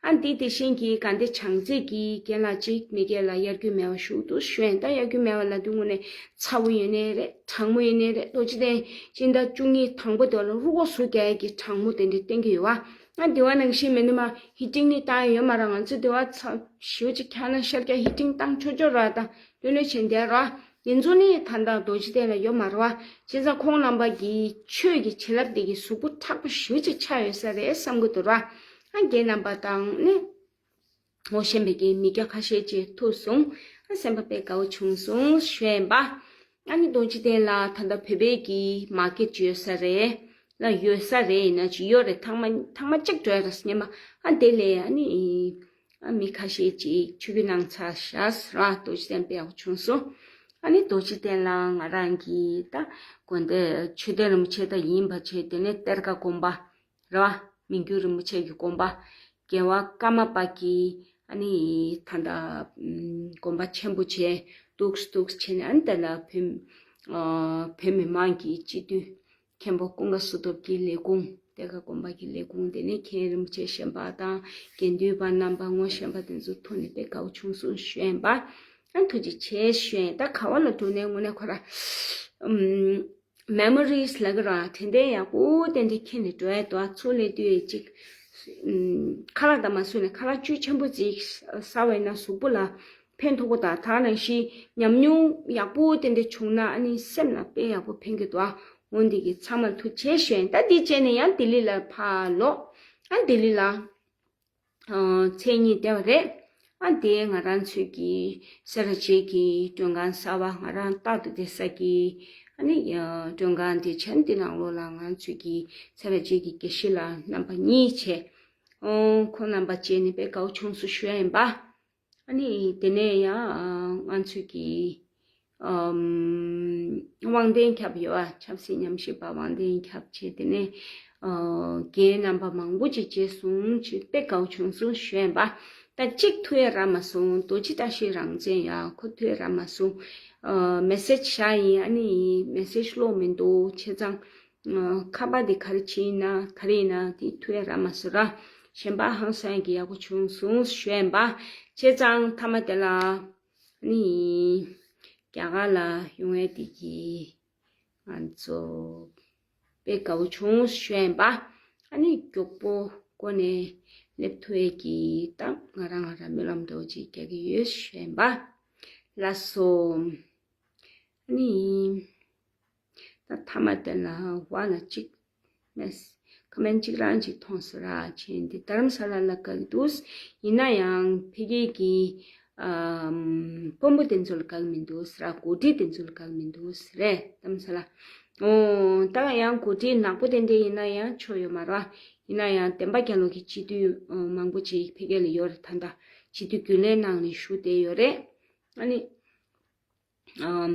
ཨ་འདི་དེ་བཞིན་གྱི་དགའ་ལྡན་བྱང་རྩེ་གི་རྒན་ལགས་གཅིག་མེ་རྒྱལ་ལ་དབྱར་དགུན་སྨེ་བ་བཞུགས་འདུག་ཞུ་ཡིན། ད་དབྱར་དགུན་སྨེ་བ་ལ་དུས་དངོས་གནས་ཚ་བོ་ཡིན་ནའི་རེད། གྲང་མོ་ཡིན་ནའི་རེད། རྡོ་རྗེ་གདན་སྤྱི་ཟླ་བཅུ་གཉིས་དང་པོ་དེ་ལ་རུ་ཁོག་ཟུག་རྒྱག་ཡས་ཀྱི་གྲང་མོ་དེ་འདྲ་བསྟན་གྱི་ཡོད་བ། ང་དེ་བ་ནང་བཞིན་མི་འདུག་མ། ཧི་ཊིང་ནི་བཏང་ཡོད་མ་རེད། ང་ཚོ་དེ་བ་ཚ་ཞེ་པོ་ཅིག་འཁྱག་ན་ཤར་རྒྱག་ཧི་ཊིང་བཏང་ཆོག་ཆོག་རེད། ད་ལྷོད་ལྷོད་བྱས་བསྡད་ར། དེ་ཚོ་ནི་ད་ལྟ་རྡོ་རྗེ་གདན་ལ་ཡོད་མ་རེད་བ། བྱས་ཙང་ཁོང་རྣམ་པ་གི་ཆོས་ཀྱི་བྱིན་རླབས་དེ་གི་གཟུགས་པོ་མཁྲེགས་པོ་ཞེ་པོ་ཅིག་ཆགས་ཡོད་ས་རེད་བསམ་གྱི་འདུག་ར། ཨ་རྒན་རྣམ་པ་དང་ནི། ངོ་ཤེས་པའི་གི་མི་སྐྱ་ཁ་ཤས་ཅིག་ཐུག་སོང་། ཨ་སེམས་པ་དཔེ་དགའ་བོ་བྱུང་སོང་ཞུ་ཡིན་པ། ཨ་ནི་རྡོ་རྗེ་གདན་ལ་ད་ལྟ་བོད་པའི་གི་མར་ཀེཊ་ཡོད་ས་རེད། ལ་ཡོད་ས་རེད་ཡིན་ན་ཅིག་ཡོད་རེད། ཐེངས་མ་ཐེངས་མ་གཅིག་འགྲོ་ཡ་རེད་སྙམ་པ། ཨ་དེ་ལས་ཨ་ནི་ཨ་མི་ཁ་ཤས་ཅིག་ཆིབས་བསྒྱུར་གནང་ཚར་ཤག་ར། རྡོ་རྗེ་གདན་དཔེ་ཡག་པོ་བྱུང་སོང་། ཨ་ནི་རྡོ་རྗེ་གདན་ལ་ང་རང་གི་ད་དགོན་སྡེ་མཆོད་རྟེན་རིན་པོ་ཆེ་ད་ཡིན་པ་བྱས། དེ་ནས་གཏེར་ཁ་དགོན་པ། རེད་བ། མི་འགྱུར་རིན་པོ་ཆེ་གི་དགོན་པ། རྒྱལ་བ་ཀརྨ་པ་གི་ཨ་ནི་ད་ལྟ་ཨམ་དགོན་པ་ཆེན་པོ་བྱས། འདུག་འདུག་བྱས་ནས། ཨ་ནི་དེ་ལ་བོད་ཨ་བོད་མི་མང་གི་སྤྱི་འཐུས་མཁན་པོ་ཀུན་དགའ་བསོད་སྟོབས་ཀྱི་ལས་ཁུངས། གཏེར་ཁ་དགོན་པ་གི་ལས་ཁུངས། དེ་ནས་མཁན་རིན་པོ་ཆེ་གཞན་པ་དང་དགེ་འདུན་པ་རྣམ་པ་ངོ་ཤེས་པ་དེ་ཚོ་ཐུག་ནས་དཔེ་དགའ་བོ་བྱུང་སོང་ཞུ་ཡིན་པ། ཨ་ཐུགས་རྗེ་ཆེ་ཞུ་ཡིན། ད་ག་བ་ལ་འགྲོ་ནས་དངོས་གནས་ཁོ་ར་ཨམ། མེ་མོ་རིས་ལབ་ཀྱི་ར། དྲན་རྟེན་ཡག་པོ་དེ་འདྲ་འཁྱེར་ནས་འགྲོ་ཡ་འདུག་ཨ་ཚུར་སླེབས་དུས་ཅིག་ཨམ། ཁ་ལག་དང་མ་ཟོས་ནས་ཁ་ལག་བཅུད་ཆེན་པོ་ཅིག་ཟ་བས་ན་གཟུགས་པོ་ལ་ཕན་ཐོགས་པོ་དང་། ད་ནང་བཞིན་ཉམས་མྱོང་ཡག་པོ་དེ་འདྲ་བྱུང་ན་ཨ་ནི་སེམས་ལ་དཔེ་ཡག་པོ་ཕན་གྱི་འདུག་ཨ་འོ་འདི་གི་ཚང་མར་ཐུགས་རྗེ་ཆེ་ཞུ་ཡིན། ད་འདི་བྱས་ནས་ཡང་ལྡི་ལི་ལ་ཕར་ལོག་ཨ་ལྡི་ལི་ལ། ཨ་མཚན་ཉིད་བསྡད་པ་རེད། ཨ་དེ་ང་རང་ཚོའི་གི་སེ་ར་བྱེས་ཀྱི་མགྲོན་ཁང་གསར་པ། ང་རང་རྟག་ཏུ་བསྡད་ས་གི་ཨ་ནི་ཨ་མགྲོན་ཁང་དེ་བྱས། འདི་ནང་ལོགས་ལ་ང་ཚོའི་གི་སེ་ར་བྱེས་ཀྱི་དགེ་བཤེས་ལགས་རྣམ་པ་གཉིས་བྱས། ཨོ་ཁོང་རྣམ་པ་བྱས་ནས་དཔེ་དགའ་བོ་བྱུང་སོང་ཞུ་ཡ་ཡིན་པ། ཨ་ནི་དེ་ནས་ཡང་ང་ཚོའི་གི་ཨམ། དབང་ལྡན་ཁྱབ་ཡོད་ཨ། ཆབ་སྲིད་ཉམས་ཞིབ་པ་དབང་ལྡན་ཁྱབ་བྱས། དེ་ནས་ཨ་རྒན་རྣམ་པ་མང་པོ་ཅིག་བྱས་སོང་། ཅིག་དཔེ་དགའ་བོ་བྱུང་སོང་ཞུ་ཡིན་པ། ད་གཅིག་ཐུག་ཡ་རག་མ་སོང་། རྡོ་རྗེ་བཀྲ་ཤིས་རང་བཙན་ཡ་ཁོ་ཐུག་ཡ་རག་མ་སོང་། ཨ་མེ་སེ་ཇི་བཞག་ཡིན། ཨ་ནི་མེ་སེ་ཇི་ཀློག་མི་འདུག་བྱས་ཙང་ཨ་ཁ་པར་དེ་ག་རེ་བྱས་ཡིན་ན་ག་རེ་ཡིན་ན་དེ་ཐུག་ཡ་རག་མ་སོང་ར། གཞན་པ་ཧང་སང་གི་ཡག་པོ་བྱུང་སོང་ཞུ་ཡིན་པ། བྱས་ཙང་མཐའ་མ་དེ་ལ། ནི། རྒྱ་གར་ལ་ཡོང་ཡས་དེ་གིས་ང་ཚོ་དཔེ་དགའ་བོ་བྱུང་ཞུ་ཡིན་པ། ཨ་ནི་མགྱོགས་པོ་འགོ་ནས་སླེབས་ཐུབ་ཡས་ཀྱི་ད་ང་རང་ང་རང་སྨོན་ལམ་འདྲ་བོ་ཅིག་རྒྱག་གི་ཡོད་ཞུ་ཡིན་པ། ལགས་སོ། ཨ་ནི། ད་མཐའ་མ་དེ་ལ་བ་ལ་གཅིག་མེད། ཁ་མན་གཅིག་རང་གཅིག་མཐོང་སོང་ར། ཆེན་འདི་རྡ་རམ་ས་ལ་ལ་བཀག་འདུག་ཡིན་ན་ཡང་ཕ་གི་གི་ཨམ། དཔོན་པོ་དེ་ཚོ་ལ་བཀག་མི་འདུག་ར། འགོ་ཁྲིད་དེ་ཚོ་ལ་བཀག་མི་འདུག་རེད། རྡ་རམ་ས་ལ། ཨོ། ད་ཡང་འགོ་ཁྲིད་ནག་པོ་དེ་འདྲ་ཡིན་ན་ཡང་ཆོ་ཡོད་མ་ར། ཡིན་ན་ཡང་བདེན་པ་རྒྱལ་ལོ་གི་སྤྱི་འཐུས་མང་པོ་ཅིག་ཕ་གི་ལ་ཡོད་རེད། ད་ལྟ་སྤྱི་འཐུས་རྒྱུན་ལས་ནང་ནས་ཞུགས་བསྡད་ཡོད་རེད། ཨ་ནི། ཨམ།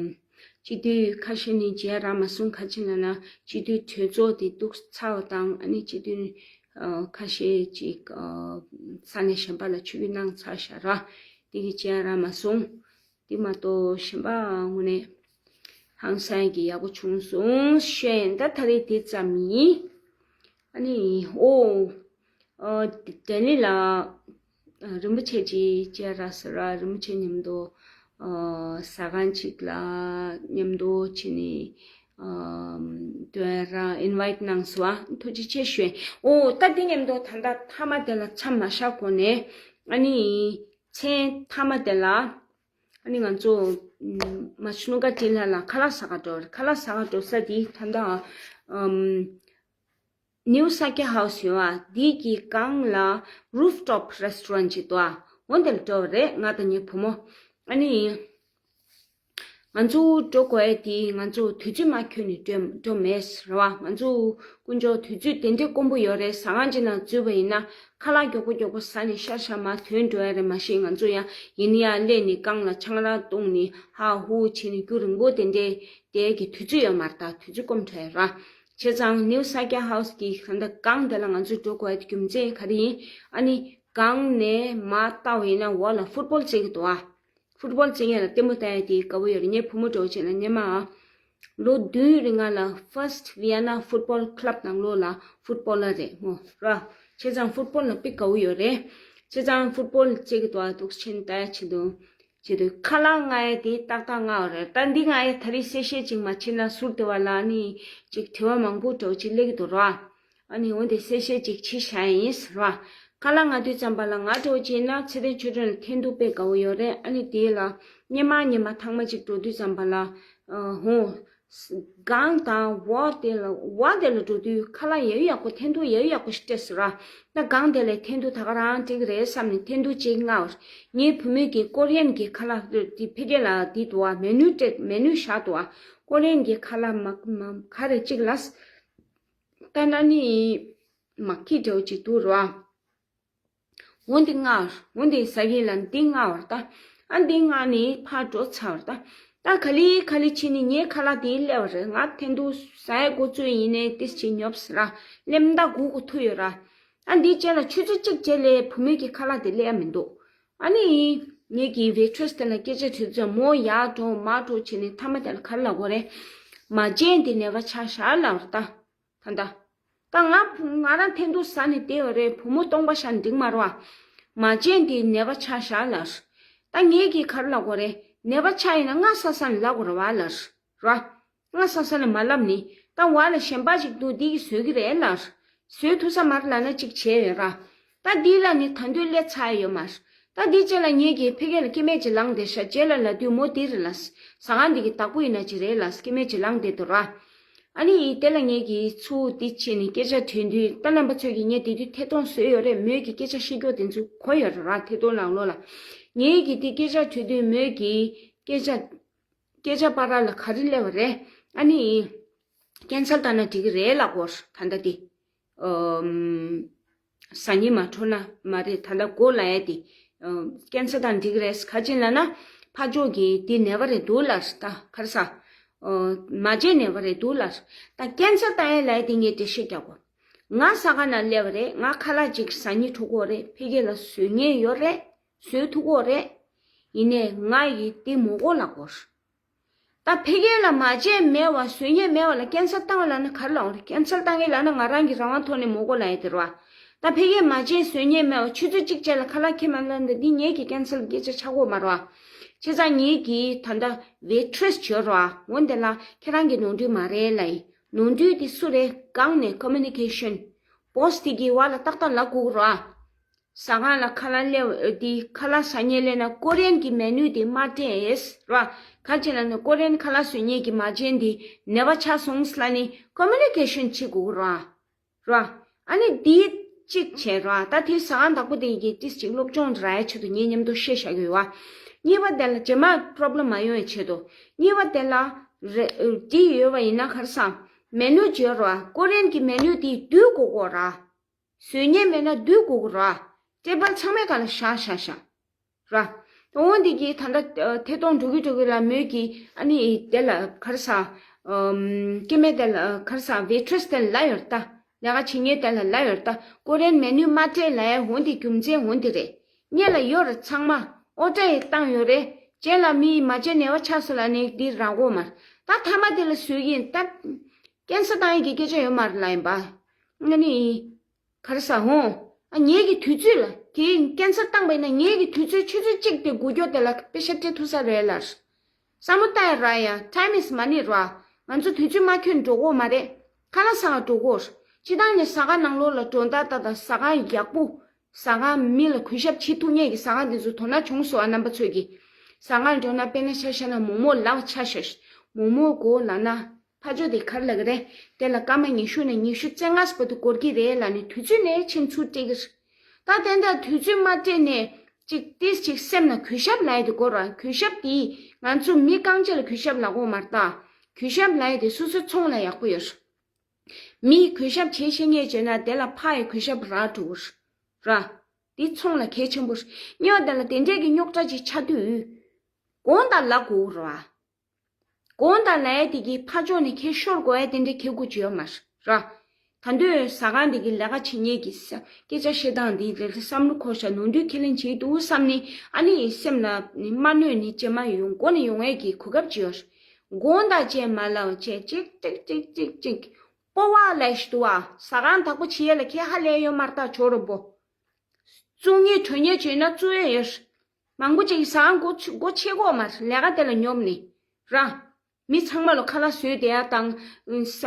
སྤྱི་འཐུས་ཁ་ཤས་ནི་མཇལ་རག་མ་སོང་། ག་ཅི་ལབ་ན་སྤྱི་འཐུས་གྲོས་ཚོགས་དེ་གཏུགས་ཚར་བ་དང་། ཨ་ནི་སྤྱི་འཐུས་ཨ་ཁ་ཤས་ཅིག་ཨ་ས་གནས་གཞན་པ་ལ་ཆིབས་བསྒྱུར་གནང་ཚར་ཤག་ར། དེ་གི་མཇལ་རག་མ་སོང་། དེ་མ་གཏོགས་གཞན་པ་དངོས་གནས་ཧང་སང་གི་ཡག་པོ་བྱུང་སོང་ཞུ་ཡིན། ད་ད་རེས་དེ་ཙམ་ཡིན། ཨ་ནི་ཨོ། ཨ་ལྡི་ལི་ལ་རིན་པོ་ཆེ་ཅིག་མཇལ་རག་སོང་ར། རིན་པོ་ཆེ་མཉམ་དུ་ཨ་ཟ་ཁང་ཅིག་ལ་མཉམ་དུ་ཕྱིན་ནས་ཨ་སྡོད་ར་ཨིན་ཝའིཊ་གནང་སོང་། ཨ་ཐུགས་རྗེ་ཆེ་ཞུ། ཨོ་ད་འདི་མཉམ་དུ་ད་ལྟ་མཐའ་མ་དེ་ལ་མཚམས་མ་བཞག་གོང་ནས། ཨ་ནི་མཚན་མཐའ་མ་དེ་ལ་ཨ་ནི་ང་ཚོ་མ་ཤི་ནུ་ཀ་ཊི་ལ་ལ་ཁ་ལག་ཟ་ག་འགྲོ་རེད། ཁ་ལག་ཟ་ག་འགྲོ་ས་དེ་ད་ལྟ་ཨམ། New Sakya House ཡོད་ཨ། འདི་གི་སྒང་ལ་rooftop restaurant ཅིག་འདུག་ཨ། འོ་འདི་ལ་འགྲོ་བ་རེད། ང་དང་ངའི་བུ་མོ། ཨ་ནི། ང་ཚོ་འགྲོ་དགོས་ཡ་དེ་ང་ཚོ་དུས་ཚོད་མ་འཁྱོལ་ནས་འགྲོ་འགྲོ་མེད་རེད་བ། ང་ཚོ་དཀོན་མཆོག་དུས་ཚོད་དེ་འདྲའི་དཀོན་པོ་ཡོད་རེད། ཟ་ཁང་ཅིག་ནང་འཛུལ་བ་ཡིན་ན་ཁ་ལག་མགྱོགས་པོ་མགྱོགས་པོ་ཟ་ནས་ཤར་ཤར་མར་ཐོན་འགྲོ་ཡ་རེད། མ་གཞི་ང་ཚོ་ཡང་ཡིན་ཡང་སླེབས་ནས་སྒང་ལ་ཆང་རག་བཏུང་ནས་ཧ་ཧུ་བྱས་ནས་རྒྱུན་རིང་པོ་དེ་འདྲའི་བསྡད་ཀྱི་དུས་ཚོད་ཡོད་མ་རེད། ད་དུས་ཚོད་སྐོམ་འགྲོ་ཡ་རེད་བ། བྱས་ཙང་New Sakya House གི་ད་ལྟ་སྒང་དེ་ལ་ང་ཚོ་འགྲོ་དགོས་ཡ་དེ་རྒྱུ་མཚན་ག་རེ་ཡིན། ཨ་ནི་སྒང་ནས་མར་ལྟ་བ་ཡིན་ན་འོག་ལ་ཕུཊ་བོལ་རྩེ་གི་འདུག་ཨ། ཕུཊ་བོལ་རྩེ་མཁན་ལ་ལྟད་མོ་ལྟ་ཡ་དེ་དགའ་པོ་ཡོད་རེད། ངའི་བུ་མོ་འདྲ་བོ་བྱས་ན་སྔོན་མ་ལོ་བདུན་རིང་ང་ལ་First Vienna Football Club ནང་ལོགས་ལ་ཕུཊ་བོལ་ལར་རེད་མོ་ར། བྱས་ཙང་ཕུཊ་བོལ་ལ་དཔེ་དགའ་པོ་ཡོད་རེད། བྱས་ཙང་ཕུཊ་བོལ་རྩེ་གི་འདུག་ཨ། འདུག་ཕྱིན་ལྟ་ཡ་ཆེད་དུ་ཆེད་དུ་ཁ་ལག་མངགས་ཡ་དེ་ཏག་ཏག་མངགས་པ་རེད། ད་འདི་མངགས་ཡ་ད་རེས་གསལ་བཤད་ཅིག་མ་བྱས་ན་ཟུར་དེ་བ་ལ་ནི་ཅིག་དྲི་བ་མང་པོ་འདྲ་བོ་ཅིག་སླེབས་ཀྱི་འདུག་ར། ཨ་ནི་འོ་དེ་གསལ་བཤད་ཅིག་བྱས་བཞག་ཡིན་ཟེར་བ། ཁ་ལག་མངགས་དུས་ཙམ་པ་ལ་ང་འདྲ་བོ་བྱས་ན་ཚེ་བརྟན་ཆོས་སྒྲོན་ལ་འཐེན་ཐུག་དཔེ་དགའ་པོ་ཡོད་རེད། ཨ་ནི་དེ་ལ་སྔོན་མ་སྔོན་མ་ཐེངས་མ་གཅིག་འགྲོ་དུས་ཙམ་པ་ལ་ཧོ་སྒང་དང་འོག་དེ་ལ་འོག་དེ་ལ་འགྲོ་དུས་ཁ་ལག་ཡག་ཡག་པོ་འཐེན་ཐུག་ཡག་ཡག་པོ་ཞིག་སྤྲད་ཟེར་བ། ད་སྒང་དེ་ལ་འཐེན་ཐུག་ད་ག་རང་འགྲིག་རེད་བསམ་ནས་འཐེན་ཐུག་ཅིག་མངགས་པ། ངའི་བུ་མོས་ཀྱི་ཀོ་རི་ཡན་གྱི་ཁ་ལག་དེ་ཕ་གི་ལ་དེ་འདུག་བ། མེ་ནུ་སྤྲད། མེ་ནུ་བཞག་འདུག་བ། ཀོ་རི་ཡན་གྱི་ཁ་ལག་མ་མ་ག་རེ་གཅིག་ལ། ད་ན་ནི་མ་ཁི་འདྲ་བོ་ཅིག་འདུག་ར། འོ་འདི་མངགས། འོ་འདི་ཟ་གི་ལ་འདི་མངགས་པ་རེད་ད། ཨ་འདི་མངགས་ནི་ཕར་འགྲོ་ཚར་བ་རེད་ད། ད་ག་ལེ་ག་ལེ་བྱས་ནི་ངའི་ཁ་ལག་དེ་སླེབས་པ་རེད། ང་འཐེན་ཐུག་ཟ་ཡ་འགོ་བཙུགས་ཡིན་ནའི་ཏིས་ཅིག་ཉོབ་ཟེར་ར། སླེབས་མདའ་སྒུག་དགོས་ཐུག་ཡོད་ར། ཨ་འདི་རྗེས་ལ་ཆུ་ཚོད་གཅིག་རྗེས་ལ་བུ་མོས་ཀྱི་ཁ་ལག་དེ་སླེབས་ཡ་མི་འདུག་ཨ་ནི་ངེད་ཀྱི་ཝེ་ཊི་རེ་སི་དེ་ལ་སྐད་ཆ་དྲིས་ཚོད་མོ་ཡར་འགྲོ་མར་འགྲོ་བྱས་ནས་མཐའ་མ་དེ་ལ་ག་རེ་ལབ་དགོས་རེད། མ་བྱན་དེ་ནད་པ་ཆགས་བཞག་ལབ་རེད་ད། ད་ད། ད་ང་ང་རང་འཐེན་ཐུག་ཟ་ནས་བསྡད་ཡོད་རེད། བུ་མོ་སྟོང་པ་ཤ་འགྲིག་མ་རེད་བ། མ་བྱན་དེ་ནད་པ་ཆགས་བཞག་ལབ་རེད། ད་ངེད་ཀྱིས་ག་རེ་ལབ་དགོས་རེད། ནད་པ་ཆགས་ཡིན་ན་ང་ས་ས་ནས་ལབ་དགོས་རེད་བ་ལབ་རེད་བ། ང་ས་ས་ནས་མ་ལབ་ནི། ད་བ་ལ་གཞན་པ་ཞིག་འདུག་འདི་གིས་བཟོས་ཀྱི་རེད་ལབ་རེད། བཟོས་ཐུབ་ས་མ་རེད་ལབ་ན་གཅིག་བྱས་ཡོད་ར། ད་འདི་ལ་ནི་ད་དུང་སླེབས་ཚར་ཡོད་མ་རེད། ད་འདི་རྗེས་ལ་ངེད་ཀྱིས་ཕ་གི་ལ་སྐྱེ་དམན་ཅིག་ལངས་བསྡད་ཤག་རྗེས་ལ་ལབ་དུས་མོ་འདི་རེད་ལབ། ཟ་ཁང་འདི་གི་བདག་པོ་ཡིན་ན་ཅིག་རེད་ལབ། སྐྱེ་དམན་ཅིག་ལངས་བསྡད་འདུག་ར། ཨ་ནི་དེ་ལ་ངེད་ཀྱིས་ཚུར་འདི་བྱས་ནས་སྐད་ཆ་དྲིས་དུས་ད་རྣམ་པ་ཚོས་ཀྱིས་ངས་དེ་དུས་ཐད་གཏོང་བཟོས་ཡོད་རེད། མོས་ཀྱིས་སྐད་ཆ་བཤད་རྒྱུ་དེ་ཚོ་གོ་ཡོད་རེད་ར། ཐད་གཏོང་ནང་ལོགས་ལ། ངེད་ཀྱིས་དེ་སྐད་ཆ་དྲིས་དུས་མོས་ཀྱིས་སྐད་ཆ་སྐད་ཆ་བར་ལ་ག་རེ་སླེབས་པ་རེད། ཨ་ནི་ཀན་སལ་བཏང་ན་འགྲིག་གི་རེད་ལབ་གོ། ད་ལྟ་དེ་ཨམ། ཟ་སྙིང་མ་འཕྲོག་ན་མ་རེད། ད་ལྟ་མགོ་ལ་ཡ་དེ་ཨམ། ཀན་སལ་བཏང་འགྲིག་གི་རེད། ག་ཅི་ལབ་ན་ཕར་ཕྱོགས་ཀྱི་དེ་ནད་པ་རེད་འདུག་ལབ་རེད། ད་ག་རེ་ཟ། ཨོ། མ་བྱན་ནད་པ་རེད་འདུག་ལབ་རེད། ད་ཀན་སལ་བཏང་ཡ་ལབ་ཡ་དེ་ངས་འགྲེལ་བཤད་རྒྱག་གོ། ང་ཟ་ཁང་ནང་སླེབས་པ་རེད། ང་ཁ་ལག་ཅིག་ཟ་སྙིང་འདོད་ཀྱི་ཡོད་རེད། ཕ་གི་ལ་བཟོ་མཁན་ཡོད་རེད། བཟོ་ཐུབ་ཀྱི་ཡོད་རེད། ཡིན་ནའི་ང་ཡིས་དེ་མི་དགོས་ལབ་གོ། ད་ཕ་གི་ལ་མ་བྱན་མེད་པ་བཟོ་མཁན་མེད་པ་ལ་ཀན་སལ་བཏང་བ་ལབ་ན་ག་རེ་ལབ་དགོས་རེད། ཀན་སལ་བཏང་གི་ལབ་ན་ང་རང་གི་རང་དབང་ཐོག་ནས་མི་དགོས་ལབ་ཡ་དེ་རེད་བ། ད་ཕ་གི་མ་བྱན་བཟོ་མཁན་མེད་པ་ཆུ་ཚོད་གཅིག་རྗེས་ལ་ཁ་ལག་ཁྱེར་མ་ལབ་ན་འདི་ངེད་ཀྱི་ཀན་སལ་སྐད་ཆ་ཆགས་ཀྱི་ཡོད་མ་རེད་བ། བྱས་ཙང་ངེད་ཀྱིས་ད་ལྟ་ཝེ་ཊི་རེ་སི་བྱོས་རེད་བ། འོ་འདི་ལ་ཁྱེད་རང་གི་ནོར་འཁྲུལ་མ་རེད་ལབ་ཡིན། ནོར་འཁྲུལ་དེ་སུ་རེད། སྒང་ནས་ཀོ་མུ་ནི་ཀེ་ཤན། བོ་སི་དེ་གི་བ་ལ་ཏག་ཏག་ལབ་དགོས་ཀྱི་རེད་བ། ཟ་ཁང་ལ་ཁ་ལག་སླེབས་དེ་ཁ་ལག་ཟ་སྙིང་སླེབས་ན་ཀོ་རི་ཡན་གྱི་མེ་ནུ་དེ་མ་སྤྲད་རེད་བ། ག་ཅི་ལབ་ན་ཀོ་རི་ཡན་ཁ་ལག་བཟོ་མཁན་གྱི་མ་བྱན་དེ་ནད་པ་ཆགས་སོང་ཟེར་ལབ་ནི་ཀོ་མུ་ནི་ཀེ་ཤན་བྱེད་དགོས་ཀྱི་རེད་བ། ར། ཨ་ནི་འདི་གཅིག་བྱས་ར། ད་དེ་ཟ་ཁང་བདག་པོ་དེ་གིས་ཏིས་ཅིག་སློབ་སྦྱོང་རག་ཡའི་ཆེད་དུ་ངས་མཉམ་དུ་བཤད་བཞག་གི་ཡོད་བ། གཉིས་པ་དེ་ལ་རྗེས་མ་པོ་རོབ་ལེམ་མ་ཡོང་བའི་ཆེད་དུ། གཉིས་པ་དེ་ལ་རེ་འདི་ཡོད་པ་ཡིན་ན་ག་རེ་ཟ། མེ་ནུ་བརྗོད་ར། ཀོ་རི་ཡན་གྱི་མེ་ནུ་དེ་བསྡུ་དགོས་ཀྱི་ར། བཟོ་མཁན་མེད་ན་བསྡུ་དགོས་ཀྱི་ར། ཊེ་བལ་ཚང་མའི་སྒང་ལ་བཞག་བཞག་བཞག་ར། འོ་འདི་གི་ད་ལྟ་ཐད་གཏོང་འགྲོ་གི་འགྲོ་གི་ལ་མོས་ཀྱི་ཨ་ནི་དེ་ལ་ག་རེ་ཟ། ཨམ། སྐྱེ་དམན་དེ་ལ་ག་རེ་ཟ། ཝེ་ཊི་རེ་སི་དེ་ལ་ལབ་ཡོད་རེད་ད། ལས་ཀ་བྱེད་མཁན་དེ་ལ་ལབ་ཡོད་རེད་ད། ཀོ་རི་ཡན་མེ་ནུ་མ་སྤྲད་ལབ་ཡ་འོ་འདི་རྒྱུ་མཚན་འོ་འདི་རེད། སྔོན་ལ་ཡོད་རེད་ཚང་མ། ཨོ་ཌར་ཡང་བཏང་ཡོད་རེད། རྗེས་ལ་མི་ཡིས་མ་བྱན་ནད་པ་ཆགས་སོང་ལབ་ནི་འདི་རག་གི་མ་རེད། ད་མཐའ་མ་དེ་ལ་བཟོས་ཀྱི་ཡིན་ད། ཀན་སལ་བཏང་ཡ་གི་སྐད་ཆ་ཡོད་མ་རེད་ལབ་ཡིན་པ། ཨ་ནི། ག་རེ་ཟ་ཧོ། ཨ་ངེད་ཀྱི་དུས་ཚོད་ལ་དེ་ཀན་སལ་བཏང་པ་ཡིན་ན་ངེད་ཀྱི་དུས་ཚོད་ཆུ་ཚོད་གཅིག་དེ་འགོར་རྒྱུ་དེ་ལ་པེ་ཤ་སྤྲད་ཐུབ་ས་རེད་ལབ། བསམ་བློ་བཏང་ཡ་རག་ཡ། Time is money ར། ང་ཚོ་དུས་ཚོད་མ་འཁྱོལ་འགྲོ་གི་མ་རེད། ཁ་ལག་ཟ་ག་འགྲོ་གི། སྤྱིར་བཏང་ནས་ཟ་ཁང་ནང་ལོགས་ལ་སྒྲོ་བཏགས་ད་ད་ཟ་ཁང་ཡག་པོ། ཟ་ཁང་མི་ལ་གུས་ཞབས་བྱེད་ཐུབ་མཁན་གྱི་ཟ་ཁང་དེ་ཚོ་དོ་སྣང་བྱུང་སོང་ཨ། རྣམ་པ་ཚོས་ཀྱི། ཟ་ཁང་འགྲོ་ན་དཔེར་ན་ཆ་བཞག་ན་མོག་མོག་ལ་ཆ་བཞག་མོག་མོག་གོ་ལབ་ན། ཕ་ཇོ་དེ་ག་རེ་ལབ་ཀྱི་རེད། དེ་ལ་སྐར་མ་ཉི་ཤུ་ནས་ཉི་ཤུ་རྩ་ལྔ་བར་དུ་འགོར་གྱི་རེད་ལབ་ནས་དུས་ཚོད་ནས་ཕྱིན་ཚུར་སྤྲད་ཀྱི་རེད། ད་དེ་འདྲ་དུས་ཚོད་མ་སྤྲད་ནས་ཅིག་ཏིས་ཅིག་སེམས་ལ་གུས་ཞབས་ལབ་ཡ་དེ་དགོས་རེད། གུས་ཞབས་དེ་ང་ཚོ་མི་རྐང་རྗེས་ལ་གུས་ཞབས་ལབ་དགོས་མ་རེད་ད། གུས་ཞབས་ལབ་ཡ་དེ་སོ་སོའི་ཚོང་ལ་ཡག་པོ་ཡོད་རེད། མིས་གུས་ཞབས་བྱེད་ཤེས་མཁན་བྱས་ན་དེ་ལ་ཕ་ཡི་གུས་ཞབས་རག་འགྲོ་གི་རེད། ར། འདི་ཚོང་ལ་གལ་ཆེན་པོ་རེད། གཉིས་པ་དེ་ལ་དེ་འདྲས་ཀྱི་རྙོག་དྲ་ཅིག་ཆགས་དུས་དགོངས་དག་ལབ་དགོས་རེད་བ། དགོངས་དག་ལབ་ཡ་དེ་གིས་ཕར་ཕྱོགས་ནས་ཁྱེད་ཤོར་དགོས་ཡ་དེ་འདྲས་ཁྱེད་དགོས་ཀྱི་ཡོད་མ་རེད་ར། ད་དུང་ཟ་ཁང་དེ་གི་ལས་ཀ་བྱེད་མཁན་གྱི་ས་སྐད་ཆ་བཤད་སྟངས་འདི་ལས་བསམ་བློ་འཁོར་ཤག་ནོར་འཁྲུལ་ཁས་ལེན་བྱེད་འདུག་བསམ་ནས་ཨ་ནི་སེམས་ལ་ནི་མ་གནོད་ནས་ཅེས་མ་ཡོང་མགོ་ནས་ཡོང་ཡས་ཀྱི་གོ་སྐབས་ཅིག་ཡོད་རེད། དགོངས་དག་ཅེས་མ་ལབ་བྱས་ཅིག་ཅིག་ཅིག་ཅིག་ཅིག་སྤོབས་པ་ལས་ཞིག་འདུག་བ། ཟ་ཁང་བདག་པོ་བྱེད་ཡས་ལ་ཁྱེད་ཧ་ལས་ཡོད་མ་རེད་ད་ཇོ་རོ་པོ། བཙུགས་མཁན་གྲོན་ཉེ་བྱོས་ན་བཙུགས་ཡས་ཡོད། མང་པོ་ཅིག་ཟ་ཁང་སྒོ་ཕྱེ་སྒོ་ཕྱེ་གོ་མ་རེད་ལས་ཀ་དེ་ལ་ཉོབ་ནས་ར། མི་ཚང་མ་ལ་ཁ་ལག་བཟོས་བསྡད་ཡ་དང་ས་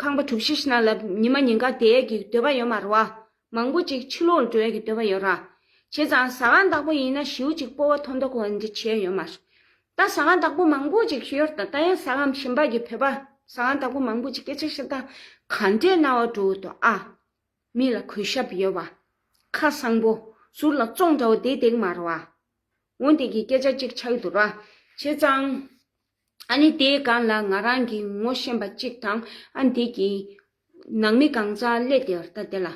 ཁང་པ་གྲུ་བཞི་ཞིག་ནང་ལ་ཉི་མ་ཉིན་གང་བསྡད་ཡས་ཀྱི་འདོད་པ་ཡོད་མ་རེད་བ། མང་པོ་ཅིག་ཕྱི་ལོགས་ལ་འགྲོ་ཡས་ཀྱི་འདོད་པ་ཡོད་ར། བྱས་ཙང་ཟ་ཁང་བདག་པོ་ཡིན་ན་ཞེ་པོ་ཅིག་སྤོབས་པ་ཐོབ་མདོག་ཁ་པོ་འདི་བྱས་ཡོད་མ་རེད། ད་ཟ་ཁང་བདག་པོ་མང་པོ་ཅིག་ཡོད་རེད་ད། ད་ཡང་ཟ་ཁང་གཞན་པ་གི་བོད་པ་ཟ་ཁང་བདག་པོ་མང་པོ་ཅིག་སྐད་ཆ་བཤད་སྟངས་ག་འདྲས་སྣང་བ་འགྲོ་འདུག་ཨ། མི་ལ་གུས་ཞབས་ཡོད་པ། ཁ་བཟང་པོ། ཟུར་ལ་བཙོང་འདྲ་བོ་བསྡད་བསྡད་ཀྱི་མ་རེད་བ། འོ་འདི་གི་སྐད་ཆ་གཅིག་ཆགས་འདུག་ར། བྱས་ཙང་། ཨ་ནི་དེའི་སྒང་ལ་ང་རང་གི་ངོ་ཤེས་པ་གཅིག་དང་ཨ་འདི་གི་ནང་མི་གང་ཟག་སླེབས་བསྡད་ཡོད་རེད་ད་དེ་ལ།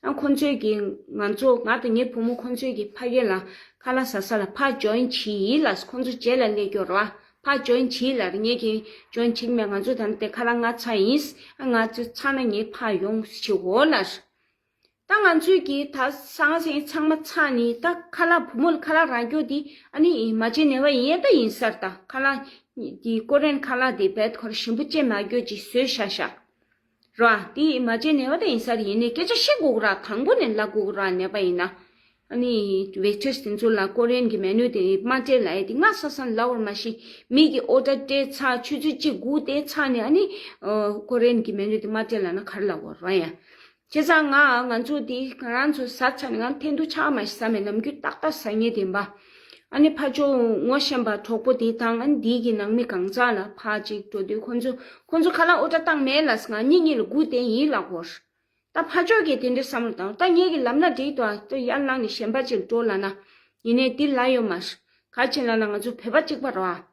ཨ་ཁོང་ཚོས་ཀྱི་ང་ཚོ་ང་དང་ངའི་བུ་མོ་ཁོང་ཚོས་ཀྱི་ཕ་གི་ལ་ཁ་ལག་ཟ་ས་ལ་ཕར་ཇོ་ཡིན་བྱེད་ཡིན་ལ་ཁོང་ཚོ་རྗེས་ལ་སླེབས་ཀྱི་ཡོད་རེད་བ། ཕར་ཇོ་ཡིན་བྱེད་ལ་ངས་ཀྱི་ཇོ་ཡིན་བྱེད་མེད་ང་ཚོ་ད་ནི་དེ་ཁ་ལག་ང་ཚ་ཡིན། ཨ་ང་ཚོ་ཚ་ན་ངས་ཕར་ཡོང་བྱེད་འོ་ལ། ད་ང་ཚོའི་གི་ད་སང་སེང་ཚང་མ་ཚ་ནི་ད་ཁ་ལག་བུ་མོ་ལ་ཁ་ལག་རག་རྒྱུ་དེ་ཨ་ནི་མ་བྱེད་ནས་པ་ཡིན་ཡ་ད་ཡིན་སར་ད་ཁ་ལག་དེ་ཀོ་རེན་ཁ་ལག་དེ་བེད་ཁོར་ཞིམ་པོ་ཅེ་མ་རྒྱུ་ཅིག་བཟོས་ཤ་ཤ་ར་དེ་མ་བྱེད་ནས་པ་ད་ཡིན་སར་ཡིན་ནས་སྐད་ཆ་བཤད་དགོས་གི་ར་དང་པོ་ནས་ལབ་དགོས་གི་ར་ནས་པ་ཡིན་ན་ཨ་ནི་ཝེ་ཊྲེས་དེ་ཚོ་ལ་ཀོ་རེན་གི་མེ་ནུ་དེ་མ་སྤྲད་ལབ་ཡ་དེ་ང་ས་སང་ལབ་བར་མ་ཤེས་མི་གི་ཨོ་ཌར་སྤྲད་ཚར་ཆུ་ཚོད་གཅིག་དགུ་དེ་ཚར་ནས་ཨ་ནི་ཀོ་རེན་གི་མེ་ནུ་དེ་མ་སྤྲད་ལབ་ན་ག་རེ་ལབ་དགོས་ར་ཡ། བྱས་ཙང་ང་ང་ཚོ་འདི་ང་རང་ཚོ་ཟ་ཚར་ནས་ང་འཐེན་ཐུག་ཆགས་མ་ཤི་ཟ་མེད་ནམ་རྒྱུན་ཏག་ཏག་ཟ་ངེས་བདེན་པ། ཨ་ནི་ཕ་ཇོ་ངོ་ཤེས་པ་གྲོགས་པོ་དེ་དང་ཨ་ནི་འདི་གི་ནང་མི་གང་ཟག་ལ་ཕར་ཅིག་འགྲོ་དུས་ཁོ་ཚོ་ཁོ་ཚོ་ཁ་ལག་ཨོ་ཌར་བཏང་མེད་ལ་ང་གཉིས་གཉིས་ལ་སྒུག་བསྡད་ཡིན་ལབ་གོ། ད་ཕ་ཇོ་གིས་དེ་འདྲའི་བསམ་བློ་བཏང་ད་ངེད་ཀྱི་ལབ་ན་འགྲིག་ཏོ་ད་ཡར་ལངས་ནས་གཞན་པ་ཅིག་འགྲོ་ལབ་ན་ཡིན་ནའི་འདི་ལ་ཡོད་མ་ག་ཅི་ལབ་ན་ང་ཚོ་བོད་པ་གཅིག་པ་རེད་བ།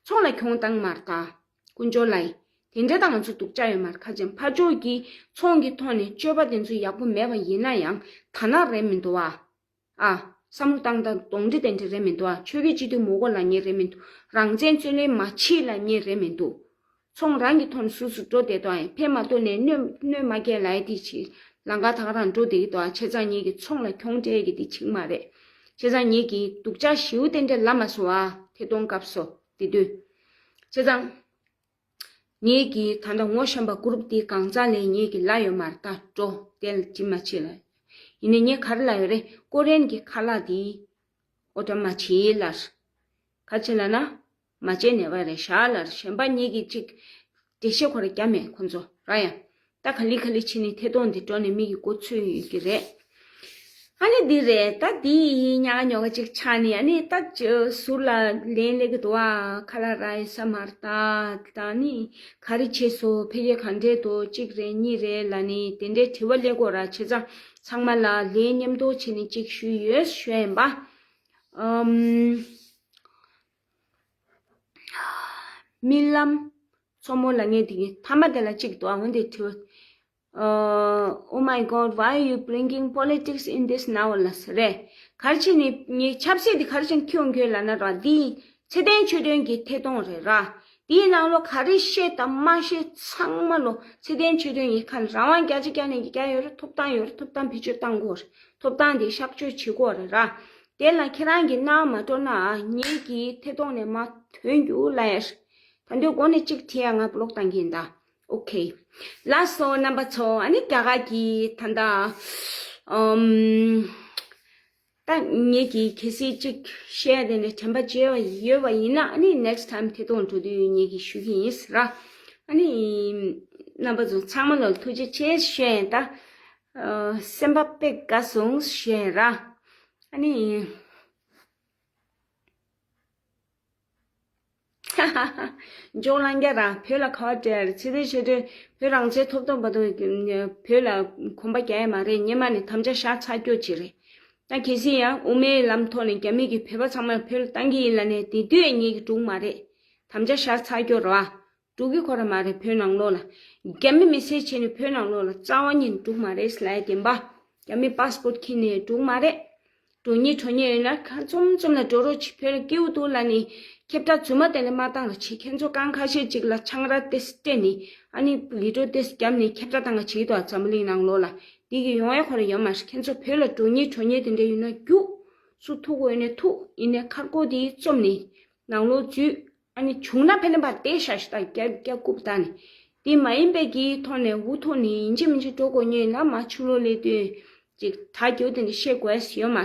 ཚོང་ལ་གྱོང་བཏང་མ་རེད་ད། དཀོན་མཆོག་ལ་ཡིན། དེ་འདྲ་དང་ང་ཚོ་སྡུག་ཅག་ཡོད་མ་རེད་ཁ་ཅན་ཕ་ཇོ་གིས་ཚོང་གི་ཐོག་ནས་སྤྱོད་པ་དེ་ཚོ་ཡག་པོ་མེད་པ་ཡིན་ན་ཡང་ཐ་ན་རེད་མི་འདུག་ཨ། ཨ། བསམ་བློ་བཏང་སྟངས་གདོན་འདྲེ་དེ་འདྲ་རེད་མི་འདུག་ཨ། ཆོས་བརྒྱུད་སྤྱི་འཐུས་མི་དགོས་ལབ་མཁན་རེད་མི་འདུག་རང་བཙན་རྩོད་ལེན་མ་བྱེད་ལབ་མཁན་རེད་མི་འདུག་ཚོང་རང་གི་ཐོག་ནས་སུ་སུ་འགྲོ་བསྡད་དོ་ཨ་ཡིན་ཕན་མ་ཐོགས་ནས་གནོད་གནོད་མ་སྐྱེལ་ལབ་ཡ་དེ་བྱེད་ལམ་ཁ་ད་ག་རང་འགྲོ་བསྡད་ཀྱི་འདུག་ཨ། བྱས་ཙང་ངེད་ཀྱི་ཚོང་ལ་གྱོང་སྤྲད་ཀྱི་དེ་བྱེད་ཀྱི་མ་རེད། བྱས་ཙང་ངེད་ཀྱིས་སྡུག་ཅག་ཞེ་པོ་དེ་འདྲ་ལབ་མ་སོང་ཨ་ཐད་གཏོང་སྐབས་སུ་དེ་དུས། བྱས་ཙང་། ངེད་ཀྱིས་ད་ལྟ་ངོ་ཤེས་པ་གུ་རུབ་དེ་གང་ཟག་ལས་ངེད་ཀྱིས་ལབ་ཡོད་མ་རེད་ད་འགྲོ་དེ་ལ་ཅི་མ་བྱེད་ལ། ཡིན་ནའི་ངས་ག་རེ་ལབ་ཡོད་རེད་ཀོ་རེན་གྱི་ཁ་ལག་དེ་ཨོ་ཌར་མ་བྱེད་ལར། ག་ཅི་ལབ་ན། མ་བྱེད་ནས་པ་རེད་ཤག་ལར་གཞན་པ་ངེད་ཀྱིས་ཅིག་འགྲེལ་བཤད་ཁོ་ར་རྒྱབ་མེད་ཁོ་ཚོ་ར་ཡ། ད་ག་ལེ་ག་ལེ་བྱས་ནས་ཐད་གཏོང་འདི་འགྲོ་ནས་མི་གི་མགོ་ཚོས་ཡོད་ཀྱི་རེད། ཨ་ནི་འདི་རེད་ད་འདི་ཉག་ཉོག་ཅིག་ཆགས་ནས་ཨ་ནི་ད་ཅི་ཟུར་ལ་ལན་སླེབས་ཀྱི་འདུག་ཨ། ཁ་ལག་རག་ཡོད་ས་མ་རེད་ད། ད་ནི་ག་རེ་བྱས་སོང་འཕེལ་རྒྱས་ག་འདྲས་འདུག་གཅིག་རེད་གཉིས་རེད་ལབ་ནི་དེ་འདྲའི་དྲི་བ་སླེབས་ཀྱི་ཡོད་ར། བྱས་ཙང་ཚང་མ་ལ་ལན་མཉམ་དུ་བྱས་ནས་ཅིག་ཞུས་ཡོད་ཞུ་ཡ་ཡིན་པ། ཨམ། རྨི་ལམ་མཚོ་མོ་ལབ་མཁན་དེ་གི་མཐའ་མ་དེ་ལ་གཅིག་འདུག་ཨ། འོན་ཏེ་དྲི་བ། Uh, oh my God, why are you bringing politics in this novel? ལབ་ས་རེད། ག་རེ་བྱས་ནས་ངའི་ཆབ་སྲིད་དེ་ག་རེ་བྱས་ནས་ཁྱོད་ཁྱོད་ལབ་ན་ར་འདི་ཚེ་བརྟན་ཆོས་སྒྲོན་གྱི་ཐད་གཏོང་རེད་ར། དེའི་ནང་ལོ་ག་རེ་བཤད་དང་མ་བཤད་ཚང་མ་ལོ་ཚེ་བརྟན་ཆོས་སྒྲོན་ཡིན་ཁ་རང་དབང་བརྒྱ་ཆ་བརྒྱ་ནས་ཀྱི་བརྒྱ་ཡོད་རེད། ཐོབ་ཐང་ཡོད་རེད། ཐོབ་ཐང་བེད་སྤྱོད་བཏང་དགོས་རེད། ཐོབ་ཐང་དེ་གཤག་བཅོས་བྱེད་དགོས་རེད་ར། དེ་ལ་ཁྱེད་རང་གིས་གནང་མ་སྤྲོ་ན་ངེད་ཀྱི་ཐད་གཏོང་ནས་མ་ཐོན་རྒྱུ་ལ་ཡ། ད་འདོད་སྒོ་ནས་གཅིག་བྲིས་ཡ་ང་བློག་བཏང་གིན་ད། ཨོ་ཁེ། ལགས་སོ་རྣམ་པ་ཚོ་ཨ་ནི་རྒྱ་གར་གྱི་ད་ལྟ་ཨམ། ད་ངེད་ཀྱིས་གལ་སྲིད་གཅིག་བཤད་ཡ་དེ་འདྲ་དྲན་པ་བརྗེད་པ་ཡོད་པ་ཡིན་ན་ཨ་ནི་next time་ཐད་གཏོང་འགྲོ་དུས་ངེད་ཀྱིས་ཞུ་གི་ཡིན་ཟེར་ར། ཨ་ནི་རྣམ་པ་ཚོ་ཚང་མ་ལ་ཐུགས་རྗེ་ཆེ་ཞུ་ཡ་ཡིན་ད། ཨ། སེམས་པ་དཔེ་དགའ་སོང་ཞུ་ཡ་ཡིན་ར། ཨ་ནི། འཇོག་ལང་རྒྱ་ར་བོད་ལ་ཁ་བ་སྤྲད་རེད། ཚེ་རིང་ཆོས་སྒྲོན་བོད་རང་བཙན་ཐོབ་ཐོབ་བར་དུ་བོད་ལ་གོམ་པ་རྒྱག་ཡ་མ་རེད། སྔོན་མ་ནས་དམ་བཅའ་བཞག་ཚར་རྒྱུ་ཅིག་རེད། ད་གལ་སྲིད་ཡང་དབུ་མའི་ལམ་ཐོག་ནས་རྒྱ་མི་གིས་བོད་པ་ཚང་མ་བོད་ལ་བཏང་གི་ཡིན་ལབ་ནས་དེ་དུས་ངེད་ཀྱིས་འགྲུག་མ་རེད། དམ་བཅའ་བཞག་ཚར་རྒྱུ་རེད་བ། འགྲོ་གི་ཁོ་ར་མ་རེད། བོད་ནང་ལོགས་ལ་རྒྱ་མི་མི་སེར་བྱས་ནས་བོད་ནང་ལོགས་ལ་རྩ་བ་ཉིད་འགྲོ་གི་མ་རེད་ལབ་ཡ་བདེན་པ། རྒྱ་མི་པཱ་སི་པོར་ཊི་འཁྱེར་ནས་འགྲོ་གི་མ་རེད། འགྲོ་མཁན་འགྲོ་མཁན་ཡོད་ན་ཁ་འཛོམས་འཛོམས་ལ་འགྲོ་རོགས་གྱིས། བོད་ལ་སྐྱིད་པོ་འདུག་ལབ་ནས་ཁྱབ་བསྒྲགས་རྫུན་མ་དེ་འདྲ་མ་བཏང་རོགས་གྱིས། ཁྱེད་ཚོ་རྐང་ཁ་ཤས་ཅིག་ལ་ཆང་རག་ཏོག་ཙམ་སྤྲད་ནས་ཨ་ནི་ལི་ཊོ་ཏོག་ཙམ་བརྒྱབ་ནས་ཁྱབ་བསྒྲགས་བཏང་ག་བྱེད་ཀྱི་འདུག་འཛམ་བུ་གླིང་ནང་ལོགས་ལ། དེ་གི་ཡོང་ཡ་ཁོ་ར་ཡོད་མ་རེད། ཁྱེད་ཚོ་བོད་ལ་འགྲོ་མཁན་འགྲོ་མཁན་དེ་འདྲ་ཡོད་ན་རྒྱུགས། སུ་ཐུག་དགོས་ཡོད་ན་ཐུག་ཡིན་ནའི་ཁ་སྒོ་དེ་བཙུམ་ནས་ནང་ལོགས་འཛུལ། ཨ་ནི་བྱུང་ན་ཕན་པ་དེ་ཤ་ཤ་ད་རྒྱ་རྒྱ་རྐུབ་ད་ནི། དེ་མ་ཡིན་པའི་གི་ཐོག་ནས་འུ་ཐོག་ནས་ཡིན་གཅིག་མིན་གཅིག་འགྲོ་དགོས་ཉེན་ལ་མ་ཕྱི་ལོགས་སླེབས་དུས་ཅིག་ད་རྒྱུ་དེ་འདྲ་བཤད་དགོས་ཡོད་མ་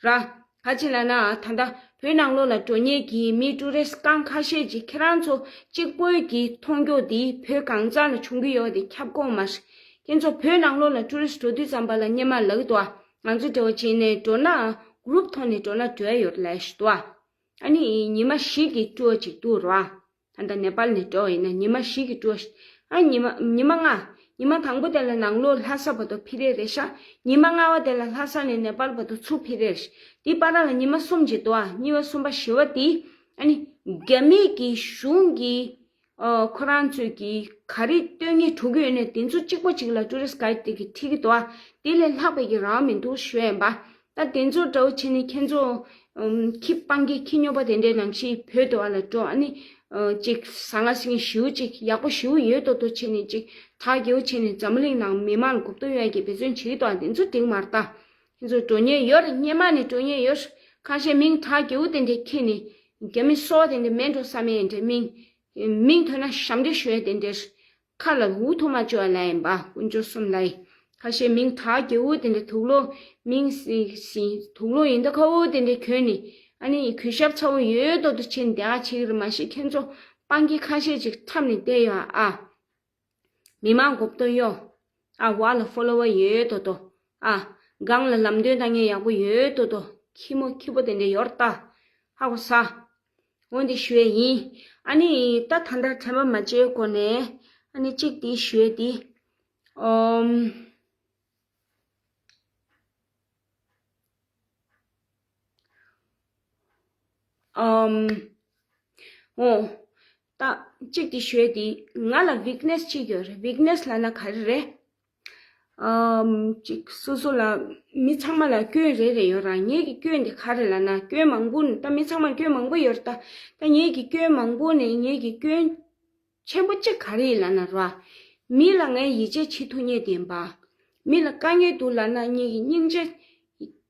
ར། ག་ཅི་ལབ་ན་ད་ལྟ་བོད་ནང་ལོགས་ལ་འགྲོ་མཁན་གྱི་མི་ཊུ་རི་སི་རྐང་ཁ་ཤས་ཅིག་ཁྱེད་རང་ཚོ་གཅིག་པོའི་གི་མཐོང་རྒྱུ་དེ་བོད་གང་ཚང་ལ་བྱུང་གི་ཡོད་དེ་ཁྱབ་དགོས་མ་རེད། ཁྱེད་ཚོ་བོད་ནང་ལོགས་ལ་ཊུ་རི་སི་འགྲོ་དུས་ཙམ་པ་ལ་སྔོན་མ་ལབ་ཀྱི་འདུག་ང་ཚོ་འདྲ་བོ་བྱས་ནས་འགྲོ་ན་གུ་རུབ་ཐོག་ནས་འགྲོ་ན་འགྲོ་ཡ་ཡོད་ལབ་ཞིག་འདུག་ཨ་ནི་ཉི་མ་བཞི་གི་ཊུར་ཅིག་འདུག་ར། ད་ལྟ་ནེ་པཱལ་ནས་འགྲོ་ཡིན་ན་ཉི་མ་བཞི་གི་ཊུར། ཨ་ཉི་མ་ཉི་མ་ལྔ། ཉི་མ་དང་པོ་དེ་ལ་ནང་ལོགས་ལྷ་ས་བར་དུ་ཕི་རེ་རེད་ཤག་ཉི་མ་ལྔ་བ་དེ་ལ་ལྷ་ས་ནས་ནེ་པཱལ་བར་དུ་ཚུར་ཕི་རེ་རེད། དེའི་བར་ལ་ཉི་མ་གསུམ་ཅིག་འདུག་ཨ་གཉིས་པ་གསུམ་པ་བཞི་བ་དེ་ཨ་ནི་རྒྱ་མི་གི་གཞུང་གི་ཨ་ཁོ་རང་ཚོས་ཀྱི་ག་རེ་སྟོན་ངེས་འགྲོ་གི་ཡོད་ནས་དེ་ཚོ་གཅིག་པོ་གཅིག་ལ་ཊུ་རི་སི་གྷའིཌ་དེ་གིས་ཁྲིད་ཀྱི་འདུག་ཨ་དེ་ལས་ལྷག་པའི་གི་རང་མི་འདུག་ཞུ་ཡ་ཡིན་པ། ད་དེ་ཚོ་འདྲ་བོ་བྱས་ནས་ཁྱེད་ཚོ་ཨམ་ཁྱི་སྤང་གི་ཁྱི་སྨྱོ་པ་དེ་འདྲའི་ནང་བཞིན་བོད་དུ་བ་ལ་འགྲོ་ཨ་ནི་ཨ་ཅིག་ཟ་ང་ཟིང་ཞིའུ་ཅིག་ཡག་པོ་ཞིའུ་ཡོད་དོ་དོ་བྱས་ནས་ཅིག་ཐག་རྒྱལ་བོ་བྱས་ནས་འཛམ་གླིང་ནང་མི་མང་ལ་གོ་བརྡ་ཡོད་ཀྱི་འབད་བརྩོན་བྱེད་ཀྱི་འདུག་ཨ་དེ་ཚོ་འགྲིག་མ་རེད་ད། ཁྱེད་ཚོ་འགྲོ་མཁན་ཡོད་རེད། སྔོན་མ་ནས་འགྲོ་མཁན་ཡོད་རེད། ཁ་ཤས་མིང་ཐག་རྒྱལ་བོ་དེ་འདྲའི་ཁྱེར་ནས་རྒྱ་མི་སོགས་དེ་འདྲའི་མེད་འགྲོ་བསམ་ཡས་འདྲའི་མིང་། མིང་ཐོས་ན་ཞབས་འདྲེན་ཞུ་ཡས་དེ་འདྲའི་ཁ་ལ་འུ་ཐུག་མ་བཅུག་ལ་ཡིན་པ་དཀོན་མཆོག་གསུམ་ལ་ཡིན། ཁ་ཤས་མིང་ཐག་རྒྱལ་བོ་དེ་འདྲའི་དུག་ལོག་མིང་སི་སི་དུག་ལོག་ཡིན་ད་ཁ་བོ་དེ་འདྲའི་གྱོན་ནས་ཨ་ནི་གུས་ཞབས་ཚ་བོ་ཡོད་དོ་དོ་བྱེད་བསྡད་ཨ་བྱེད་ཀྱི་རེད། མ་གཞི་ཁྱེད་ཚོ་སྤང་གི་ཁ་ཤས་ཅིག་འཁྲབ་ནས་བསྡད་ཡོད་ཨ། མི་མང་གོ་བརྡ་གཡོ། ཨ་བ་ལ་ཕོ་ལོ་ཝར་ཡོད་དོ་དོ། ཨ་སྒང་ལ་ལམ་སྟོན་བཏང་མཁན་ཡག་པོ་ཡོད་དོ་དོ། ཁྱི་མོ་ཁྱི་པོ་དེ་འདྲ་ཡོད་རེད་ད། ཧ་གོ་ས། འོ་འདི་ཞུ་ཡས་ཡིན། ཨ་ནི་ད་ད་ལྟ་དྲན་པ་མ་བརྗེད་གོང་ནས་ཨ་ནི་གཅིག་འདི་ཞུ་ཡས་འདི། ཨོམ། ཨམ། འོ། ད་གཅིག་དེ་ཞུས་དེ་ང་ལ་ཝིག་ནེ་སི་གཅིག་ཡོད་རེད། ཝིག་ནེ་སི་ལབ་ན་ག་རེ་རེད། ཨམ། གཅིག་སོ་སོ་ལ་མི་ཚང་མ་ལ་སྐྱོན་རེ་རེ་ཡོད་ར། ངེད་ཀྱི་སྐྱོན་དེ་ག་རེ་ལབ་ན་སྐྱོན་མང་པོ་ད་མི་ཚང་མ་སྐྱོན་མང་པོ་ཡོད་རེད་ད། ད་ངེད་ཀྱི་སྐྱོན་མང་པོ་ནས་ངེད་ཀྱི་སྐྱོན། ཆེན་པོ་གཅིག་ག་རེ་ཡིན་ལབ་ན་ར། མི་ལ་ངས་ཡིད་ཆེས་བྱེད་ཐུབ་མཁན་དེ་ཡིན་པ། མི་ལ་དཀའ་ངལ་འདུག་ལབ་ན་ངེད་ཀྱིས་སྙིང་རྗེ།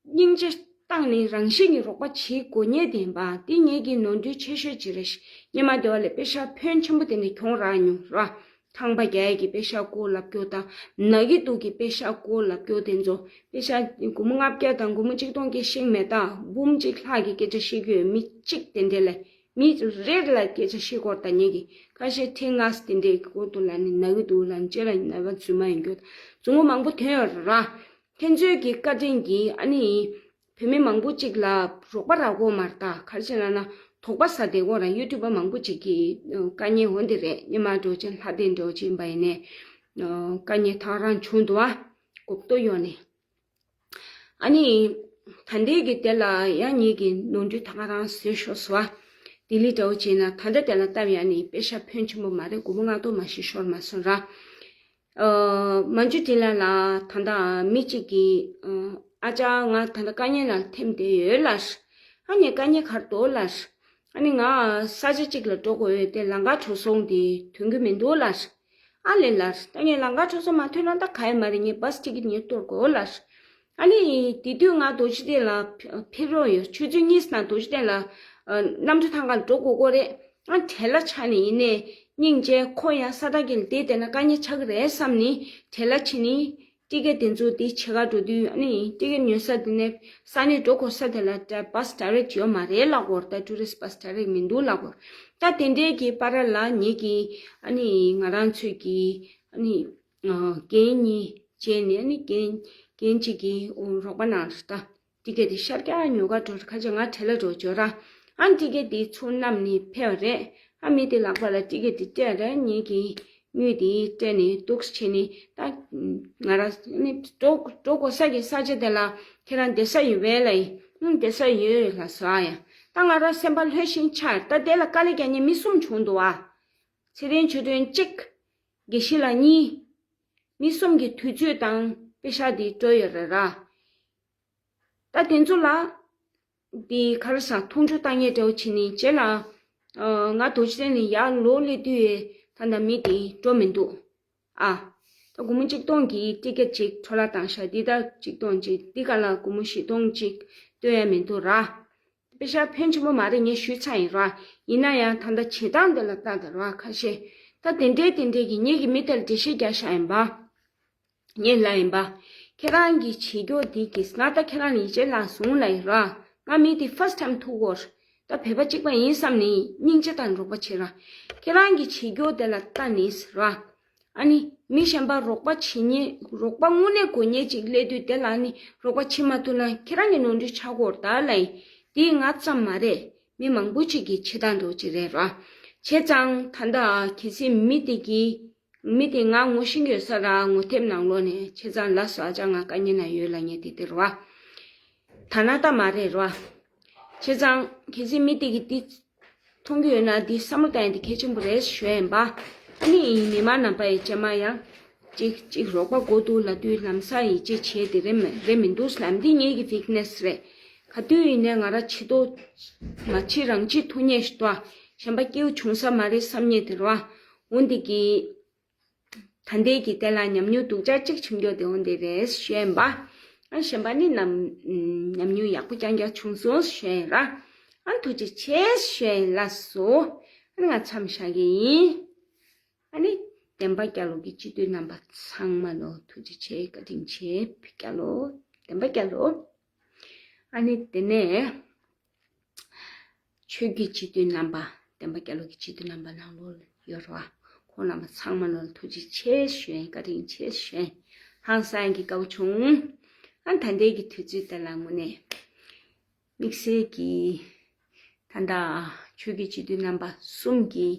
སྙིང་རྗེ་བཏང་ནས་རང་བཞིན་གྱིས་རོགས་པ་བྱེད་དགོས་མཁན་དེ་ཡིན་པ། དེ་ངེད་ཀྱི་ནོར་འཁྲུལ་ཆེ་ཤོས་ཅིག་རེད། སྔོན་མ་དེ་བ་ལས་པེ་ཤག་ཕོན་ཆེན་པོ་དེ་འདྲ་གྱོང་རག་མྱོང་ར། ཁང་པ་རྒྱག་ཡས་ཀྱི་པེ་ཤག་བཀོལ་ལབ་རྒྱུ་དང་། ན་གི་དུག་གི་པེ་ཤག་བཀོལ་ལབ་རྒྱུ་དེ་ཚོ། པེ་ཤག་སྒོར་མོ་ལྔ་བརྒྱ་དང་སྒོར་མོ་གཅིག་སྟོང་སྐད་ཤེས་མེད་ད། འབུམ་གཅིག་ལྷག་གི་སྐད་ཆ་བཤད་ཀྱི་ཡོད། མི་གཅིག་དེ་འདྲ་ལས། མི་རེ་ལ་སྐད་ཆ་བཤད་སྐོར་དང་ཉེ་གི་ཁ་ཤས་ཁྲི་ལྔ་དེ་འདྲའི་སྐོར་དུ་ལ་ནི་ན་གི་འདུག་ལ་ནི་ལྕེ་ལ་ནི་ན་བ་རྫུན་མ་ཡིན་རྒྱུ་རྫུན་མ་མང་པོ་ཐོན་ཡོད་ར། ཁྱེད་ཚོའི་གི་བཀའ་དྲིན་གྱིས་ཨ་ནི་བུད་མེད་མང་པོ་ཅིག་ལ་རོགས་པ་རག་གོ་མ་རེད་ད། ག་རེ་བྱས་ན་ན་དོགས་པ་ཟ་བསྡད་གོ་ར། ཡུ་ཊུབ་པ་མང་པོ་ཅིག་གི་དཀའ་ངལ་འོ་འདི་རེད། སྔོན་མ་འགྲོ་ཆེན་ལྷ་ལྡན་འགྲོ་ཆེན་པ་ཡིན་ནས་དཀའ་ངལ་ཐག་རང་བྱུང་འདུག་ཨ། གོ་བརྡ་ཡོང་ནས། ཨ་ནི། ད་ལྟའི་གི་དེ་ལ་ཡང་ངེད་ཀྱི་ནོར་འཁྲུལ་ད་ག་རང་བཟོས་ཤོག་ཟེར་བ། ལྡི་ལི་འདྲ་བོ་བྱས་ན་ད་ལྟ་དེ་ལ་སྟབས་ཡག་ནི་པེ་ཤག་ཕོན་ཆེན་པོ་མ་རེད། སྒོར་མོ་ལྔ་སྟོང་མ་ཞིག་ཤོར་མ་སོང་ར། ཨ། མན་ཇུ་ཏི་ལ་ལ་ད་ལྟ་མི་གཅིག་གིས་ཨ་ཅག་ང་ད་ལྟ་དཀའ་ངལ་ནང་ཐིམ་བསྡད་ཡོད་ལབ། ཨ་ནི་དཀའ་ངལ་ག་རེ་འདུག་ལབ། ཨ་ནི་ང་ས་ཆ་གཅིག་ལ་འགྲོ་དགོས་ཡོད་དེ་ལམ་ཁ་འགྲོ་སོང་དེ་ཐོན་གྱི་མི་འདུག་ལབ། ཨ་ལས་ལབ། ད་ངས་ལམ་ཁ་འགྲོ་སོང་མ་ཐོན་ན་ད་ག་ཡེ་མ་རེད། ངས་བྷ་སི་ཊི་ཀེ་ཊི་ངས་གཏོར་དགོས་ལབ། ཨ་ནི་དེ་དུས་ང་རྡོ་རྗེ་གདན་ལ་ཕེབས་རོགས་ཡོད། ཆུ་ཚོད་གཉིས་ནང་རྡོ་རྗེ་གདན་ལ་གནམ་གྲུ་ཐང་ག་ལ་འགྲོ་དགོས་ཀྱི་རེད། ཨ་བྲེལ་བ་ཆགས་ནས་ཡིན་ནའི་སྙིང་རྗེ། ཁོ་ཡང་ས་ཐག་གི་ལ་བསྡད་བསྡད་ན་དཀའ་ངལ་ཆགས་ཀྱི་རེད་བསམ་ནས་བྲེལ་བ་བྱས་ནས། ཊི་ཀེ་ཊི་དེ་ཚོ་དེ་ཕྱེད་ཀ་འགྲོ་དུས་ཨ་ནི་ཊི་ཀེ་ཊི་ཉོ་ས་དེ་ནས་ས་གནས་འགྲོ་དགོས་ས་དེ་ལ་ཌ་བྷ་སི་ཌའི་རེག་ཊི་ཡོད་མ་རེད་ལབ་ཀྱི་ཡོད་རེད། ད་ཊུ་རི་སི་ཊི་བྷ་སི་ཌའི་རེག་ཊི་མི་འདུག་ལབ་ཀྱི་ཡོད་རེད། ད་དེ་འདྲའི་གི་བར་ལ་ངེད་ཀྱི་ཨ་ནི་ང་རང་ཚོའི་གི་ཨ་ནི་རྒན་གཉིས་བྱས་ནས་ཨ་ནི་རྒན་རྒན་གཅིག་གིས་རོགས་པ་གནང་རེད་ད། ཊི་ཀེ་ཊི་དེ་ཤར་རྒྱག་ཉོ་ག་འགྲོ་རེད། ཁ་ཆེ་ང་བྲེལ་ལ་འགྲོ་འཇོག་ར། ཨ་ནི་ཊི་ཀེ་ཊི་དེ་ཚུར་བསྣམས་ནས་ཕེབས་པ་རེད། ཨ་མི་དེ་ལག་པ་ལ་ཊི་ཀེ་ཊི་སྤྲད་རེད། ངེད་ཀྱི་དངུལ་དེ་སྤྲད་ནས་འདུག་བྱས་ནས། ད་ང་རང་ནི་འགྲོ་འགྲོ་དགོས་ས་གི་ས་ཆ་དེ་ལ་ཁྱེད་རང་བསྡད་ས་ཡོད་པས་ལ་ཡིན། ཨུམ། བསྡད་ས་ཡོད་ལ་སོ། ཨ་ཡ། ད་ང་རང་སེམས་པ་ལྷོད་བཞིན་ཆགས། ད་དེ་ལ་དཀའ་ལས་རྒྱག་མཁན་མི་གསུམ་བྱུང་འདུག་ཨ། ཚེ་རིང་ཆོས་སྒྲོན་གཅིག་དགེ་བཤེས་ལགས་གཉིས། མི་གསུམ་གྱི་དུས་ཚོད་དང་པེ་ཤག་དེ་འགྲོ་ཡོད་རེད་ར། ད་དེ་ཚོ་ལ་དེ་ག་རེ་ཟ། མཐོང་ཆུང་བཏང་མཁན་འདྲ་བོ་བྱེད་ནི་རྗེས་ལ། ཨ། ང་རྡོ་རྗེ་གདན་ནས་ཡར་ལོག་སླེབས་དུས་ད་ལྟ་མི་དེ་འགྲོ་མི་འདུག་ཨ། ད་སྒོར་མོ་གཅིག་སྟོང་གི་ཊི་ཀེ་ཊི་ཅིག་འཕྲོ་བརླག་བཏང་ཤག་འདི་ད་གཅིག་སྟོང་གཅིག་འདི་ག་ལ་སྒོར་མོ་བཞི་སྟོང་གཅིག་སྟོན་ཡ་མི་འདུག་ར། པེ་ཤག་ཕོན་ཆེན་པོ་མ་རེད། ངས་ཞུས་ཚར་ཡིན་ར། ཡིན་ན་ཡང་ད་ལྟ་བྱེད་སྟངས་འདི་ལ་ལྟ་དང་ར། ཁ་ཤས་ད་དེ་འདྲའི་དེ་འདྲའི་གི་ངེད་ཀྱི་མི་དེར་འགྲེལ་བཤད་རྒྱག་ཤག་ཡིན་པ། ངས་ལབ་ཡིན་པ། ཁྱེད་རང་གི་བྱེད་སྐྱོ་འདི་གིས་ང་ད་ཁྱེད་རང་ལ་ཡིད་ཆེས་ལ་བཟུང་ལ་ཡིན་ར། ང་མི་དེ་ཕར་སི་ཊི་ཊེམ་ཐུག་གོ། ད་བོད་པ་གཅིག་པ་ཡིན་བསམ་ནས་སྙིང་རྗེ་དང་རོགས་པ་བྱེད་ར། ཁྱེད་རང་གི་བྱེད་སྐྱོ་དེ་ལ་ལྟ་ནས་ར། ཨ་ནི་མི་གཞན་པ་རོགས་པ་བྱེད་མཁན། རོགས་པ་དངོས་གནས་དགོས་མཁན་ཅིག་སླེབས་དུས་དེ་ལ་ཨ་ནི་རོགས་པ་བྱེད་མ་ཐུབ་ན་ཁྱེད་རང་གི་ནོར་འཁྲུལ་ཆགས་ཀྱི་ཡོད་རེད་ད་ལབ་ཡིན། དེ་ང་ཙམ་མ་རེད། མི་མང་པོ་ཅིག་གིས་བྱེད་སྟངས་འདྲ་བོ་ཅིག་རེད་ར། བྱས་ཙང་ད་ལྟ་གལ་སྲིད་མི་དེ་གིས། མི་དེ་ང་ངོ་ཤེས་ཀྱི་ཡོད་ས་ར། ངོ་དེབ་ནང་ལོགས་ནས། བྱས་ཙང་ལགས་སོ། ཨ་ཅག་ང་དཀའ་ངལ་ན་ཡོད་ལབ་མཁན་དེ་དེ་རེད་བ། ཐ་ན་ད་མ་རེད་ར། བྱས་ཙང་གལ་སྲིད་མི་དེ་གིས་འདི་མཐོང་གི་ཡོད་ན་འདི་བསམ་བློ་བཏང་ཡ་དེ་གལ་ཆེན་པོ་རེད་ཞུ་ཡ་ཡིན་པ། ཨ་ནི་མི་མང་རྣམ་པ་ཡི་རྗེས་མ་ཡང་གཅིག་གཅིག་རོགས་པ་དགོས་འདུག་ལབ་དུས་ལམ་སང་ཡིད་ཆེས་བྱས་དེ་རེད་མ་རེད་མི་འདུག་ལབ། འདི་ངེད་ཀྱི་ཝིག་ནེ་སི་རེད། ག་དུས་ཡིན་ནའི་ང་རང་བྱེད་ཐུབ། མ་བྱེད་རང་བྱེད་ཐུབ་མཁན་ཞིག་འདུག་ཨ། གཞན་པ་སྐྱིད་པོ་བྱུང་ས་མ་རེད་བསམ་མཁན་དེ་རེད་བ། འོ་འདི་གི། ད་ལྟའི་གི་དེ་ལ་ཉམས་མྱོང་སྡུག་ཅག་གཅིག་བྱུང་རྒྱུ་དེ་འོ་འདི་རེད་ཞུ་ཡིན་པ། ཨ་གཞན་པ་ནི་ནམ་ཉམས་མྱོང་ཡག་པོ་རྐྱང་རྐྱང་བྱུང་སོང་ཞུ་ཡིན་ར། ཨ་ཐུགས་རྗེ་ཆེ་ཞུ་ཡིན་ལགས་སོ། ཨ་ནི་ང་མཚམས་བཞག་གི་ཡིན། ཨ་ནི་བདེན་པ་རྒྱལ་ལོ་གི་སྤྱི་འཐུས་རྣམ་པ་ཚང་མ་ལོ་ཐུགས་རྗེ་ཆེ། བཀའ་དྲིན་ཆེ། རྒྱལ་ལོ། བདེན་པ་རྒྱལ་ལོ། ཨ་ནི་དེ་ནས། ཆོས་བརྒྱུད་སྤྱི་འཐུས་རྣམ་པ། བདེན་པ་རྒྱལ་ལོ་གི་སྤྱི་འཐུས་རྣམ་པ་ནང་ལོགས་ཡོད་རེད་བ། ཁོང་རྣམ་པ་ཚང་མ་ལ་ཐུགས་རྗེ་ཆེ་ཞུ་ཡིན། བཀའ་དྲིན་ཆེ་ཞུ་ཡིན། ཧང་སང་གི་དགའ་བོ་བྱུང་། ཨ་ད་ལྟའི་གི་དུས་ཚོད་དེ་ལ་དངོས་གནས་དམིགས་བསལ་གྱི་ད་ལྟ་ཆོས་བརྒྱུད་སྤྱི་འཐུས་རྣམ་པ་གསུམ་གྱི་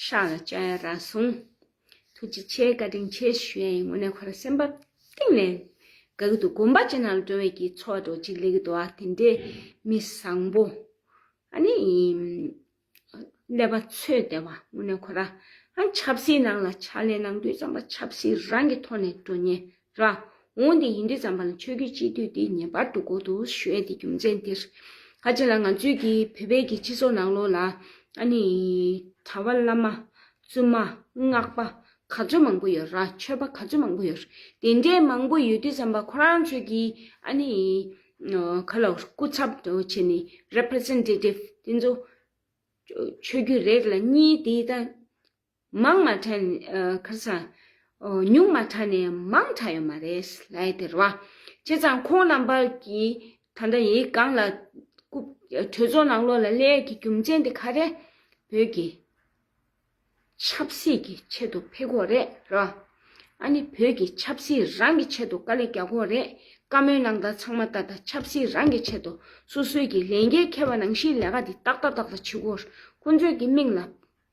ཤག་ལ་བཅར་ཡ་རག་སོང་། ཐུགས་རྗེ་ཆེ། བཀའ་དྲིན་ཆེ་ཞུ་ཡ་ཡིན། དངོས་གནས་ཁོ་རང་སེམས་པ་གཏིང་ནས་དགའ་གི་འདུག་དགོན་པ་ཅིག་ནང་ལ་འགྲོ་བའི་གི་ཚོར་བ་འདྲ་ཅིག་སླེབས་ཀྱི་འདུག་ཨ། དེ་འདྲའི་མི་བཟང་པོ། ཨ་ནི་ཀླད་པ་ཚོས་བདེ་བ། དངོས་གནས་ཁོ་རང་ཨ་ཆབ་སྲིད་ནང་ལ་ཕྱག་ལས་གནང་དུས་ཙམ་པ་ཆབ་སྲིད་རང་གི་ཐོག་ནས་འགྲོ་མཁན་ར། འོ་འདི་ཡིན་དུས་ཙམ་པ་ལ་ཆོས་བརྒྱུད་སྤྱི་འཐུས་འདི་ངེས་པར་དུ་དགོས་འདུག་ཞུ་ཡས་དེ་རྒྱུ་མཚན་འདིར། ཁ་ཅིག་ལ་ང་ཚོའི་གི་བོད་པའི་གི་སྤྱི་ཚོགས་ནང་ལོགས་ལ་ཨ་ནི་གྲྭ་པ་བླ་མ་བཙུན་མ་སྔགས་པ་ག་ཚོད་མང་པོ་ཡོད་ར། ཆོས་པ་ག་ཚོད་མང་པོ་ཡོད་ར། དེ་འདྲའི་མང་པོ་ཡོད་དུས་ཙམ་པ་ཁོ་རང་ཚོའི་གི་ཨ་ནི་ག་ལ་སྐུ་ཚབ་འདྲ་བོ་བྱས་ནས་རེ་པི་རི་ཛེན་ཊེ་ཊིབ་དེ་ཚོ་ཆོས་བརྒྱུད་རེ་རེ་ལ་གཉིས་དེ་ད། མང་མ་དྲགས་ནས་ཨ་ག་རེ་ཟ། ཨོ་ཉུང་མ་དྲགས་ནས་མང་དྲགས་ཡོད་མ་རེད་ལབ་ཡ་དེ་རེད་བ། བྱས་ཙང་ཁོང་རྣམ་པ་གིས་ད་ལྟ་ཡི་སྒང་ལ་སྐུ་གྲོས་ཚོགས་ནང་ལོགས་ལ་སླེབས་ཡ་གི་རྒྱུ་མཚན་དེ་ག་རེ། བོད་ཀྱི་ཆབ་སྲིད་ཀྱི་ཆེད་དུ་ཕེབས་དགོས་རེད་ར། ཨ་ནི་བོད་ཀྱི་ཆབ་སྲིད་རང་གི་ཆེད་དུ་དཀའ་ལས་རྒྱག་དགོས་རེད། བཀའ་མོལ་གནང་སྟངས་ཚང་མ་ད་ལྟ་ཆབ་སྲིད་རང་གི་ཆེད་དུ་སོ་སོའི་གི་ལས་འགན་འཁྱེར་བ་ནང་བཞིན་ལས་ཀ་འདི་ཏག་ཏག་ཏག་ཏག་བྱེད་དགོས། ཁོང་ཚོའི་གི་མིང་ལ་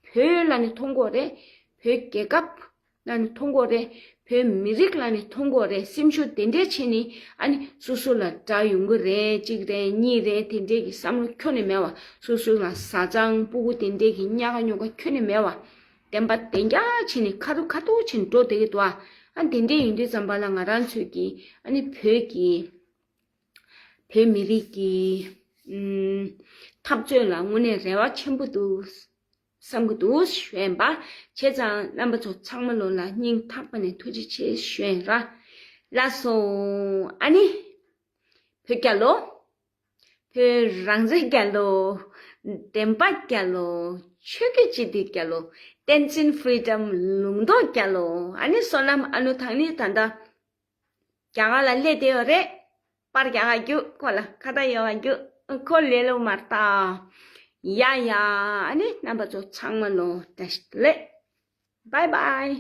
བོད་ལབ་ནས་མཐོང་གི་ཡོད་རེད། བོད་རྒྱལ་ཁབ་ལབ་ནས་མཐོང་གི་ཡོད་རེད། བོད་མི་རིགས་ལབ་ནས་མཐོང་གི་ཡོད་རེད། སེམས་ཤུགས་དེ་འདྲས་བྱས་ནས་ཨ་ནི་སོ་སོ་ལ་དགྲ་ཡོང་གི་རེད། གཅིག་རེད་གཉིས་རེད་དེ་འདྲས་ཀྱི་བསམ་བློ་ཁྱོན་ནས་མེད་པ། སོ་སོ་ལ་བཟའ་ཚང་སྤུ་གུ་དེ་འདྲས་ཀྱི་ཉག་ག་ཉོག་ག་ཁྱོན་ནས་མེད་པ། བདེན་པ་བདེན་རྐྱང་བྱས་ནས་ཁ་ཐུག་ཁ་ཐུག་བྱས་ནས་འགྲོ་བསྡད་ཀྱི་འདུག་ཨ། ཨ་དེ་འདྲས་ཡིན་དུས་ཙམ་པ་ལ་ང་རང་ཚོས་ཀྱི་ཨ་ནི་བོད་ཀྱི་བོད་མི་རིགས་ཀྱི་ཨུམ་འཐབ་རྩོད་ལ་དངོས་གནས་རེ་བ་ཆེན་པོ་འདུག་བསམ་གྱི་འདུག་ཞུ་ཡིན་པ། བྱས་ཙང་རྣམ་པ་ཚོ་ཚང་མ་ལོ་ལ་སྙིང་ཐག་པ་ནས་ཐུགས་རྗེ་ཆེ་ཞུ་ཡིན་ར། ལགས་སོ། ཨ་ནི་བོད་རྒྱལ་ལོ། བོད་རང་བཙན་རྒྱལ་ལོ། བདེན་པ་རྒྱལ་ལོ། ཆོས་བརྒྱུད་སྤྱི་འཐུས་རྒྱལ་ལོ། བསྟན་འཛིན་ཕི་རི་ཌམ་ལུང་རྟོགས་རྒྱལ་ལོ། ཨ་ནི་བསོད་ནམས་ཨ་ནུ་ཐང་ནི་ད་ལྟ་རྒྱ་གར་ལ་སླེབས་བསྡད་ཡོད་རེད། པར་རྒྱག་ག་རྒྱུགས། ཁོ་ལ་ཁ་བརྡ་ཡོད་ག་རྒྱུགས། ཁོ་ལེ་ལོ་མར་ལྟ། ཡ་ཡ། ཨ་ནི་རྣམ་པ་ཚོ་ཚང་མ་ལོ་བཀྲ་ཤིས་བདེ་ལེགས། བྷའི་བྷའི།